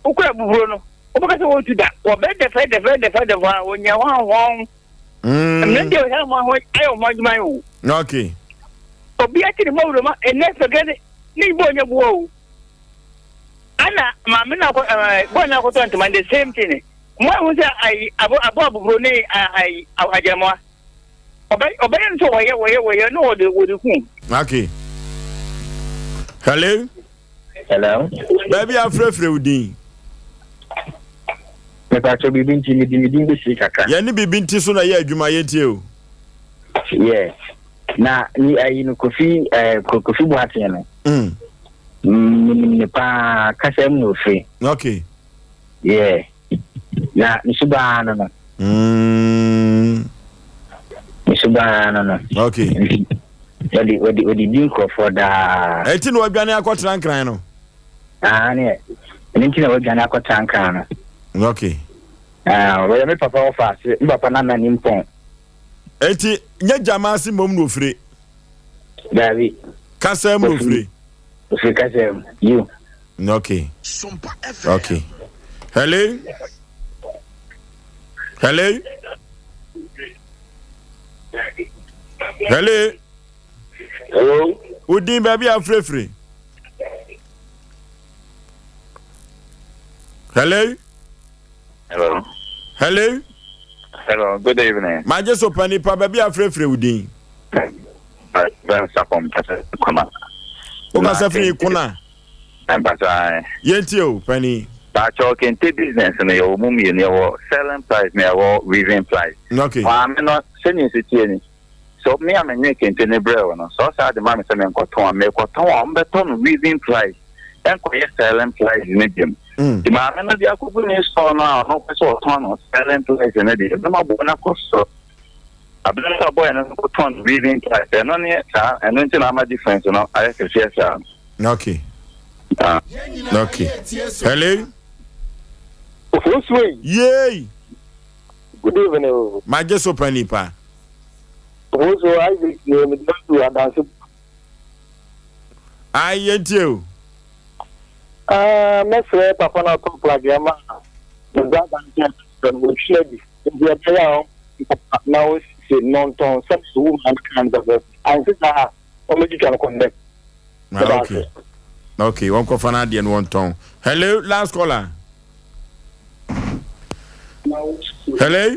wokura abuburo no wobɛka sɛ wɔntu da wɔbɛdɛfɛ dɛfɛ dɛfɛ dɛfɛ a wɔnya wɔn ahɔn. Mmeranteɛ wɔ saa wɔn ahɔn ayɛ wɔn adwuma yi o. Okay. Obi ati ne mɔwuro ma ɛnɛ fɛkɛ ne ne bɔ nyɛ boɔ o. Ana maame na akɔ ɛɛ bɔɔl na akɔtɔ ntoma the same thing. Mo ahu sɛ ayi abo abo aboboro ne ayi agyinamoa. Ɔbɛ ɔbɛyɛ no sɛ wɔyɛ wɔyɛ wɔyɛ na wɔde wɔde kum. Okay. Hello. Hello. Baabi afrɛfrɛ wo din. Mepatɔ biribi nti mede me din bɛsie kakra. Yɛne biribi nti so na ɛyɛ adwuma yɛntie o. Yeah. Na ni ayi no Kofi eh, Kofi Boateng no. Mm. Menim ne paa kasa mu na ofiri. Okay. Yeah. Na ne subaa no no. Mm. Ne subaa no no. Okay. Nti wɔde wɔde wɔde di nkurɔfoɔ daa. Ɛti na wadwane akɔtena nkran no. Ah ne ɛno nti na wadwane akɔtena nkran no. Okay. Ah wɔyɛ me papa wɔfa ase me papa nana ne mpɔn. Eti nyɛ gyama ase mmom na ofire. Daabi. Kasa mu na ofire. Ofiri kasa mu. Yiw. Okay. Okay. Hello. Hello. Hello. Hello. Udin baabi a afirefire. Hello. Hello. Hello. Hello, good evening. Magye so pa nipa baabi a frɛfrɛ wo din. Wokasa firi Kuna. Mpasa. Yɛntie o pani. Baakyɛw kente business no yɛwɔ mu mmienu yɛwɔ selling price na yɛwɔ weaving price. Okay. Maame no sɛnea esi tie ni sɛ me a menwene kente no brɛ wo no sɛ ɔsaa de ma me sɛ menkɔtɔn a mekɔtɔn a wɔbɛtɔ no weaving price ɛnkɔyɛ selling price no biom. Mm. Nti maame no de akɔgu ne store no a ɔno pɛ sɛ ɔtɔn no selling price no deɛ ɛbɛma boɔ no akɔ soro. Abere no sɛ ɔbɔyɛ no nso kɔtɔn no weaving price ɛno ne saa ɛno nti na ama difference no ayɛ kɛseɛ saa no. Okay. Ah. Okay. Hello. Ofosuo. Yay. Good evening o. Magye so pa nipa. Ofosuo Isaac yɛ mede asu adanse. Ayi yɛntie o. Ah, mɛsrɛ papa no atɔ plagea ma ne brada nkyɛn sɛ no wɔtwi adi nti ɛbɛyɛ a ɔmpa na ɔsiesie nnɔntɔn sɛdeɛ wo maa no kaa no pɛpɛɛpɛ anse saa a ɔmɛtwitwa no kɔndɛm. Ah, okay. Okay, wɔnkɔfa no adeɛ no wɔntɔn. Hello, last caller. Hello.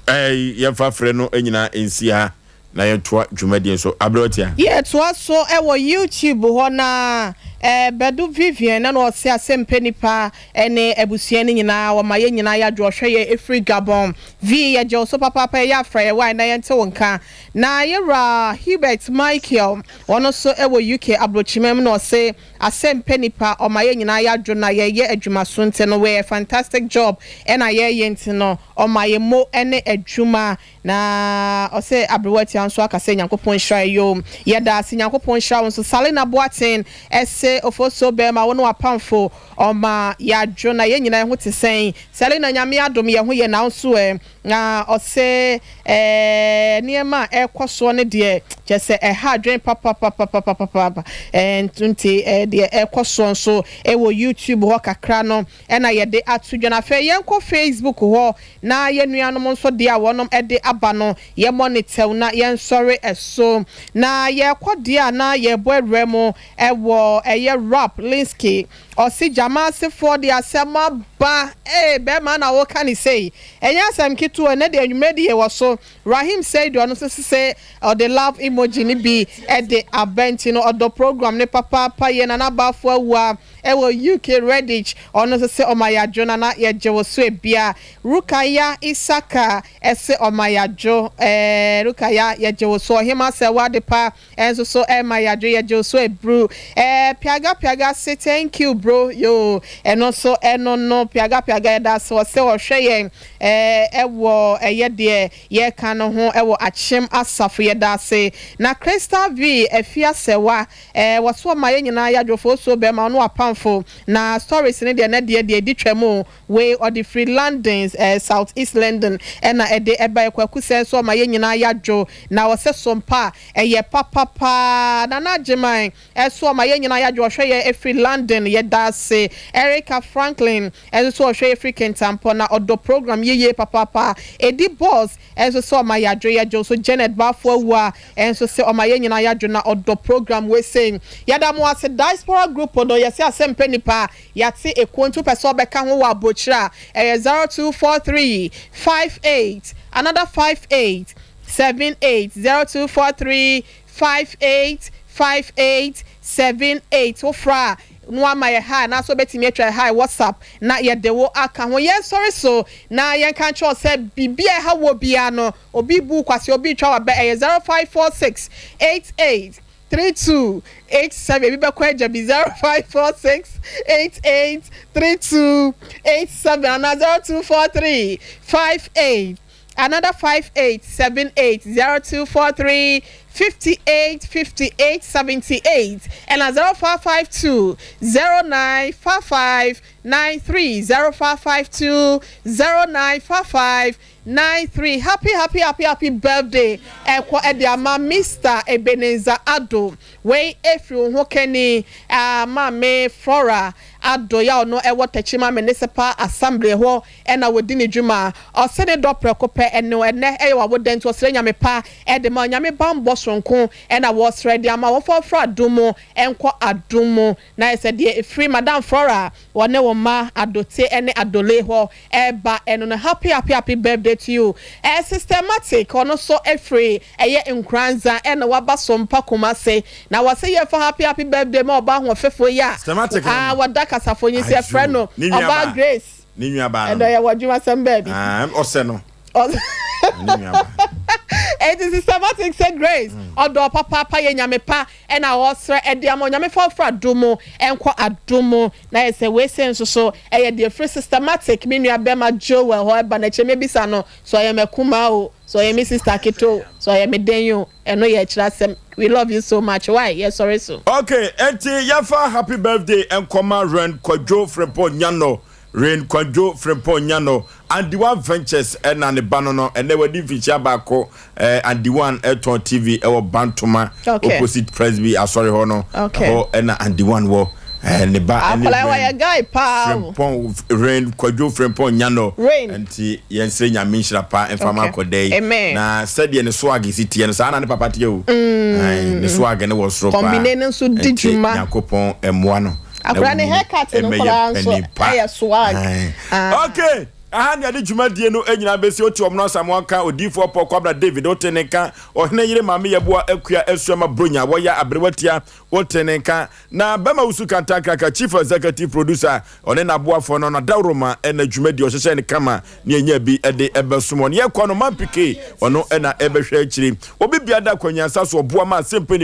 Ɛɛ yɛmfa frɛ no nyinaa nsi ha na yɛntoa dwumadie nso aberɛ ɔtia. Yɛtoa so wɔ YouTube hɔ na eh, Badu Vivian na na ɔse asɛmpɛ nipa ne abusua no nyinaa wɔma yɛn nyinaa yɛadwo ɔhwɛ yɛn ɛfiri Gabon. Vee yɛgye wo so papaapa ɛyɛ afra yɛ wae na yɛnte wo nka. Na yɛwura Hubert Michael ɔno nso wɔ UK abrokyima mu na ɔse asɛmpɛ nipa ɔma yɛn nyinaa yɛadwo na yɛyɛ adwumaso nti no weyɛ fantastic job ɛna yɛyɛ nti no ɔma yɛn mo ne adwuma Na ɔse aberewa tia nso aka sɛ Nyankopɔn nhyira yɛ yoo. Yɛda ase Nyankopɔn nhyira wo nso. Salina Boateng se Ofosuo bɛɛma wo ne w'apamfo ɔma yɛadwo na yɛn nyinaa yɛho te sɛn? Salina Nyame adom yɛho yɛ na wo nso ɛ? Na ɔse ɛɛ nneɛma a ɛrekɔ soɔ no deɛ kyerɛ sɛ ɛha adwene papapapapapapa ɛɛ nti deɛ ɛrekɔ soɔ nso ɛwɔ YouTube hɔ kakra no ɛna yɛde ato dwa. Na afei yɛnkɔ Facebook hɔ Na yɛn nuanom nso deɛ a wɔnom de aba no, yɛmmɔ no tɛw na yɛnsɔre so. Na yɛrekɔ deɛ a na yɛrebɔ awura mu wɔ ɛyɛ Rap Linsky. Ɔse Gyamaasefoɔ de asɛm aba ee bɛɛma na woka ne sei ɛnyɛ asɛm ketewa ɛnɛ deɛ anwummerɛ de yɛwɔ so Rahim Seidu ɔno nso se ɔde love emoji no bi de aba nti no ɔdɔ program no papaapa yie Nana Bafo Awuah ɛwɔ UK Redditch ɔno nso se ɔma yadwo Nana yɛgye wo so ebia Rukaya Isaka se ɔma yadwo eh Rukaya yɛgye wo so Ɔhema Sɛwa Adepa Ɛnso so ɛma yadwo yɛgye wo so aburu eh piaga piaga se thank you bro yoo ɛno nso ɛno no piaga piaga yɛda ase wɔ sɛ ɔhwɛ yɛn eh ɛwɔ ɛyɛ deɛ yɛka no ho ɛwɔ akyem asafo yɛda ase na crystal v afiasɛwa eh wɔ so ɔma yɛn nyinaa yadwo foosuo bɛma ɔno apamfo na stories no deɛ nɛdeɛ deɛ ɛdi twam o Wei ɔde firi London eh, South East London ɛna ɛde ɛbaeɛ. Kwaku sɛɛ nso ɔma yɛn nyinaa yadwo na ɔsɛ sompa a ɛyɛ papa paa. Nana Agyeman ɛso ɔma yɛn nyinaa yadwo ɔhwɛ yɛn ɛfiri London yɛdaase. Erica Franklin ɛnso so ɔhwɛ yɛn firi Kintampo na ɔdɔ program yi yie papaapa. Edi Boss ɛnso sɛ ɔma yadwo yɛgye so. Janet Bafo Awuah ɛnso sɛ ɔma yɛn nyinaa yadwo na ɔdɔ program wei sei. Yɛda mo ase Diaspora group no yɛse asɛm pɛ nipa Yɛate ekuo nti wopɛ sɛ ɔbɛka ho wɔ abrokyire a, ɛyɛ 0243 58 another 58 78 0243 58 58 78 Wofrɛ a na wama yɛ hi anaasɛ wobɛtumi atwa yɛ hi WhatsApp na yɛde wo aka ho. Yɛnsɔre so na yɛnka nkyerɛ wo sɛ biribi a ɛha woɔ biara no, obi bu wo kwasea, obi retwa w'abɛ, ɛyɛ 0546 88 3287 ebi bɛkɔ agya bi 0546 88 3287 anaa 0243 58 another 5878 0243 58 58 78 ɛna 0552 0955 93 0552 0955 93 happy happy happy happy birthday ɛkɔ ɛde ama Mister Ebenezer Addo wei ɛfiri wo ho kani ah maame Flora Addo ya ɔno ɛwɔ Techiman Municipal Assembly ɛhɔ ɛna wɔdi ne dwuma ɔse ne dɔ prɛko pɛ ɛno ɛnɛ ɛyɛ wawoda nti ɔsrɛ Nyame pa ɛde ma Nyame banbɔ soronko ɛna wɔsrɛ de ama wɔmfa mfra adom mu ɛnkɔ adom mu na ayɛ sɛ deɛ ɛfiri Madam Flora wɔne wo mma Adote ɛne Adole hɔ Ɛba ɛno no happy happy happy birthday to you eh systematic ɔno nso ɛfiri ɛyɛ Nkoranza ɛna waba Sompa Kumase na wɔse yɛnfa happy happy birthday ma ɔbaa ahoɔfɛfoɔ yi a Systematic no ah no. wɔda kasafoɔ nti yɛfrɛ no Ayo, ne nua ɔbaa baa. Grace Ne nua baa no ɛnɛ no. yɛwɔ adwumasɛm baabi. Ah, ɔsɛ no. Ne nua baa. Enti systematic sɛ Grace ɔdɔ papaapa yɛ nyame pa Ɛna ɔsrɛ ɛde ama Onyame fa ɔfra adom mu ɛnkɔ adom mu na ayɛ sɛ wei sei nso so ɛyɛ deɛ ɛfiri systematic me nua bɛma Joel hɔ ɛba no akyire mɛbisa no sɛ ɔyɛ m'akumaa o sɛ ɔyɛ me sister ketewa o sɛ ɔyɛ me dɛn o ɛno yɛ akyire asɛm we love you so much why yɛsɔre so. Ok enti yɛmfa happy birthday nkɔma Ren Kwadwo Frimpong Nyano Ren Kwadwo Frimpong Nyano Andiwan Ventures na ne ba no no ɛnɛ wadi mfinhyia baako eh, Andiwan tɔn TV ɛwɔ Bantoma okay. opposite Presby asɔre hɔ no okay. ɛhɔ ɛna Andiwan wɔ eh, ne ba ɛne Ren guy paa Frimpong Ren Kwadwo Frimpong Nyano nti yɛnsrɛ Nyame nhyira pa mfa ma akɔda yi na sɛdeɛ ne swag si teɛ no saa na ne papa teɛ o mm. ne swag ne wɔ soro paa nti Nyankopɔn mmoa no Akwadaa ne haircut no koraa nso ɛyɛ swag. Ah. Okay. Aha ne yɛde dwumadie no nyinaa bɛsi wote ɔmono Asamoah nka odiyifoɔ Paul Kwabena David wote ne nka ɔhene yere maame yɛboa akua asuama bronya wɔyɛ aberewa tia wote ne nka na bɛma wusu kantankraka chief executive producer ɔne n'aboafoɔ no nadawroma ɛna dwumadie ɔhyehyɛ ne kama ne ɛnya bi ɛde ɛbɛsom ɔne yɛkɔ no mampike ɔno ɛna ɛbɛhwɛ akyiri obi bia da kwanyansa so ɔboa ma asɛmpɛ ni.